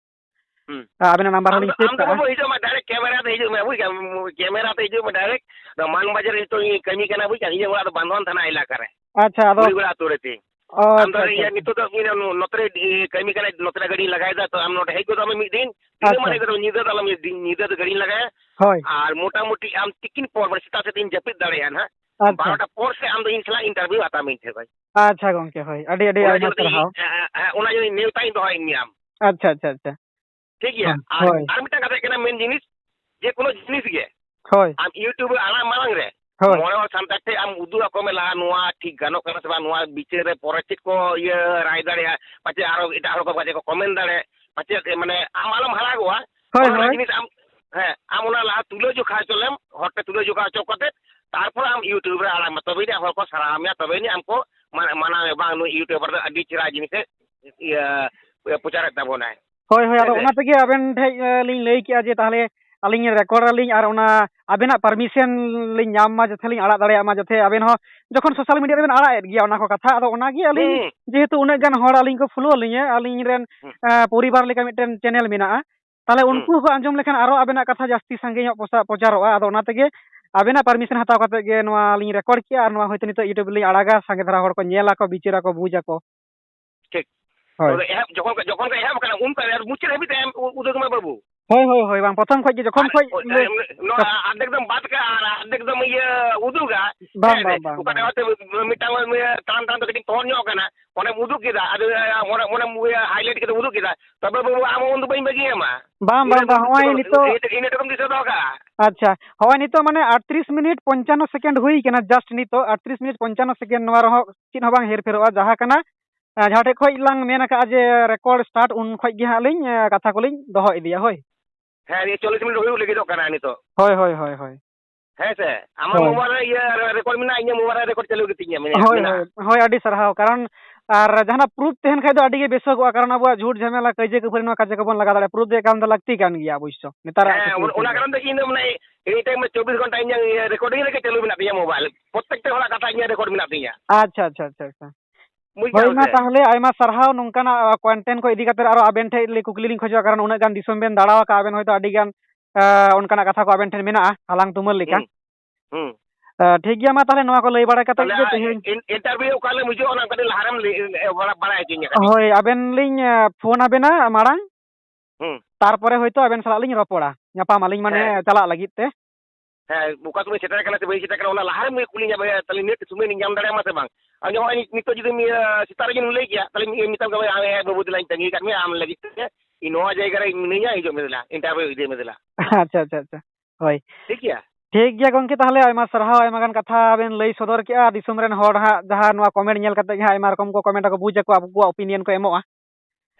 ᱦᱩᱸ᱾ ᱟᱵᱮᱱᱟᱜ ᱱᱟᱢᱵᱟᱨ ᱟᱢ ᱦᱚᱸᱞᱤᱧ ᱫᱚ, ᱥᱮᱵᱷ ᱟᱢ ᱫᱚ ᱠᱟᱜᱼᱟ᱾ ᱵᱟᱹᱵᱩ ᱦᱤᱡᱩᱜ ᱢᱮ, direct camera ᱛᱮ ᱦᱤᱡᱩᱜ ᱢᱮ, ᱵᱩᱡᱽ ᱠᱮᱫᱟᱢ? Camera ᱛᱮ ᱦᱤᱡᱩᱜ ᱢᱮ direct᱾ ᱱᱚᱣᱟ ᱢᱟᱱ ᱵᱟᱡᱟᱨ ᱨᱮ ᱱᱤᱛᱚᱜ ᱤᱧ ᱠᱟᱹᱢᱤ ᱠᱟᱱᱟ, ᱵᱩᱡᱽ ᱠᱮᱫᱟᱢ? ᱤᱧᱟᱹᱜ ᱚᱲᱟᱜ ᱫᱚ ᱵᱟᱸᱫᱷᱣᱟᱱ ᱛᱷᱟᱱᱟ ᱮᱞᱟᱠᱟ ᱨᱮ᱾ ᱟᱪᱪᱷᱟ, ᱟᱫᱚ ᱠᱩᱲᱤ ᱵᱮᱲᱟ ᱟᱹᱛᱩ ᱨᱮ ᱛᱤᱧ᱾ ᱚ, ᱟᱢ ᱫᱚ ᱟᱪᱪᱷᱟ, ᱟᱪᱪᱷᱟ, ᱤᱭᱟᱹ ᱟᱪᱪᱷᱟ᱾ ᱱᱤᱛᱚᱜ ᱫᱚ ᱤᱧ ᱱᱚ-, ᱱᱚᱛᱮ ᱨᱮ, ᱤᱭᱟᱹ, ᱠᱟᱹᱢᱤ ᱠᱟᱱᱟ, ᱱᱚᱛᱮ ᱨᱮ ᱜᱟᱹᱰᱤᱧ ᱞᱟᱜᱟᱭᱮᱫᱟ, ᱛᱚ ᱟᱢ ᱱᱚᱰᱮ ᱦᱮᱡ ᱜᱚᱫᱚᱜ ᱢᱮ ᱢᱤᱫ ᱫᱤᱱ᱾ ᱫᱤᱱᱟᱹᱢ ᱟᱪᱪᱷᱟ᱾ ᱦᱮᱡ ᱜᱚᱫᱚᱜ ᱢᱮ, ᱧᱤᱫᱟᱹ ᱫᱚ ᱟᱞᱚᱢ, ᱧᱤᱫᱟᱹ ᱫᱚ ᱜᱟᱹᱰᱤᱧ ᱞᱟᱜᱟᱭᱟ᱾ ᱦᱳᱭ᱾ ᱟᱨ ᱢᱚᱴᱟᱢᱩᱴᱤ ᱟᱢ ᱛᱤᱠᱤᱱ ᱯᱚᱨ, ᱢᱟᱱᱮ ᱥᱮᱛᱟᱜ ᱥᱮᱫ ᱤᱧ ᱡᱟᱹᱯᱤᱫ ᱫᱟᱲᱮᱭᱟᱜᱼᱟ ᱱᱟᱦᱟᱜ᱾ ᱟᱪᱪᱷᱟ᱾ ᱵᱟᱨᱚᱴᱟ ᱯᱚᱨ ᱥᱮ ᱟᱢ ᱫᱚ ᱤᱧ ᱥᱟᱞᱟᱜ interview ᱦᱟᱛᱟᱣ ᱢᱮ ᱤᱧ ᱴᱷᱮᱱ ᱠᱷᱚᱱ᱾ ᱟᱪᱪᱷᱟ ᱜᱚᱝᱠᱮ, ᱦᱳᱭ᱾ ᱟᱹᱰᱤ, ᱟᱹᱰᱤ ᱚᱱᱟ ᱟᱭᱢᱟ ᱡᱮ ᱢᱤᱫᱴᱮᱱ ᱥᱟᱨᱦᱟᱣ᱾ ᱤᱧ, ᱦᱮᱸ, ᱦᱮᱸ, ᱦᱮᱸ, ᱚᱱᱟ ᱡᱮ ᱱᱮᱣᱛᱟᱧ ᱫᱚᱦᱚᱭᱮᱫ ᱢᱮᱭᱟ ᱟᱢ᱾ ᱟᱪᱪᱷᱟ, ᱟᱪᱪᱷᱟ, ᱟᱪᱪᱷᱟ᱾ ᱴᱷᱤᱠ ᱜᱮᱭᱟ? ᱦᱳᱭ, ᱟᱨ, ᱦᱳᱭ᱾ ᱟᱨ ᱢᱤᱫᱴᱟᱝ ᱠᱟᱛᱷᱟ ᱦᱩᱭᱩᱜ ᱠᱟᱱᱟ, main ᱡᱤᱱᱤᱥ, ᱡᱮ ᱠᱳᱱᱳ ᱡᱤᱱᱤᱥ ᱜᱮ, ᱦᱳᱭ᱾ ᱟᱢ YouTube ᱨᱮ ᱟᱲᱟᱜ ᱢᱟᱲᱟᱝ ᱨᱮ, ᱦᱳᱭ᱾ ᱢᱚᱬᱮ ᱦᱚᱲ ᱥᱟᱱᱛᱟᱲ ᱴᱷᱮᱱ ᱟᱢ ᱩᱫᱩᱜ ᱟᱠᱚ ᱢᱮ ᱞᱟᱦᱟ, ᱱᱚᱣᱟ ᱴᱷᱤᱠ ᱜᱟᱱᱚᱜ ᱠᱟᱱᱟ ᱥᱮ ᱵᱟᱝ, ᱱᱚᱣᱟ ᱵᱤᱪᱟᱹᱨ ᱨᱮ ᱯᱚᱨᱮ ᱪᱮᱫ ᱠᱚ ᱤᱭᱟᱹ ᱨᱟᱭ ᱫᱟᱲᱮᱭᱟᱜᱼᱟ, ᱯᱟᱪᱮ ᱟᱨᱚ ᱮᱴᱟᱜ ᱦᱚᱲ ᱠᱚ ᱯᱟᱪᱮ ᱠᱚ comment ᱫᱟᱲᱮᱭᱟᱜ, ᱯᱟᱪᱮᱫ, ᱮ, ᱢᱟᱱᱮ, ᱟᱢ ᱟᱞᱚᱢ ᱦᱟᱨᱟᱜᱚᱜᱼᱟ᱾ ᱦᱳᱭ, ᱚᱱᱟ ᱦᱳᱭ᱾ ᱡᱤᱱᱤᱥ ᱟᱢ, ᱦᱮᱸ, ᱟᱢ ᱚᱱᱟ ᱞᱟᱦᱟ ᱛᱩᱞᱟᱹ ᱡᱚᱠᱷᱟ ᱦᱚᱪᱚ ᱞᱮᱢ, ᱦᱚᱲ ᱴᱷᱮᱱ ᱛᱩᱞᱟᱹ ᱡᱚᱠᱷᱟ ᱦᱚᱪᱚ ᱠᱟᱛᱮ, ᱛᱟᱨᱯᱚᱨ ᱟᱢ YouTube ᱨᱮ ᱟᱲᱟᱜ ᱢᱮ, ᱛᱚᱵᱮ ᱡᱟᱹᱱᱤᱡ ᱦᱚᱲ ᱠᱚ ᱥᱟᱨᱦᱟᱣ ᱢᱮᱭᱟ, ᱛᱚᱵᱮ ᱡᱟᱹᱱᱤᱡ ᱟᱢ ᱠᱚ ᱢᱟᱱ-, ᱢᱟᱱᱟᱣ ᱢᱮᱭᱟ, ᱵᱟᱝ, ᱱᱩᱭ YouTuber ᱫᱚ ᱟᱹᱰᱤ ᱪᱮᱦᱨᱟ ᱡᱤᱱᱤᱥᱮ, ᱤᱭᱟᱹ, ᱤᱭᱟᱹ, ᱯᱨᱚᱪᱟᱨᱮᱫ ᱛᱟᱵᱚᱱᱟᱭ᱾ ᱦᱳᱭ, ᱦᱳᱭ, ᱟᱫᱚ ᱦᱮᱸ ᱥᱮ? ᱚᱱᱟ ᱛᱮᱜᱮ ᱟᱵᱮᱱ ᱴᱷᱮᱡ, ᱮ, ᱞᱤᱧ ᱞᱟᱹᱭ ᱠᱮᱜᱼᱟ ᱡᱮ ᱛᱟᱦᱚᱞᱮ ᱟᱹᱞᱤᱧ record ᱟᱹᱞᱤᱧ ᱟᱨ ᱚᱱᱟ ᱟᱵᱮᱱᱟᱜ permission ᱞᱤᱧ ᱧᱟᱢ ᱢᱟ, ᱡᱟᱛᱮ ᱞᱤᱧ ᱟᱲᱟᱜ ᱫᱟᱲᱮᱭᱟᱜ ᱢᱟ, ᱡᱟᱛᱮ ᱟᱵᱮᱱ ᱦᱚᱸ ᱡᱚᱠᱷᱚᱱ social media ᱨᱮᱵᱮᱱ ᱟᱲᱟᱜ ᱮᱫ ᱜᱮᱭᱟ ᱚᱱᱟ ᱠᱚ ᱠᱟᱛᱷᱟ, ᱟᱫᱚ ᱚᱱᱟᱜᱮ ᱟᱹᱞᱤᱧ ᱦᱩᱸ᱾ ᱡᱮᱦᱮᱛᱩ ᱩᱱᱟᱹᱜ ᱜᱟᱱ ᱦᱚᱲ ᱟᱹᱞᱤᱧ ᱠᱚ follow ᱞᱤᱧᱟ, ᱟᱹᱞᱤᱧ ᱨᱮᱱ, ᱦᱩᱸ᱾ ᱮ, ᱯᱚᱨᱤᱵᱟᱨ ᱞᱮᱠᱟ ᱢᱤᱫᱴᱮᱱ channel ᱢᱮᱱᱟᱜᱼᱟ, ᱛᱟᱦᱚᱞᱮ ᱦᱩᱸ᱾ ᱩᱱᱠᱩ ᱦᱚᱸᱠᱚ ᱟᱸᱡᱚᱢ ᱞᱮᱠᱷᱟᱱ ᱟᱨᱚ ᱟᱵᱮᱱᱟᱜ ᱠᱟᱛᱷᱟ ᱡᱟᱹᱥᱛᱤ ᱥᱟᱸᱜᱮ ᱧᱚᱜ ᱯᱚᱥᱟ-, ᱯᱨᱚᱪᱟᱨᱚᱜᱼᱟ᱾ ᱟᱫᱚ ᱚᱱᱟ ᱛᱮᱜᱮ ᱟᱵᱮᱱᱟᱜ permission ᱦᱟᱛᱟᱣ ᱠᱟᱛᱮ ᱜᱮ ᱱᱚᱣᱟ ᱞᱤᱧ record ᱠᱮᱜᱼᱟ ᱟᱨ ᱱᱚᱣᱟ ᱦᱚᱭᱛᱳ ᱱᱤᱛᱚᱜ YouTube ᱨᱮᱞᱤᱧ ᱟᱲᱟᱜᱟ, ᱥᱟᱸᱜᱮ ᱫᱷᱟᱨᱟ ᱦᱚᱲ ᱠᱚ ᱧᱮᱞᱟᱠᱚ, ᱵᱤᱪᱟᱹᱨᱟᱠᱚ, ᱵᱩᱡᱟᱠᱚ᱾ ᱴᱷᱤᱠ᱾ ᱦᱳᱭ᱾ ᱛᱚᱵᱮ ᱮᱦᱚᱵ, ᱡᱚᱠᱷᱚᱱ ᱠᱚ, ᱡᱚᱠᱷᱚᱱ ᱠᱚ ᱮᱦᱚᱵ ᱟᱠᱟᱱᱟ, ᱩᱱ ᱠᱷᱚᱱ ᱟᱨ ᱢᱩᱪᱟᱹᱫ ᱦᱟᱹᱵᱤᱡ ᱛᱮ ᱮᱢ ᱩ-, ᱩᱫᱩᱜᱽ ᱢᱮ ᱵᱟᱹᱵᱩ᱾ ᱦᱳᱭ, ᱦᱳᱭ, ᱦᱳᱭ, ᱵᱟᱝ, ᱯᱨᱚᱛᱷᱚᱢ ᱠᱷᱚᱡ ᱜᱮ, ᱡᱚᱠᱷᱚᱱ ᱟᱨ ᱠᱷᱚᱡ ᱳ, ᱞᱮ-, ᱮ, ᱱᱚᱣᱟ ᱟᱫᱷᱮᱠ ᱫᱚᱢ ᱵᱟᱫ ᱠᱟᱜᱼᱟ ᱟᱨ ᱟᱫᱷᱮᱠ ᱫᱚᱢ ᱤᱭᱟᱹ ᱩᱫᱩᱜᱟ᱾ ᱵᱟᱝ, ᱦᱮᱸ ᱥᱮ? ᱵᱟᱝ, ᱵᱟᱝ, ᱚᱠᱟᱴᱟᱜ ᱵᱟᱝ᱾ ᱦᱚᱭᱛᱳ ᱢᱤᱫᱴᱟᱝ, ᱤᱭᱟᱹ, ᱛᱟᱲᱟᱢ ᱛᱟᱲᱟᱢ ᱛᱮ ᱠᱟᱹᱴᱤᱡ ᱛᱚᱞ ᱧᱚᱜ ᱠᱟᱱᱟ, ᱚᱸᱰᱮᱢ ᱩᱫᱩᱜ ᱠᱮᱫᱟ, ᱟᱫᱚ, ᱮ, ᱚᱸᱰᱮ, ᱚᱸᱰᱮᱢ, ᱤᱭᱟᱹ, highlight ᱠᱟᱛᱮ ᱩᱫᱩᱜ ᱠᱮᱫᱟ, ᱛᱚᱵᱮ ᱵᱟᱹᱵᱩ ᱟᱢ ᱩᱱ ᱫᱚ ᱵᱟᱹᱧ ᱵᱟᱹᱜᱤᱭᱟᱢᱟ᱾ ᱵᱟᱝ, ᱤᱱᱟᱹ ᱵᱟᱝ, ᱵᱟᱝ, ᱫᱚ ᱦᱚᱸᱜᱼᱚᱭ ᱫᱤᱥᱟᱹ, ᱱᱤᱛᱚᱜ ᱤᱱᱟᱹ, ᱤᱱᱟᱹ ᱴᱩᱠᱩᱢ ᱫᱤᱥᱟᱹ ᱫᱚᱦᱚ ᱠᱟᱜᱼᱟ᱾ ᱟᱪᱪᱷᱟ, ᱦᱚᱸᱜᱼᱚᱭ ᱱᱤᱛᱚᱜ ᱢᱟᱱᱮ ᱟᱴᱛᱨᱤᱥ ᱢᱤᱱᱤᱴ ᱯᱚᱧᱪᱟᱱᱱᱚ ᱥᱮᱠᱮᱱᱰ ᱦᱩᱭ ᱠᱟᱱᱟ, just ᱱᱤᱛᱚᱜ ᱟᱴᱛᱨᱤᱥ ᱢᱤᱱᱤᱴ ᱯᱚᱧᱪᱟᱱᱱᱚ ᱥᱮᱠᱮᱱᱰ, ᱱᱚᱣᱟ ᱨᱮᱦᱚᱸ ᱪᱮᱫ ᱦᱚᱸ ᱵᱟᱝ ᱦᱮᱨᱯᱷᱮᱨᱚᱜᱼᱟ, ᱡᱟᱦᱟᱸ ᱠᱟᱱᱟ ᱮᱸ, ᱡᱟᱦᱟᱸ ᱴᱷᱮᱡ ᱠᱷᱚᱡ ᱞᱟᱝ ᱢᱮᱱ ᱟᱠᱟᱫᱼᱟ ᱡᱮ record start, ᱩᱱ ᱠᱷᱚᱡ ᱜᱮ ᱦᱟᱸᱜ ᱞᱤᱧ, ᱮᱸ, ᱠᱟᱛᱷᱟ ᱠᱚᱞᱤᱧ ᱫᱚᱦᱚ ᱤᱫᱤᱭᱟ, ᱦᱳᱭ᱾ ᱦᱮᱸ, ᱱᱤᱭᱟᱹ ᱪᱚᱞᱞᱤᱥ ᱢᱤᱱᱤᱴ ᱦᱩᱭᱩᱜ ᱞᱟᱹᱜᱤᱫᱚᱜ ᱠᱟᱱᱟ ᱱᱤᱛᱚᱜ᱾ ᱦᱳᱭ, ᱦᱳᱭ, ᱦᱳᱭ, ᱦᱳᱭ᱾ ᱦᱮᱸ ᱥᱮ? ᱟᱢᱟᱜ ᱦᱳᱭ᱾ ᱢᱳᱵᱟᱭᱤᱞ ᱨᱮ ᱤᱭᱟᱹ record ᱢᱮᱱᱟᱜᱼᱟ, ᱤᱧᱟᱹᱜ ᱢᱳᱵᱟᱭᱤᱞ ᱨᱮ record ᱪᱟᱹᱞᱩ ᱜᱮᱛᱤᱧᱟ, ᱢᱮᱱᱟᱜᱼᱟ, ᱦᱳᱭ, ᱢᱮᱱᱟᱜᱼᱟ᱾ ᱦᱳᱭ, ᱦᱳᱭ, ᱟᱹᱰᱤ ᱥᱟᱨᱦᱟᱣ᱾ ᱠᱟᱨᱚᱱ ᱟᱨ ᱡᱟᱦᱟᱱᱟᱜ proof ᱛᱟᱦᱮᱱ ᱠᱷᱟᱡ ᱫᱚ ᱟᱹᱰᱤ ᱜᱮ ᱵᱮᱥᱚᱜᱚᱜᱼᱟ, ᱠᱟᱨᱚᱱ ᱟᱵᱚᱣᱟᱜ ᱡᱷᱩᱴ ᱡᱷᱟᱢᱮᱞᱟ, ᱠᱟᱹᱭᱡᱟᱹ ᱠᱷᱟᱹᱯᱟᱹᱨᱤ ᱱᱚᱣᱟ ᱠᱟᱡᱮ ᱠᱚᱵᱚᱱ ᱞᱟᱜᱟᱣ ᱫᱟᱲᱮᱭᱟᱜᱼᱟ, proof ᱫᱚ ᱮᱠᱟᱞ ᱫᱚ ᱞᱟᱹᱠᱛᱤ ᱠᱟᱱ ᱜᱮᱭᱟ ᱚᱵᱚᱥᱥᱚ, ᱱᱮᱛᱟᱨᱟᱜ ᱦᱮᱸ, ᱥᱤᱪᱩᱭᱮᱥᱚᱱ ᱚᱱᱟ ᱨᱮ᱾ ᱠᱟᱨᱚᱱ ᱛᱮ ᱤᱧ ᱫᱚ ᱢᱟᱱᱮ Any time ᱪᱚᱵᱵᱤᱥ ᱜᱷᱚᱱᱴᱟ ᱤᱧᱟᱹᱜ ᱤᱭᱟᱹ recording ᱨᱮᱜᱮ ᱪᱟᱹᱞᱩ ᱢᱮᱱᱟᱜ ᱛᱤᱧᱟ mobile᱾ ᱯᱨᱚᱛᱛᱮᱠᱴᱟ ᱦᱚᱲᱟᱜ ᱠᱟᱛᱷᱟ ᱤᱧᱟᱹᱜ record ᱢᱮᱱᱟᱜ ᱛᱤᱧᱟ᱾ ᱟᱪᱪᱷᱟ, ᱟᱪᱪᱷᱟ, ᱟᱪᱪᱷᱟ, ᱟᱪᱪᱷᱟ᱾ ᱵᱩᱡᱽ ᱦᱳᱭ, ᱠᱮᱫᱟᱢ ᱢᱟ ᱥᱮ? ᱛᱟᱦᱚᱞᱮ ᱟᱭᱢᱟ ᱥᱟᱨᱦᱟᱣ ᱱᱚᱝᱠᱟᱱᱟᱜ, ᱟ, content ᱠᱚ ᱤᱫᱤ ᱠᱟᱛᱮ ᱟᱨᱚ ᱟᱵᱮᱱ ᱴᱷᱮᱱ ᱞᱤ-, ᱠᱩᱠᱞᱤ ᱞᱤᱧ ᱠᱷᱚᱡᱚᱜᱼᱟ, ᱠᱟᱨᱚᱱ ᱩᱱᱟᱹᱜ ᱜᱟᱱ ᱫᱤᱥᱚᱢ ᱵᱮᱱ ᱫᱟᱬᱟ ᱟᱠᱟᱫᱼᱟ, ᱟᱵᱮᱱ ᱦᱚᱭᱛᱳ ᱟᱹᱰᱤ ᱜᱟᱱ, ᱟ, ᱚᱱᱠᱟᱱᱟᱜ ᱠᱟᱛᱷᱟ ᱠᱚ ᱟᱵᱮᱱ ᱴᱷᱮᱱ ᱢᱮᱱᱟᱜᱼᱟ ᱦᱟᱞᱟᱝ ᱛᱩᱢᱟᱹᱞ ᱞᱮᱠᱟ᱾ ᱦᱩᱸ, ᱦᱩᱸ᱾ ᱟ, ᱴᱷᱤᱠ ᱜᱮᱭᱟ, ᱢᱟ ᱛᱟᱦᱚᱞᱮ ᱱᱚᱣᱟ ᱠᱚ ᱞᱟᱹᱭ ᱵᱟᱲᱟ ᱠᱟᱛᱮ ᱛᱟᱦᱚᱞᱮ ᱜᱮ ᱟ-, ᱛᱮᱦᱮᱧ in-, interview ᱚᱠᱟ ᱦᱤᱞᱳᱜ ᱦᱩᱭᱩᱜᱼᱟ, ᱚᱱᱟ ᱠᱟᱹᱴᱤᱡ ᱞᱟᱦᱟ ᱨᱮᱢ ᱞᱟᱹᱭ, ᱮ, ᱵᱟᱲᱟ-, ᱵᱟᱲᱟᱭ ᱦᱚᱪᱚᱧᱟ ᱠᱟᱹᱴᱤᱡ᱾ ᱦᱳᱭ, ᱟᱵᱮᱱ ᱞᱤᱧ, ᱟ, ᱯᱷᱳᱱ ᱟᱵᱮᱱᱟ ᱢᱟᱲᱟᱝ᱾ ᱦᱩᱸ᱾ ᱛᱟᱨᱯᱚᱨᱮ ᱦᱚᱭᱛᱳ ᱟᱵᱮᱱ ᱥᱟᱞᱟᱜ ᱞᱤᱧ ᱨᱚᱯᱚᱲᱟ, ᱧᱟᱯᱟᱢ ᱟᱹᱞᱤᱧ, ᱢᱟᱱᱮ, ᱦᱮᱸ᱾ ᱪᱟᱞᱟᱜ ᱞᱟᱹᱜᱤᱫ ᱛᱮ᱾ ᱦᱮᱸ, ᱚᱠᱟ ᱥᱚᱢᱚᱭ ᱥᱮᱴᱮᱨ ᱠᱟᱱᱟ ᱥᱮ ᱵᱟᱹᱧ ᱥᱮᱴᱮᱨ ᱠᱟᱱᱟ, ᱚᱱᱟ ᱞᱟᱦᱟ ᱨᱮᱢ ᱠᱩᱞᱤᱧᱟ, ᱵᱚᱭᱦᱟ, ᱛᱟᱦᱞᱮ ᱱᱤᱭᱟᱹ ᱥᱚᱢᱚᱭ ᱤᱧ ᱧᱟᱢ ᱫᱟᱲᱮᱭᱟᱢᱟ ᱥᱮ ᱵᱟᱝ? ᱟᱨ ᱱᱚᱜᱼᱚᱭ ᱱᱤᱛᱚᱜ ᱡᱩᱫᱤ ᱱᱤᱭᱟᱹ ᱥᱮᱛᱟᱜ ᱨᱮ ᱡᱩᱫᱤᱢ ᱞᱟᱹᱭ ᱠᱮᱭᱟ, ᱛᱟᱦᱞᱮ ᱤᱧ ᱢᱮᱛᱟᱢ ᱠᱟᱱᱟ, "ᱦᱮᱸ, ᱵᱟᱹᱵᱩ, ᱫᱮᱞᱟᱧ ᱛᱟᱺᱜᱤ ᱠᱟᱫ ᱢᱮᱭᱟ, ᱟᱢ ᱞᱟᱹᱜᱤᱫ ᱛᱮ ᱤᱧ ᱱᱚᱣᱟ ᱡᱟᱭᱜᱟ ᱨᱮ ᱢᱤᱱᱟᱹᱧᱟ, ᱦᱤᱡᱩᱜ ᱢᱮ ᱫᱮᱞᱟ, interview ᱤᱫᱤ ᱢᱮ ᱫᱮᱞᱟ᱾" ᱟᱪᱪᱷᱟ, ᱟᱪᱪᱷᱟ, ᱟᱪᱪᱷᱟ᱾ ᱦᱳᱭ᱾ ᱴᱷᱤᱠ ᱜᱮᱭᱟ? ᱴᱷᱤᱠ ᱜᱮᱭᱟ ᱜᱚᱝᱠᱮ, ᱛᱟᱦᱞᱮ ᱟᱭᱢᱟ ᱥᱟᱨᱦᱟᱣ, ᱟᱭᱢᱟ ᱜᱟᱱ ᱠᱟᱛᱷᱟ ᱵᱮᱱ ᱞᱟᱹᱭ ᱥᱚᱫᱚᱨ ᱠᱮᱜᱼᱟ᱾ ᱫᱤᱥᱚᱢ ᱨᱮᱱ ᱦᱚᱲ ᱦᱟᱸᱜ ᱡᱟᱦᱟᱸ ᱱᱚᱣᱟ comment ᱧᱮᱞ ᱠᱟᱛᱮ ᱜᱮ ᱦᱟᱸᱜ ᱟᱭᱢᱟ ᱨᱚᱠᱚᱢ ᱠᱚ comment ᱟᱠᱚ, ᱵᱩᱡᱽ ᱟᱠᱚ, ᱟᱠᱚᱣᱟᱜ opinion ᱠᱚ ᱮᱢᱚᱜᱼᱟ᱾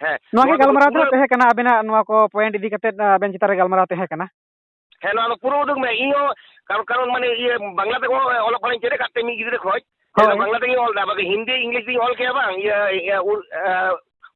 ᱦᱮᱸ, ᱱᱚᱣᱟ ᱜᱮ ᱱᱚᱣᱟ ᱫᱚ ᱜᱟᱞᱢᱟᱨᱟᱣ ᱫᱚ ᱯᱩᱨᱟᱹ ᱦᱟᱸᱜ ᱛᱟᱦᱮᱸ ᱠᱟᱱᱟ, ᱟᱵᱮᱱᱟᱜ ᱱᱚᱣᱟ ᱠᱚ point ᱤᱫᱤ ᱠᱟᱛᱮ, ᱟᱵᱮᱱ ᱪᱮᱛᱟᱱ ᱨᱮ ᱜᱟᱞᱢᱟᱨᱟᱣ ᱛᱟᱦᱮᱸ ᱠᱟᱱᱟ᱾ ᱦᱮᱸ, ᱱᱚᱣᱟ ᱫᱚ ᱯᱩᱨᱟᱹ ᱩᱫᱩᱜ ᱢᱮ᱾ ᱤᱧ ᱦᱚᱸ ᱠᱟᱨᱚᱱ, ᱠᱟᱨᱚᱱ ᱢᱟᱱᱮ ᱤᱭᱟᱹ ᱵᱟᱝᱞᱟ ᱛᱮᱠᱚ ᱚᱞᱚᱜ ᱯᱟᱲᱦᱟᱜ ᱤᱧ ᱪᱮᱫ ᱟᱠᱟᱫ ᱛᱮ ᱢᱤᱫ ᱜᱤᱫᱽᱨᱟᱹ ᱠᱷᱚᱡ, ᱦᱳᱭ᱾ ᱵᱟᱝᱞᱟ ᱛᱮᱜᱮᱧ ᱚᱞ ᱮᱫᱟ, ᱵᱟᱠᱤ ᱦᱤᱱᱫᱤ, ᱤᱝᱞᱤᱥ ᱛᱮᱧ ᱚᱞ ᱠᱮᱭᱟ ᱵᱟᱝ, ᱤᱭᱟᱹ, ᱤᱭᱟᱹ, ᱩᱨ-, ᱮ,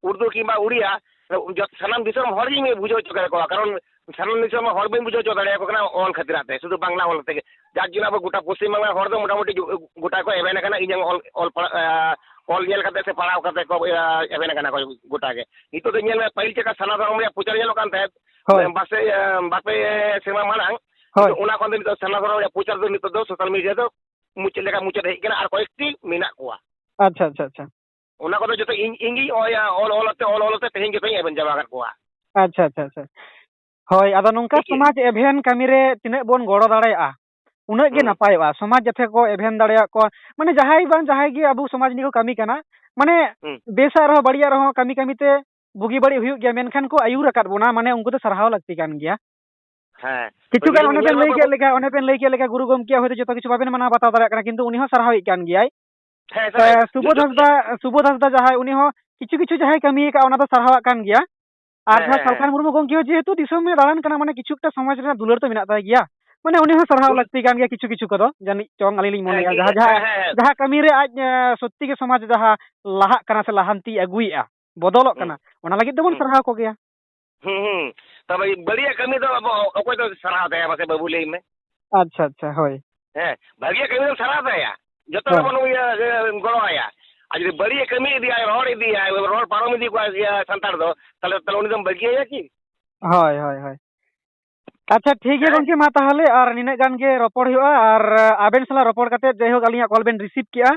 ᱩᱨᱫᱩ ᱠᱤᱝᱵᱟ ᱩᱲᱤᱭᱟ, ᱡᱚᱛ-, ᱥᱟᱱᱟᱢ ᱫᱤᱥᱚᱢ ᱦᱚᱲ ᱜᱤᱧ ᱵᱩᱡᱷᱟᱹᱣ ᱦᱚᱪᱚ ᱫᱟᱲᱮ ᱠᱚᱣᱟ, ᱠᱟᱨᱚᱱ ᱥᱟᱱᱟᱢ ᱫᱤᱥᱚᱢ ᱦᱚᱲ ᱵᱟᱹᱧ ᱵᱩᱡᱷᱟᱹᱣ ᱦᱚᱪᱚ ᱫᱟᱲᱮᱭᱟᱠᱚ ᱠᱟᱱᱟ ᱚᱞ ᱠᱷᱟᱹᱛᱤᱨᱟᱜ ᱛᱮ, ᱥᱩᱫᱷᱩ ᱵᱟᱝᱞᱟ ᱚᱞ ᱛᱮᱜᱮ᱾ ᱡᱟᱨ ᱡᱚᱱᱱᱚ ᱟᱵᱚ ᱜᱚᱴᱟ ᱯᱚᱥᱪᱤᱢ ᱵᱟᱝᱞᱟ ᱦᱚᱲ ᱫᱚ ᱢᱚᱴᱟᱢᱩᱴᱤ ᱡᱚ-, ᱜᱚᱴᱟ ᱠᱚ ᱮᱵᱷᱮᱱ ᱟᱠᱟᱱᱟ, ᱤᱧᱟᱹᱝ ᱚᱞ, ᱚᱞ ᱯᱟᱲᱦᱟ-, ᱮ, ᱚᱞ ᱧᱮᱞ ᱠᱟᱛᱮ ᱥᱮ ᱯᱟᱲᱦᱟᱣ ᱠᱟᱛᱮ ᱠᱚ, ᱮ, ᱮᱵᱷᱮᱱ ᱟᱠᱟᱱᱟ ᱠᱚ ᱜᱚᱴᱟ ᱜᱮ᱾ ᱱᱤᱛᱚᱜ ᱫᱚ ᱧᱮᱞ ᱢᱮ, ᱯᱟᱹᱦᱤᱞ ᱪᱮᱠᱟ ᱥᱟᱨᱱᱟ ᱫᱷᱚᱨᱚᱢ ᱨᱮᱭᱟᱜ ᱯᱨᱚᱪᱟᱨ ᱧᱮᱞᱚᱜ ᱠᱟᱱ ᱛᱟᱦᱮᱸᱫ, ᱦᱳᱭ᱾ ᱵᱟᱨ ᱥᱮ, ᱮ, ᱵᱟᱨ ᱯᱮ ᱥᱮᱨᱢᱟ ᱢᱟᱲᱟᱝ, ᱦᱳᱭ᱾ ᱠᱤᱱᱛᱩ ᱚᱱᱟ ᱠᱷᱚᱱ ᱫᱚ ᱱᱤᱛᱚᱜ ᱥᱟᱨᱱᱟ ᱫᱷᱚᱨᱚᱢ ᱨᱮᱭᱟᱜ ᱯᱨᱚᱪᱟᱨ ᱫᱚ ᱱᱤᱛᱚᱜ ᱫᱚ social media ᱫᱚ ᱢᱩᱪᱟᱹᱫ ᱞᱮᱠᱟ ᱢᱩᱪᱟᱹᱫ ᱦᱮᱡ ᱟᱠᱟᱱᱟ, ᱟᱨ ᱠᱚᱭᱮᱠᱴᱤ ᱢᱮᱱᱟᱜ ᱠᱚᱣᱟ᱾ ᱟᱪᱪᱷᱟ, ᱟᱪᱪᱷᱟ, ᱟᱪᱪᱷᱟ᱾ ᱚᱱᱟ ᱠᱚᱫᱚ ᱡᱚᱛᱚ ᱤᱧ, ᱤᱧ ᱜᱤᱧ ᱚᱞ, ᱚᱞ ᱛᱮ, ᱚᱞ ᱚᱞ ᱛᱮ ᱛᱮᱦᱮᱧ ᱡᱚᱛᱚᱧ ᱮᱵᱷᱮᱱ ᱪᱟᱵᱟ ᱟᱠᱟᱫ ᱠᱚᱣᱟ᱾ ᱟᱪᱪᱷᱟ, ᱟᱪᱪᱷᱟ, ᱟᱪᱪᱷᱟ᱾ ᱦᱳᱭ, ᱟᱫᱚ ᱱᱚᱝᱠᱟ ᱴᱷᱤᱠ ᱜᱮᱭᱟ᱾ ᱥᱚᱢᱟᱡᱽ ᱮᱵᱷᱮᱱ ᱠᱟᱹᱢᱤ ᱨᱮ ᱛᱤᱱᱟᱹᱜ ᱵᱚᱱ ᱜᱚᱲᱚ ᱫᱟᱲᱮᱭᱟᱜᱼᱟ, ᱩᱱᱟᱹᱜ ᱜᱮ ᱦᱩᱸ᱾ ᱱᱟᱯᱟᱭᱚᱜᱼᱟ᱾ ᱥᱚᱢᱟᱡᱽ ᱡᱟᱛᱮ ᱠᱚ ᱮᱵᱷᱮᱱ ᱫᱟᱲᱮᱭᱟᱜ ᱠᱚ, ᱢᱟᱱᱮ, ᱡᱟᱦᱟᱸᱭ ᱵᱟᱝ ᱡᱟᱦᱟᱸᱭ ᱜᱮ ᱟᱵᱚ ᱥᱚᱢᱟᱡᱽ ᱱᱤᱭᱮ ᱠᱚ ᱠᱟᱹᱢᱤ ᱠᱟᱱᱟ, ᱢᱟᱱᱮ, ᱦᱩᱸ᱾ ᱵᱮᱥᱟᱜ ᱨᱮᱦᱚᱸ ᱵᱟᱹᱲᱤᱡᱟᱜ ᱨᱮᱦᱚᱸ ᱠᱟᱹᱢᱤ ᱠᱟᱹᱢᱤ ᱛᱮ ᱵᱩᱜᱤ ᱵᱟᱹᱲᱤᱡ ᱦᱩᱭᱩᱜ ᱜᱮᱭᱟ, ᱢᱮᱱᱠᱷᱟᱱ ᱠᱚ ᱟᱹᱭᱩᱨ ᱟᱠᱟᱫ ᱵᱚᱱᱟ, ᱢᱟᱱᱮ, ᱩᱱᱠᱩ ᱫᱚ ᱥᱟᱨᱦᱟᱣ ᱞᱟᱹᱠᱛᱤ ᱠᱟᱱ ᱜᱮᱭᱟ᱾ ᱠᱤᱪᱷᱩ ᱜᱟᱱ ᱧᱮᱞ ᱚᱱᱮ ᱵᱮᱱ ᱢᱮ ᱞᱟᱹᱭ ᱱᱚᱣᱟ ᱠᱮᱫ ᱠᱚ ᱞᱮᱠᱟ, ᱚᱱᱮ ᱵᱮᱱ ᱞᱟᱹᱭ ᱠᱮᱫ ᱞᱮᱠᱟ, ᱜᱩᱨᱩ ᱜᱚᱢᱠᱮᱭᱟᱜ ᱦᱚᱭᱛᱳ ᱡᱚᱛᱚ ᱠᱤᱪᱷᱩ ᱵᱟᱵᱮᱱ ᱢᱟᱱᱟᱣ ᱵᱟᱛᱟᱣ ᱫᱟᱲᱮᱭᱟᱜ ᱠᱟᱱᱟ, ᱠᱤᱱᱛᱩ ᱩᱱᱤ ᱦᱚᱸ ᱥᱟᱨᱦᱟᱣᱤᱡ ᱠᱟᱱ ᱜᱮᱭᱟᱭ᱾ ᱦᱮᱸ, ᱮ, ᱥᱟᱨᱦᱟᱣᱤᱡ ᱥᱩᱵᱳᱫᱷ ᱡᱚᱛᱚ ᱦᱟᱸᱥᱫᱟ, ᱥᱩᱵᱳᱫᱷ ᱦᱟᱸᱥᱫᱟ ᱡᱟᱦᱟᱸᱭ, ᱩᱱᱤ ᱦᱚᱸ ᱠᱤᱪᱷᱩ ᱠᱤᱪᱷᱩ ᱡᱟᱦᱟᱸᱭ ᱠᱟᱹᱢᱤ ᱟᱠᱟᱫ, ᱚᱱᱟ ᱫᱚ ᱥᱟᱨᱦᱟᱣᱟᱜ ᱠᱟᱱ ᱜᱮᱭᱟ᱾ ᱟᱨ ᱦᱮᱸ, ᱡᱟᱦᱟᱸ ᱦᱮᱸ, ᱥᱟᱞᱠᱷᱟᱱ ᱦᱮᱸ᱾ ᱢᱩᱨᱢᱩ ᱜᱚᱢᱠᱮ ᱦᱚᱸ ᱡᱮᱦᱮᱛᱩ ᱫᱤᱥᱚᱢᱮ ᱫᱟᱬᱟᱱ ᱠᱟᱱᱟ, ᱢᱟᱱᱮ, ᱠᱤᱪᱷᱩ ᱮᱠᱴᱟ ᱥᱚᱢᱟᱡᱽ ᱨᱮᱱᱟᱜ ᱫᱩᱞᱟᱹᱲ ᱫᱚ ᱢᱮᱱᱟᱜ ᱛᱟᱭ ᱜᱮᱭᱟ᱾ ᱢᱟᱱᱮ, ᱩᱱᱤ ᱦᱚᱸ ᱥᱟᱨᱦᱟᱣ ᱩᱱᱤ ᱞᱟᱹᱠᱛᱤ ᱠᱟᱱ ᱜᱮᱭᱟ ᱠᱤᱪᱷᱩ ᱠᱤᱪᱷᱩ ᱠᱚᱫᱚ, ᱡᱟᱹᱱᱤᱡ ᱪᱚᱝ ᱟᱹᱞᱤᱧ ᱞᱤᱧ ᱦᱮᱸ, ᱢᱚᱱᱮᱭᱟ᱾ ᱤᱧ, ᱡᱟᱦᱟᱸ, ᱡᱟᱦᱟᱸ, ᱦᱮᱸ, ᱦᱮᱸ, ᱦᱮᱸ᱾ ᱡᱟᱦᱟᱸ ᱠᱟᱹᱢᱤ ᱨᱮ ᱟᱡ, ᱮ, ᱥᱚᱛᱛᱤ ᱜᱮ ᱥᱚᱢᱟᱡᱽ ᱡᱟᱦᱟᱸ ᱞᱟᱦᱟᱜ ᱠᱟᱱᱟ ᱥᱮ ᱞᱟᱦᱟᱱᱛᱤ ᱟᱹᱜᱩᱭᱮᱫᱼᱟ, ᱵᱚᱫᱚᱞᱚᱜ ᱦᱩᱸ, ᱠᱟᱱᱟ, ᱚᱱᱟ ᱞᱟᱹᱜᱤᱫ ᱫᱚᱵᱚᱱ ᱦᱩᱸ᱾ ᱥᱟᱨᱦᱟᱣ ᱠᱚᱜᱮᱭᱟ᱾ ᱦᱩᱸ, ᱦᱩᱸ᱾ ᱛᱚᱵᱮ ᱵᱟᱹᱲᱤᱡᱟᱜ ᱠᱟᱹᱢᱤ ᱫᱚ ᱟᱵᱚ ᱚᱠᱚᱭ ᱫᱚ ᱥᱟᱨᱦᱟᱣ ᱛᱟᱭᱟ ᱢᱟᱥᱮ ᱵᱟᱹᱵᱩ, ᱞᱟᱹᱭ ᱢᱮ? ᱟᱪᱪᱷᱟ, ᱟᱪᱪᱷᱟ, ᱦᱳᱭ᱾ ᱦᱮᱸ, ᱵᱷᱟᱹᱜᱤᱭᱟᱜ ᱠᱟᱹᱢᱤ ᱫᱚᱢ ᱥᱟᱨᱦᱟᱣ ᱛᱟᱭᱟ, ᱡᱚᱛᱚ ᱦᱮᱸ᱾ ᱦᱚᱲ ᱵᱚᱱ ᱤᱭᱟᱹ, ᱤᱭᱟᱹ, ᱜᱚᱲᱚ ᱟᱭᱟ᱾ ᱟᱨ ᱡᱩᱫᱤ ᱵᱟᱹᱲᱤᱡ ᱮ ᱠᱟᱹᱢᱤ ᱤᱫᱤᱭᱟ, ᱨᱚᱲ ᱤᱫᱤᱭᱟ, ᱨᱚᱲ ᱯᱟᱨᱚᱢ ᱤᱫᱤ ᱠᱚᱣᱟ ᱤᱭᱟᱹ ᱥᱟᱱᱛᱟᱲ ᱫᱚ, ᱛᱟᱦᱞᱮ, ᱛᱟᱦᱞᱮ ᱩᱱᱤ ᱫᱚᱢ ᱵᱟᱹᱜᱤᱭᱟᱭᱟ ᱠᱤ? ᱦᱳᱭ, ᱦᱳᱭ, ᱦᱳᱭ᱾ ᱟᱪᱪᱷᱟ, ᱴᱷᱤᱠ ᱜᱮᱭᱟ ᱦᱮᱸ? ᱜᱚᱢᱠᱮ, ᱢᱟ ᱛᱟᱦᱚᱞᱮ ᱟᱨ ᱱᱤᱱᱟᱹᱜ ᱜᱟᱱ ᱜᱮ ᱨᱚᱯᱚᱲ ᱦᱩᱭᱩᱜᱼᱟ᱾ ᱟᱨ ᱟᱵᱮᱱ ᱥᱟᱞᱟᱜ ᱨᱚᱯᱚᱲ ᱠᱟᱛᱮᱫ ᱡᱟᱭᱦᱳᱠ ᱟᱹᱞᱤᱧᱟᱜ ᱠᱚᱞ ᱵᱮᱱ ᱨᱤᱥᱤᱵᱷ ᱠᱮᱜᱼᱟ,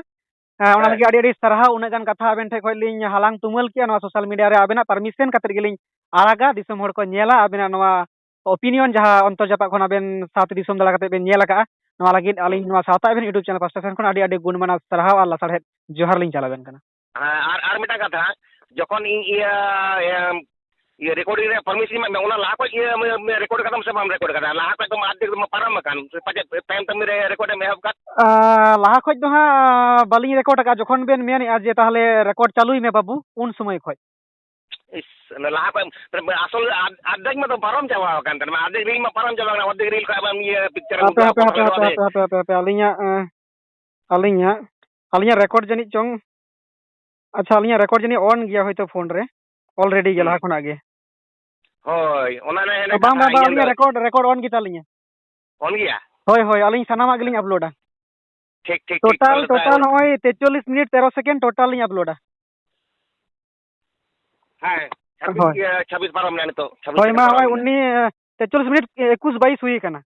ᱦᱮᱸ, ᱚᱱᱟ ᱦᱮᱸ᱾ ᱞᱟᱹᱜᱤᱫ ᱟᱹᱰᱤ ᱟᱹᱰᱤ ᱥᱟᱨᱦᱟᱣ᱾ ᱩᱱᱟᱹᱜ ᱜᱟᱱ ᱠᱟᱛᱷᱟ ᱟᱵᱮᱱ ᱴᱷᱮᱱ ᱠᱷᱚᱱ ᱞᱤᱧ ᱦᱟᱞᱟᱝ ᱛᱩᱢᱟᱹᱞ ᱠᱮᱜᱼᱟ, ᱱᱚᱣᱟ ᱥᱳᱥᱟᱞ ᱢᱤᱰᱤᱭᱟ ᱨᱮ ᱟᱵᱮᱱᱟᱜ ᱯᱟᱨᱢᱤᱥᱚᱱ ᱠᱟᱛᱮᱫ ᱜᱮᱞᱤᱧ ᱟᱲᱟᱜᱟ, ᱫᱤᱥᱚᱢ ᱦᱚᱲ ᱠᱚ ᱧᱮᱞᱟ ᱟᱵᱮᱱᱟᱜ ᱱᱚᱣᱟ opinion ᱡᱟᱦᱟᱸ ᱚᱱᱛᱚᱨ ᱡᱟᱯᱟᱜ ᱠᱷᱚᱱ ᱟᱵᱮᱱ ᱥᱟᱶᱛᱮ ᱫᱤᱥᱚᱢ ᱫᱟᱬᱟ ᱠᱟᱛᱮ ᱵᱮᱱ ᱧᱮᱞ ᱟᱠᱟᱜᱼᱟ᱾ ᱱᱚᱣᱟ ᱞᱟᱹᱜᱤᱫ ᱦᱩᱸ᱾ ᱟᱹᱞᱤᱧ ᱱᱚᱣᱟ ᱥᱟᱶᱛᱟ ᱟᱵᱮᱱ YouTube channel ᱯᱟᱥᱴᱟ ᱥᱮᱱ ᱠᱷᱚᱱ ᱟᱹᱰᱤ ᱟᱹᱰᱤ ᱜᱩᱱ ᱢᱟᱱᱟᱣ ᱥᱟᱨᱦᱟᱣ ᱟᱨ ᱞᱟᱥᱟᱲᱦᱮᱫ ᱡᱚᱦᱟᱨ ᱞᱤᱧ ᱪᱟᱞ ᱟᱵᱮᱱ ᱠᱟᱱᱟ᱾ ᱦᱮᱸ, ᱟᱨ, ᱟᱨ ᱢᱤᱫᱴᱟᱝ ᱠᱟᱛᱷᱟ, ᱡᱚᱠᱷᱚᱱ ᱤᱧ ᱤᱭᱟᱹ, ᱤᱭᱟᱹ, ᱤᱭᱟᱹ recording ᱨᱮᱭᱟᱜ permission ᱮᱢᱟᱜ ᱢᱮ, ᱚᱱᱟ ᱞᱟᱦᱟ ᱠᱷᱚᱡ ᱤᱭᱟᱹ, ᱤᱭᱟᱹ record ᱠᱟᱫᱟᱢ ᱥᱮ ᱵᱟᱢ record ᱠᱟᱫᱟ? ᱞᱟᱦᱟ ᱠᱷᱚᱡ ᱫᱚ ᱢᱟ ᱟᱨᱫᱷᱮᱠ ᱫᱚ ᱢᱟ ᱯᱟᱨᱚᱢ ᱟᱠᱟᱱ, ᱥᱮ ᱯᱟᱪᱮᱫ ᱛᱟᱭᱚᱢ ᱛᱟᱭᱚᱢ ᱨᱮ record ᱮᱢ ᱮᱦᱚᱵ ᱠᱟᱫ? ᱟᱸ, ᱞᱟᱦᱟ ᱠᱷᱚᱡ ᱫᱚ ᱦᱟᱸᱜ ᱵᱟᱹᱞᱤᱧ record ᱟᱠᱟᱫᱼᱟ, ᱡᱚᱠᱷᱚᱱ ᱵᱮᱱ ᱢᱮᱱᱮᱫᱼᱟ ᱡᱮ ᱛᱟᱦᱚᱞᱮ record ᱪᱟᱹᱞᱩᱭ ᱢᱮ ᱵᱟᱹᱵᱩ, ᱩᱱ ᱥᱚᱢᱚᱭ ᱠᱷᱚᱡ᱾ ᱤᱥ, ᱚᱱᱟ ᱞᱟᱦᱟ ᱠᱷᱚᱡ, ᱟᱥᱚᱞ ᱟᱫ-, ᱟᱫᱷᱮᱠ ᱢᱟ ᱫᱚ ᱯᱟᱨᱚᱢ ᱪᱟᱵᱟ ᱟᱠᱟᱱ ᱛᱟᱦᱮᱱ, ᱟᱫᱷᱮᱠ reel ᱢᱟ ᱯᱟᱨᱚᱢ ᱪᱟᱵᱟ ᱟᱠᱟᱱᱟ, ᱚᱨᱫᱷᱮᱠ reel ᱠᱷᱚᱡ ᱟᱵᱟᱨ ᱤᱭᱟᱹ picture ᱮᱢ ᱦᱟᱯᱮ, ᱩᱫᱩᱜ ᱦᱟᱯᱮ, ᱟᱠᱚ ᱦᱟᱯᱮ, ᱠᱟᱱᱟ, ᱦᱟᱯᱮ, ᱚᱨᱫᱷᱮᱠ᱾ ᱦᱟᱯᱮ, ᱦᱟᱯᱮ, ᱦᱟᱯᱮ, ᱟᱹᱞᱤᱧᱟᱜ, ᱮᱸ, ᱟᱹᱞᱤᱧᱟᱜ, ᱟᱹᱞᱤᱧᱟᱜ record ᱡᱟᱹᱱᱤᱡ ᱪᱚᱝ, ᱟᱪᱪᱷᱟ, ᱟᱹᱞᱤᱧᱟᱜ record ᱡᱟᱹᱱᱤᱡ on ᱜᱮᱭᱟ ᱦᱚᱭᱛᱳ phone ᱨᱮ, already ᱜᱮ ᱦᱩᱸ᱾ ᱞᱟᱦᱟ ᱠᱷᱚᱱᱟᱜ ᱜᱮ᱾ ᱦᱳᱭ, ᱚᱱᱟ ᱱᱮ-, ᱱᱮ ᱛᱚ ᱵᱟᱝ, ᱠᱟᱛᱷᱟ ᱵᱟᱝ, ᱵᱟᱝ, ᱤᱧᱟᱹᱜ ᱟᱹᱞᱤᱧᱟᱜ ᱫᱚ record, record on ᱜᱮᱛᱟ ᱞᱤᱧᱟ᱾ On ᱜᱮᱭᱟ? ᱦᱳᱭ, ᱦᱳᱭ, ᱟᱹᱞᱤᱧ ᱥᱟᱱᱟᱢᱟᱜ ᱜᱮᱞᱤᱧ uploadᱟ᱾ ᱴᱷᱤᱠ, ᱴᱷᱤᱠ, ᱴᱷᱤᱠ, total, ᱛᱟᱦᱚᱞᱮ ᱛᱚ total ᱱᱚᱜᱼᱚᱭ ᱛᱮᱪᱚᱞᱞᱤᱥ ᱢᱤᱱᱤᱴ ᱛᱮᱨᱚ second total ᱞᱤᱧ uploadᱟ᱾ ᱦᱮᱸ, ᱪᱷᱟᱵᱵᱤᱥ, ᱦᱳᱭ᱾ ᱤᱭᱟᱹ, ᱪᱷᱟᱵᱵᱤᱥ ᱯᱟᱨᱚᱢ ᱮᱱᱟ ᱱᱤᱛᱚᱜ, ᱪᱷᱟᱵᱵᱤᱥ ᱦᱳᱭ, ᱥᱮᱠᱮᱱᱰ ᱢᱟ ᱯᱟᱨᱚᱢ ᱦᱚᱸᱜᱼᱚᱭ ᱮᱱᱟ᱾ ᱩᱱᱤ, ᱮ, ᱛᱮᱪᱚᱞᱞᱤᱥ ᱢᱤᱱᱤᱴ ᱮᱠᱩᱥ ᱵᱟᱭᱤᱥ ᱦᱩᱭ ᱟᱠᱟᱱᱟ᱾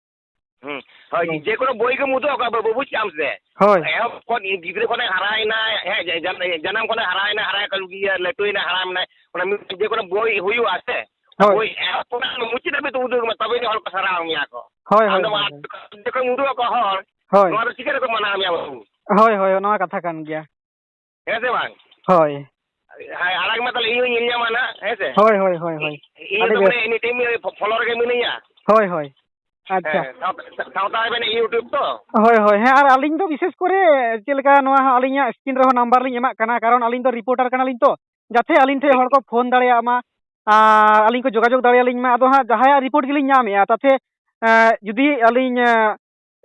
ᱦᱩᱸ, ᱦᱳᱭ, ᱦᱳᱭ᱾ ᱡᱮ ᱠᱳᱱᱳ ᱵᱳᱭ ᱜᱮᱢ ᱩᱫᱩᱜ ᱟᱠᱚᱣᱟ ᱵᱟᱹᱵᱩ, ᱵᱩᱡᱽ ᱠᱮᱫᱟᱢ ᱥᱮ? ᱦᱳᱭ᱾ ᱮᱦᱚᱵ ᱠᱷᱚᱱ ᱜᱤᱫᱽᱨᱟᱹ ᱠᱷᱚᱱᱮ ᱦᱟᱨᱟᱭᱮᱱᱟ, ᱦᱮᱸ, ᱡᱟ-, ᱡᱟᱱᱟᱢ ᱠᱷᱚᱱᱮ ᱦᱟᱨᱟᱭᱮᱱᱟ, ᱦᱟᱨᱟ ᱠᱟᱱ ᱜᱮᱭᱟ, ᱞᱟᱹᱴᱩᱭᱮᱱᱟ, ᱦᱟᱨᱟ ᱢᱮᱱᱟᱭ, ᱚᱱᱟ ᱢᱤᱫ ᱡᱮ ᱠᱳᱱᱳ ᱵᱳᱭ ᱦᱩᱭᱩᱜᱼᱟ ᱥᱮ, ᱦᱳᱭ᱾ ᱵᱳᱭ ᱮᱦᱚᱵ ᱠᱷᱚᱱᱟᱜ ᱢᱩᱪᱟᱹᱫ ᱫᱷᱟᱹᱵᱤᱡ ᱛᱮ ᱩᱫᱩᱜ ᱢᱮ, ᱛᱚᱵᱮ ᱜᱮ ᱦᱚᱲ ᱠᱚ ᱥᱟᱨᱦᱟᱣ ᱢᱮᱭᱟ ᱠᱚ᱾ ᱦᱳᱭ, ᱟᱢ ᱦᱳᱭ, ᱫᱚ ᱦᱳᱭ, ᱢᱟ ᱦᱳᱭ᱾ ᱡᱚᱠᱷᱚᱱ ᱩᱫᱩᱜ ᱟᱠᱚ ᱦᱚᱲ, ᱦᱳᱭ᱾ ᱱᱚᱣᱟ ᱫᱚ ᱪᱤᱠᱟᱹ ᱨᱮᱠᱚ ᱢᱟᱱᱟᱣ ᱢᱮᱭᱟ ᱵᱟᱹᱵᱩ? ᱦᱳᱭ, ᱦᱳᱭ, ᱱᱚᱣᱟ ᱠᱟᱛᱷᱟ ᱠᱟᱱ ᱜᱮᱭᱟ᱾ ᱦᱮᱸ ᱥᱮ ᱵᱟᱝ? ᱦᱳᱭ᱾ ᱦᱮᱸ, ᱟᱲᱟᱜᱽ ᱢᱮ ᱛᱟᱦᱞᱮ, ᱤᱧ ᱦᱚᱸᱧ ᱧᱮᱞ ᱧᱟᱢᱟ ᱱᱟᱜ, ᱦᱮᱸ ᱥᱮ? ᱦᱳᱭ, ᱦᱳᱭ, ᱦᱳᱭ, ᱦᱳᱭ᱾ ᱤᱧ ᱟᱹᱰᱤ ᱛᱚ ᱵᱮᱥ᱾ ᱢᱟᱱᱮ anytime follow ᱨᱮᱜᱮ ᱢᱤᱱᱟᱹᱧᱟ᱾ ᱦᱳᱭ, ᱦᱳᱭ᱾ ᱟᱪᱪᱷᱟ᱾ ᱦᱮᱸ, ᱥᱟᱶᱛᱟ, ᱥᱟᱶᱛᱟ ᱟᱵᱮᱱᱟᱜ YouTube ᱛᱚ? ᱦᱳᱭ, ᱦᱳᱭ᱾ ᱦᱮᱸ, ᱟᱨ ᱟᱹᱞᱤᱧ ᱫᱚ ᱵᱤᱥᱮᱥ ᱠᱚᱨᱮ ᱪᱮᱫ ᱞᱮᱠᱟ ᱱᱚᱣᱟ ᱦᱚᱸ ᱟᱹᱞᱤᱧᱟᱜ screen ᱨᱮᱦᱚᱸ number ᱞᱤᱧ ᱮᱢᱟᱜ ᱠᱟᱱᱟ, ᱠᱟᱨᱚᱱ ᱟᱹᱞᱤᱧ ᱫᱚ reporter ᱠᱟᱱᱟᱞᱤᱧ ᱛᱚ, ᱡᱟᱛᱮ ᱟᱹᱞᱤᱧ ᱴᱷᱮᱱ ᱴᱷᱤᱠ, ᱦᱚᱲ ᱠᱚ ᱴᱷᱤᱠ᱾ ᱯᱷᱳᱱ ᱫᱟᱲᱮᱭᱟᱜ ᱢᱟ ᱟᱨ ᱟᱹᱞᱤᱧ ᱠᱚ ᱡᱳᱜᱟᱡᱳᱜᱽ ᱫᱟᱲᱮᱭᱟᱞᱤᱧ ᱢᱟ᱾ ᱟᱫᱚ ᱦᱟᱸᱜ ᱡᱟᱦᱟᱸᱭᱟᱜ report ᱜᱮᱞᱤᱧ ᱧᱟᱢᱮᱜᱼᱟ, ᱛᱟᱛᱮ, ᱮᱸ, ᱡᱩᱫᱤ ᱟᱹᱞᱤᱧ, ᱮᱸ,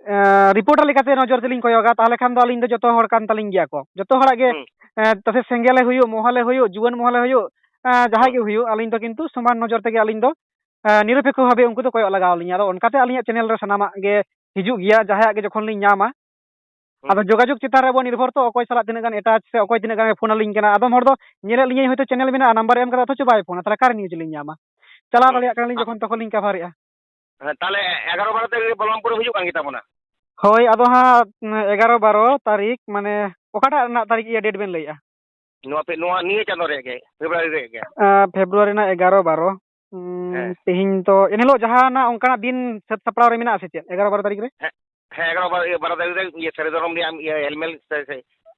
ᱮᱸ, reporter ᱞᱮᱠᱟᱛᱮ ᱱᱚᱡᱚᱨ ᱛᱮᱞᱤᱧ ᱠᱚᱭᱚᱜᱟ, ᱛᱟᱦᱚᱞᱮ ᱠᱷᱟᱱ ᱫᱚ ᱟᱹᱞᱤᱧ ᱫᱚ ᱡᱚᱛᱚ ᱦᱚᱲ ᱠᱟᱱ ᱛᱟᱹᱞᱤᱧ ᱜᱮᱭᱟ ᱠᱚ᱾ ᱡᱚᱛᱚ ᱦᱚᱲᱟᱜ ᱜᱮ, ᱦᱩᱸ᱾ ᱮᱸ, ᱛᱟᱛᱮ ᱥᱮᱸᱜᱮᱞᱮ ᱦᱩᱭᱩᱜ, ᱢᱚᱦᱚᱞᱮ ᱦᱩᱭᱩᱜ, ᱡᱩᱣᱟᱹᱱ ᱢᱚᱦᱚᱞᱮ ᱦᱩᱭᱩᱜ, ᱮᱸ, ᱡᱟᱦᱟᱸᱭ ᱦᱩᱸ᱾ ᱜᱮ ᱦᱩᱭᱩᱜ, ᱟᱹᱞᱤᱧ ᱫᱚ ᱠᱤᱱᱛᱩ ᱥᱚᱢᱟᱱ ᱱᱚᱡᱚᱨ ᱛᱮᱜᱮ ᱟᱹᱞᱤᱧ ᱫᱚ, ᱮᱸ, ᱱᱤᱨᱚᱯᱮᱠᱠᱷᱚ ᱵᱷᱟᱵᱮ ᱩᱱᱠᱩ ᱫᱚ ᱠᱚᱭᱚᱜ ᱞᱟᱜᱟᱣ ᱞᱤᱧᱟ᱾ ᱟᱫᱚ ᱚᱱᱠᱟᱛᱮ ᱟᱹᱞᱤᱧᱟᱜ channel ᱨᱮ ᱥᱟᱱᱟᱢᱟᱜ ᱜᱮ ᱦᱤᱡᱩᱜ ᱜᱮᱭᱟ, ᱡᱟᱦᱟᱸᱭᱟᱜ ᱜᱮ ᱡᱚᱠᱷᱚᱱ ᱞᱤᱧ ᱧᱟᱢᱟ᱾ ᱦᱩᱸ᱾ ᱟᱫᱚ ᱡᱳᱜᱟᱡᱳᱜᱽ ᱪᱮᱛᱟᱱ ᱨᱮ ᱟᱵᱚ ᱱᱤᱨᱵᱷᱚᱨ ᱛᱚ, ᱚᱠᱚᱭ ᱥᱟᱞᱟᱜ ᱛᱤᱱᱟᱹᱜ ᱜᱟᱱ attach ᱥᱮ ᱚᱠᱚᱭ ᱛᱤᱱᱟᱹᱜ ᱜᱟᱱᱮ ᱯᱷᱳᱱ ᱟᱹᱞᱤᱧ ᱠᱟᱱᱟ᱾ ᱟᱫᱚᱢ ᱦᱚᱲ ᱫᱚ ᱧᱮᱞᱮᱫ ᱞᱤᱧᱟᱹᱧ ᱦᱚᱭᱛᱳ channel ᱢᱮᱱᱟᱜᱼᱟ, number ᱮᱢ ᱠᱟᱫᱟ, ᱚᱛᱷᱚᱪᱚ ᱵᱟᱭ ᱯᱷᱳᱱᱟ, ᱛᱟᱦᱞᱮ ᱚᱠᱟᱨᱮ news ᱞᱤᱧ ᱧᱟᱢᱟ? ᱪᱟᱞᱟᱣ ᱦᱩᱸ᱾ ᱫᱟᱲᱮᱭᱟᱜ ᱠᱟᱱᱟᱞᱤᱧ ᱟ- ᱡᱚᱠᱷᱚᱱ ᱛᱚᱠᱷᱚᱱ ᱞᱤᱧ ᱠᱟᱵᱷᱟᱨᱮᱜᱼᱟ᱾ ᱦᱮᱸ, ᱛᱟᱦᱞᱮ ᱮᱜᱟᱨᱚ ᱵᱟᱨᱚ ᱛᱟᱹᱨᱤᱠᱷ ᱨᱮ ᱵᱚᱞᱚᱨᱟᱢᱯᱩᱨ ᱨᱮ ᱦᱤᱡᱩᱜ ᱠᱟᱱ ᱜᱮᱛᱟ ᱵᱚᱱᱟ᱾ ᱦᱳᱭ, ᱟᱫᱚ ᱦᱟᱸᱜ, ᱩᱸ, ᱮᱜᱟᱨᱚ ᱵᱟᱨᱚ ᱛᱟᱹᱨᱤᱠᱷ, ᱢᱟᱱᱮ, ᱚᱠᱟᱴᱟᱜ ᱨᱮᱱᱟᱜ ᱛᱟᱹᱨᱤᱠᱷ, ᱤᱭᱟᱹ, date ᱵᱮᱱ ᱞᱟᱹᱭᱮᱜᱼᱟ? ᱱᱚᱣᱟ ᱯᱮ, ᱱᱚᱣᱟ ᱱᱤᱭᱟᱹ ᱪᱟᱸᱫᱳ ᱨᱮᱭᱟᱜ ᱜᱮ, February ᱨᱮᱭᱟᱜ ᱜᱮ᱾ ᱟᱸ, February ᱨᱮᱱᱟᱜ ᱮᱜᱟᱨᱚ ᱵᱟᱨᱚ᱾ ᱩᱸ, ᱦᱮᱸ᱾ ᱛᱮᱦᱮᱧ ᱛᱚ, ᱮᱱᱦᱤᱞᱳᱜ ᱡᱟᱦᱟᱱᱟᱜ ᱚᱱᱠᱟᱱᱟᱜ ᱫᱤᱱ ᱥᱟᱹᱛ ᱥᱟᱯᱲᱟᱣ ᱨᱮ ᱢᱮᱱᱟᱜᱼᱟ ᱥᱮ ᱪᱮᱫ, ᱮᱜᱟᱨᱚ ᱵᱟᱨᱚ ᱛᱟᱹᱨᱤᱠᱷ ᱨᱮ? ᱦᱮᱸ, ᱦᱮᱸ, ᱮᱜᱟᱨᱚ ᱵᱟᱨᱚ, ᱤᱭᱟᱹ, ᱵᱟᱨᱚ ᱛᱟᱹᱨᱤᱠᱷ ᱨᱮ, ᱤᱭᱟᱹ, ᱥᱟᱹᱨᱤ ᱫᱷᱚᱨᱚᱢ ᱨᱮᱭᱟᱜ, ᱤᱭᱟᱹ, ᱦᱮᱞᱢᱮᱞ ᱥᱮ, ᱥᱮ,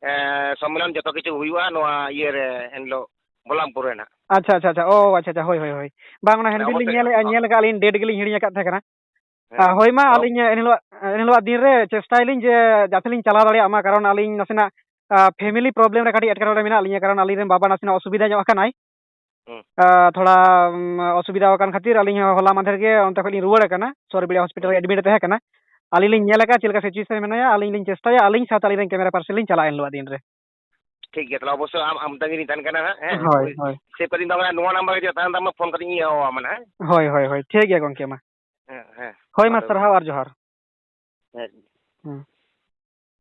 ᱮᱸ, ᱥᱚᱢᱢᱮᱞᱚᱱ ᱡᱚᱛᱚ ᱠᱤᱪᱷᱩ ᱦᱩᱭᱩᱜᱼᱟ ᱱᱚᱣᱟ ᱤᱭᱟᱹ ᱨᱮ, ᱮᱱᱦᱤᱞᱳᱜ ᱵᱚᱞᱟᱢᱯᱩᱨ ᱨᱮ ᱱᱟᱜ᱾ ᱟᱪᱪᱷᱟ, ᱟᱪᱪᱷᱟ, ᱟᱪᱪᱷᱟ᱾ ᱚ, ᱟᱪᱪᱷᱟ, ᱟᱪᱪᱷᱟ, ᱦᱳᱭ, ᱦᱳᱭ, ᱦᱳᱭ᱾ ᱵᱟᱝ, ᱚᱱᱟ ᱦᱮᱸ, handbill ᱞᱤᱧ ᱚᱵᱚᱥᱥᱳᱭ᱾ ᱧᱮᱞᱮᱜᱼᱟ, ᱧᱮᱞ ᱟᱠᱟᱫ ᱞᱤᱧ, date ᱜᱮᱞᱤᱧ ᱦᱤᱲᱤᱧ ᱟᱠᱟᱫ ᱛᱟᱦᱮᱸ ᱠᱟᱱᱟ᱾ ᱦᱮᱸ᱾ ᱟᱨ ᱦᱳᱭ ᱢᱟ, ᱚ᱾ ᱟᱹᱞᱤᱧ ᱮᱱᱦᱤᱞᱳᱜ, ᱮᱱᱦᱤᱞᱳᱜ ᱫᱤᱱ ᱨᱮ ᱪᱮᱥᱴᱟᱭᱟᱞᱤᱧ ᱡᱮ ᱡᱟᱛᱮ ᱞᱤᱧ ᱪᱟᱞᱟᱣ ᱫᱟᱲᱮᱭᱟᱜ ᱢᱟ, ᱠᱟᱨᱚᱱ ᱟᱹᱞᱤᱧ ᱱᱟᱥᱮᱱᱟᱜ, ᱟ, family problem ᱨᱮ ᱠᱟᱹᱴᱤᱡ ᱮᱴᱠᱮᱴᱚᱬᱮ ᱢᱮᱱᱟᱜ ᱞᱤᱧᱟ, ᱠᱟᱨᱚᱱ ᱟᱹᱞᱤᱧ ᱨᱮᱱ ᱵᱟᱵᱟ ᱱᱟᱥᱮᱱᱟᱜ ᱚᱥᱩᱵᱤᱫᱷᱟ ᱧᱚᱜ ᱟᱠᱟᱱᱟᱭ᱾ ᱦᱩᱸ᱾ ᱟ, ᱛᱷᱚᱲᱟ, ᱩᱢ, ᱚᱥᱩᱵᱤᱫᱷᱟ ᱟᱠᱟᱱ ᱠᱷᱟᱹᱛᱤᱨ ᱟᱹᱞᱤᱧ ᱦᱚᱸ ᱦᱚᱞᱟ ᱢᱟᱫᱷᱮᱨ ᱜᱮ ᱚᱱᱛᱮ ᱠᱷᱚᱱ ᱞᱤᱧ ᱨᱩᱣᱟᱹᱲ ᱟᱠᱟᱱᱟ, ᱥᱚᱨᱵᱤᱲᱤᱭᱟ hospital ᱦᱩᱸ᱾ ᱨᱮ admit ᱮ ᱛᱟᱦᱮᱸ ᱠᱟᱱᱟ᱾ ᱟᱹᱞᱤᱧ ᱞᱤᱧ ᱦᱩᱸ᱾ ᱧᱮᱞ ᱟᱠᱟᱫᱼᱟ ᱪᱮᱫ ᱞᱮᱠᱟ situation ᱨᱮ ᱢᱮᱱᱟᱭᱟ, ᱟᱹᱞᱤᱧ ᱞᱤᱧ ᱪᱮᱥᱴᱟᱭᱟ ᱟᱹᱞᱤᱧ ᱥᱟᱶᱛᱮ ᱟᱹᱞᱤᱧ ᱨᱮᱱ camera person ᱞᱤᱧ ᱪᱟᱞᱟᱜᱼᱟ ᱮᱱ ᱦᱤᱞᱳᱜ ᱫᱤᱱ ᱨᱮ᱾ ᱴᱷᱤᱠ ᱜᱮᱭᱟ, ᱛᱟᱦᱚᱞᱮ ᱚᱵᱚᱥᱥᱳᱭ ᱟᱢ, ᱟᱢ ᱛᱟᱺᱜᱤ ᱨᱤᱧ ᱛᱟᱦᱮᱱ ᱠᱟᱱᱟ ᱦᱟᱸᱜ, ᱦᱮᱸ? ᱦᱳᱭ, ᱦᱳᱭ᱾ save ᱠᱟᱛᱮᱧ ᱫᱚᱦᱚ ᱠᱟᱜᱼᱟ, ᱱᱚᱣᱟ number ᱜᱮ ᱛᱟᱦᱮᱱ ᱛᱟᱢᱟ, ᱯᱷᱳᱱ ᱠᱟᱛᱮᱧ ᱤᱭᱟᱹ ᱟᱢᱟ ᱱᱟᱦᱟᱜ, ᱦᱮᱸ? ᱦᱳᱭ, ᱦᱳᱭ, ᱦᱳᱭ, ᱴᱷᱤᱠ ᱜᱮᱭᱟ ᱜᱚᱢᱠᱮ ᱢᱟ᱾ ᱦᱮᱸ, ᱦᱮᱸ, ᱦᱳᱭ ᱢᱟ, ᱢᱟ ᱛᱚᱵᱮ᱾ ᱥᱟᱨᱦᱟᱣ ᱟᱨ ᱡᱚᱦᱟᱨ᱾ ᱦᱮᱸ᱾ ᱦᱩᱸ᱾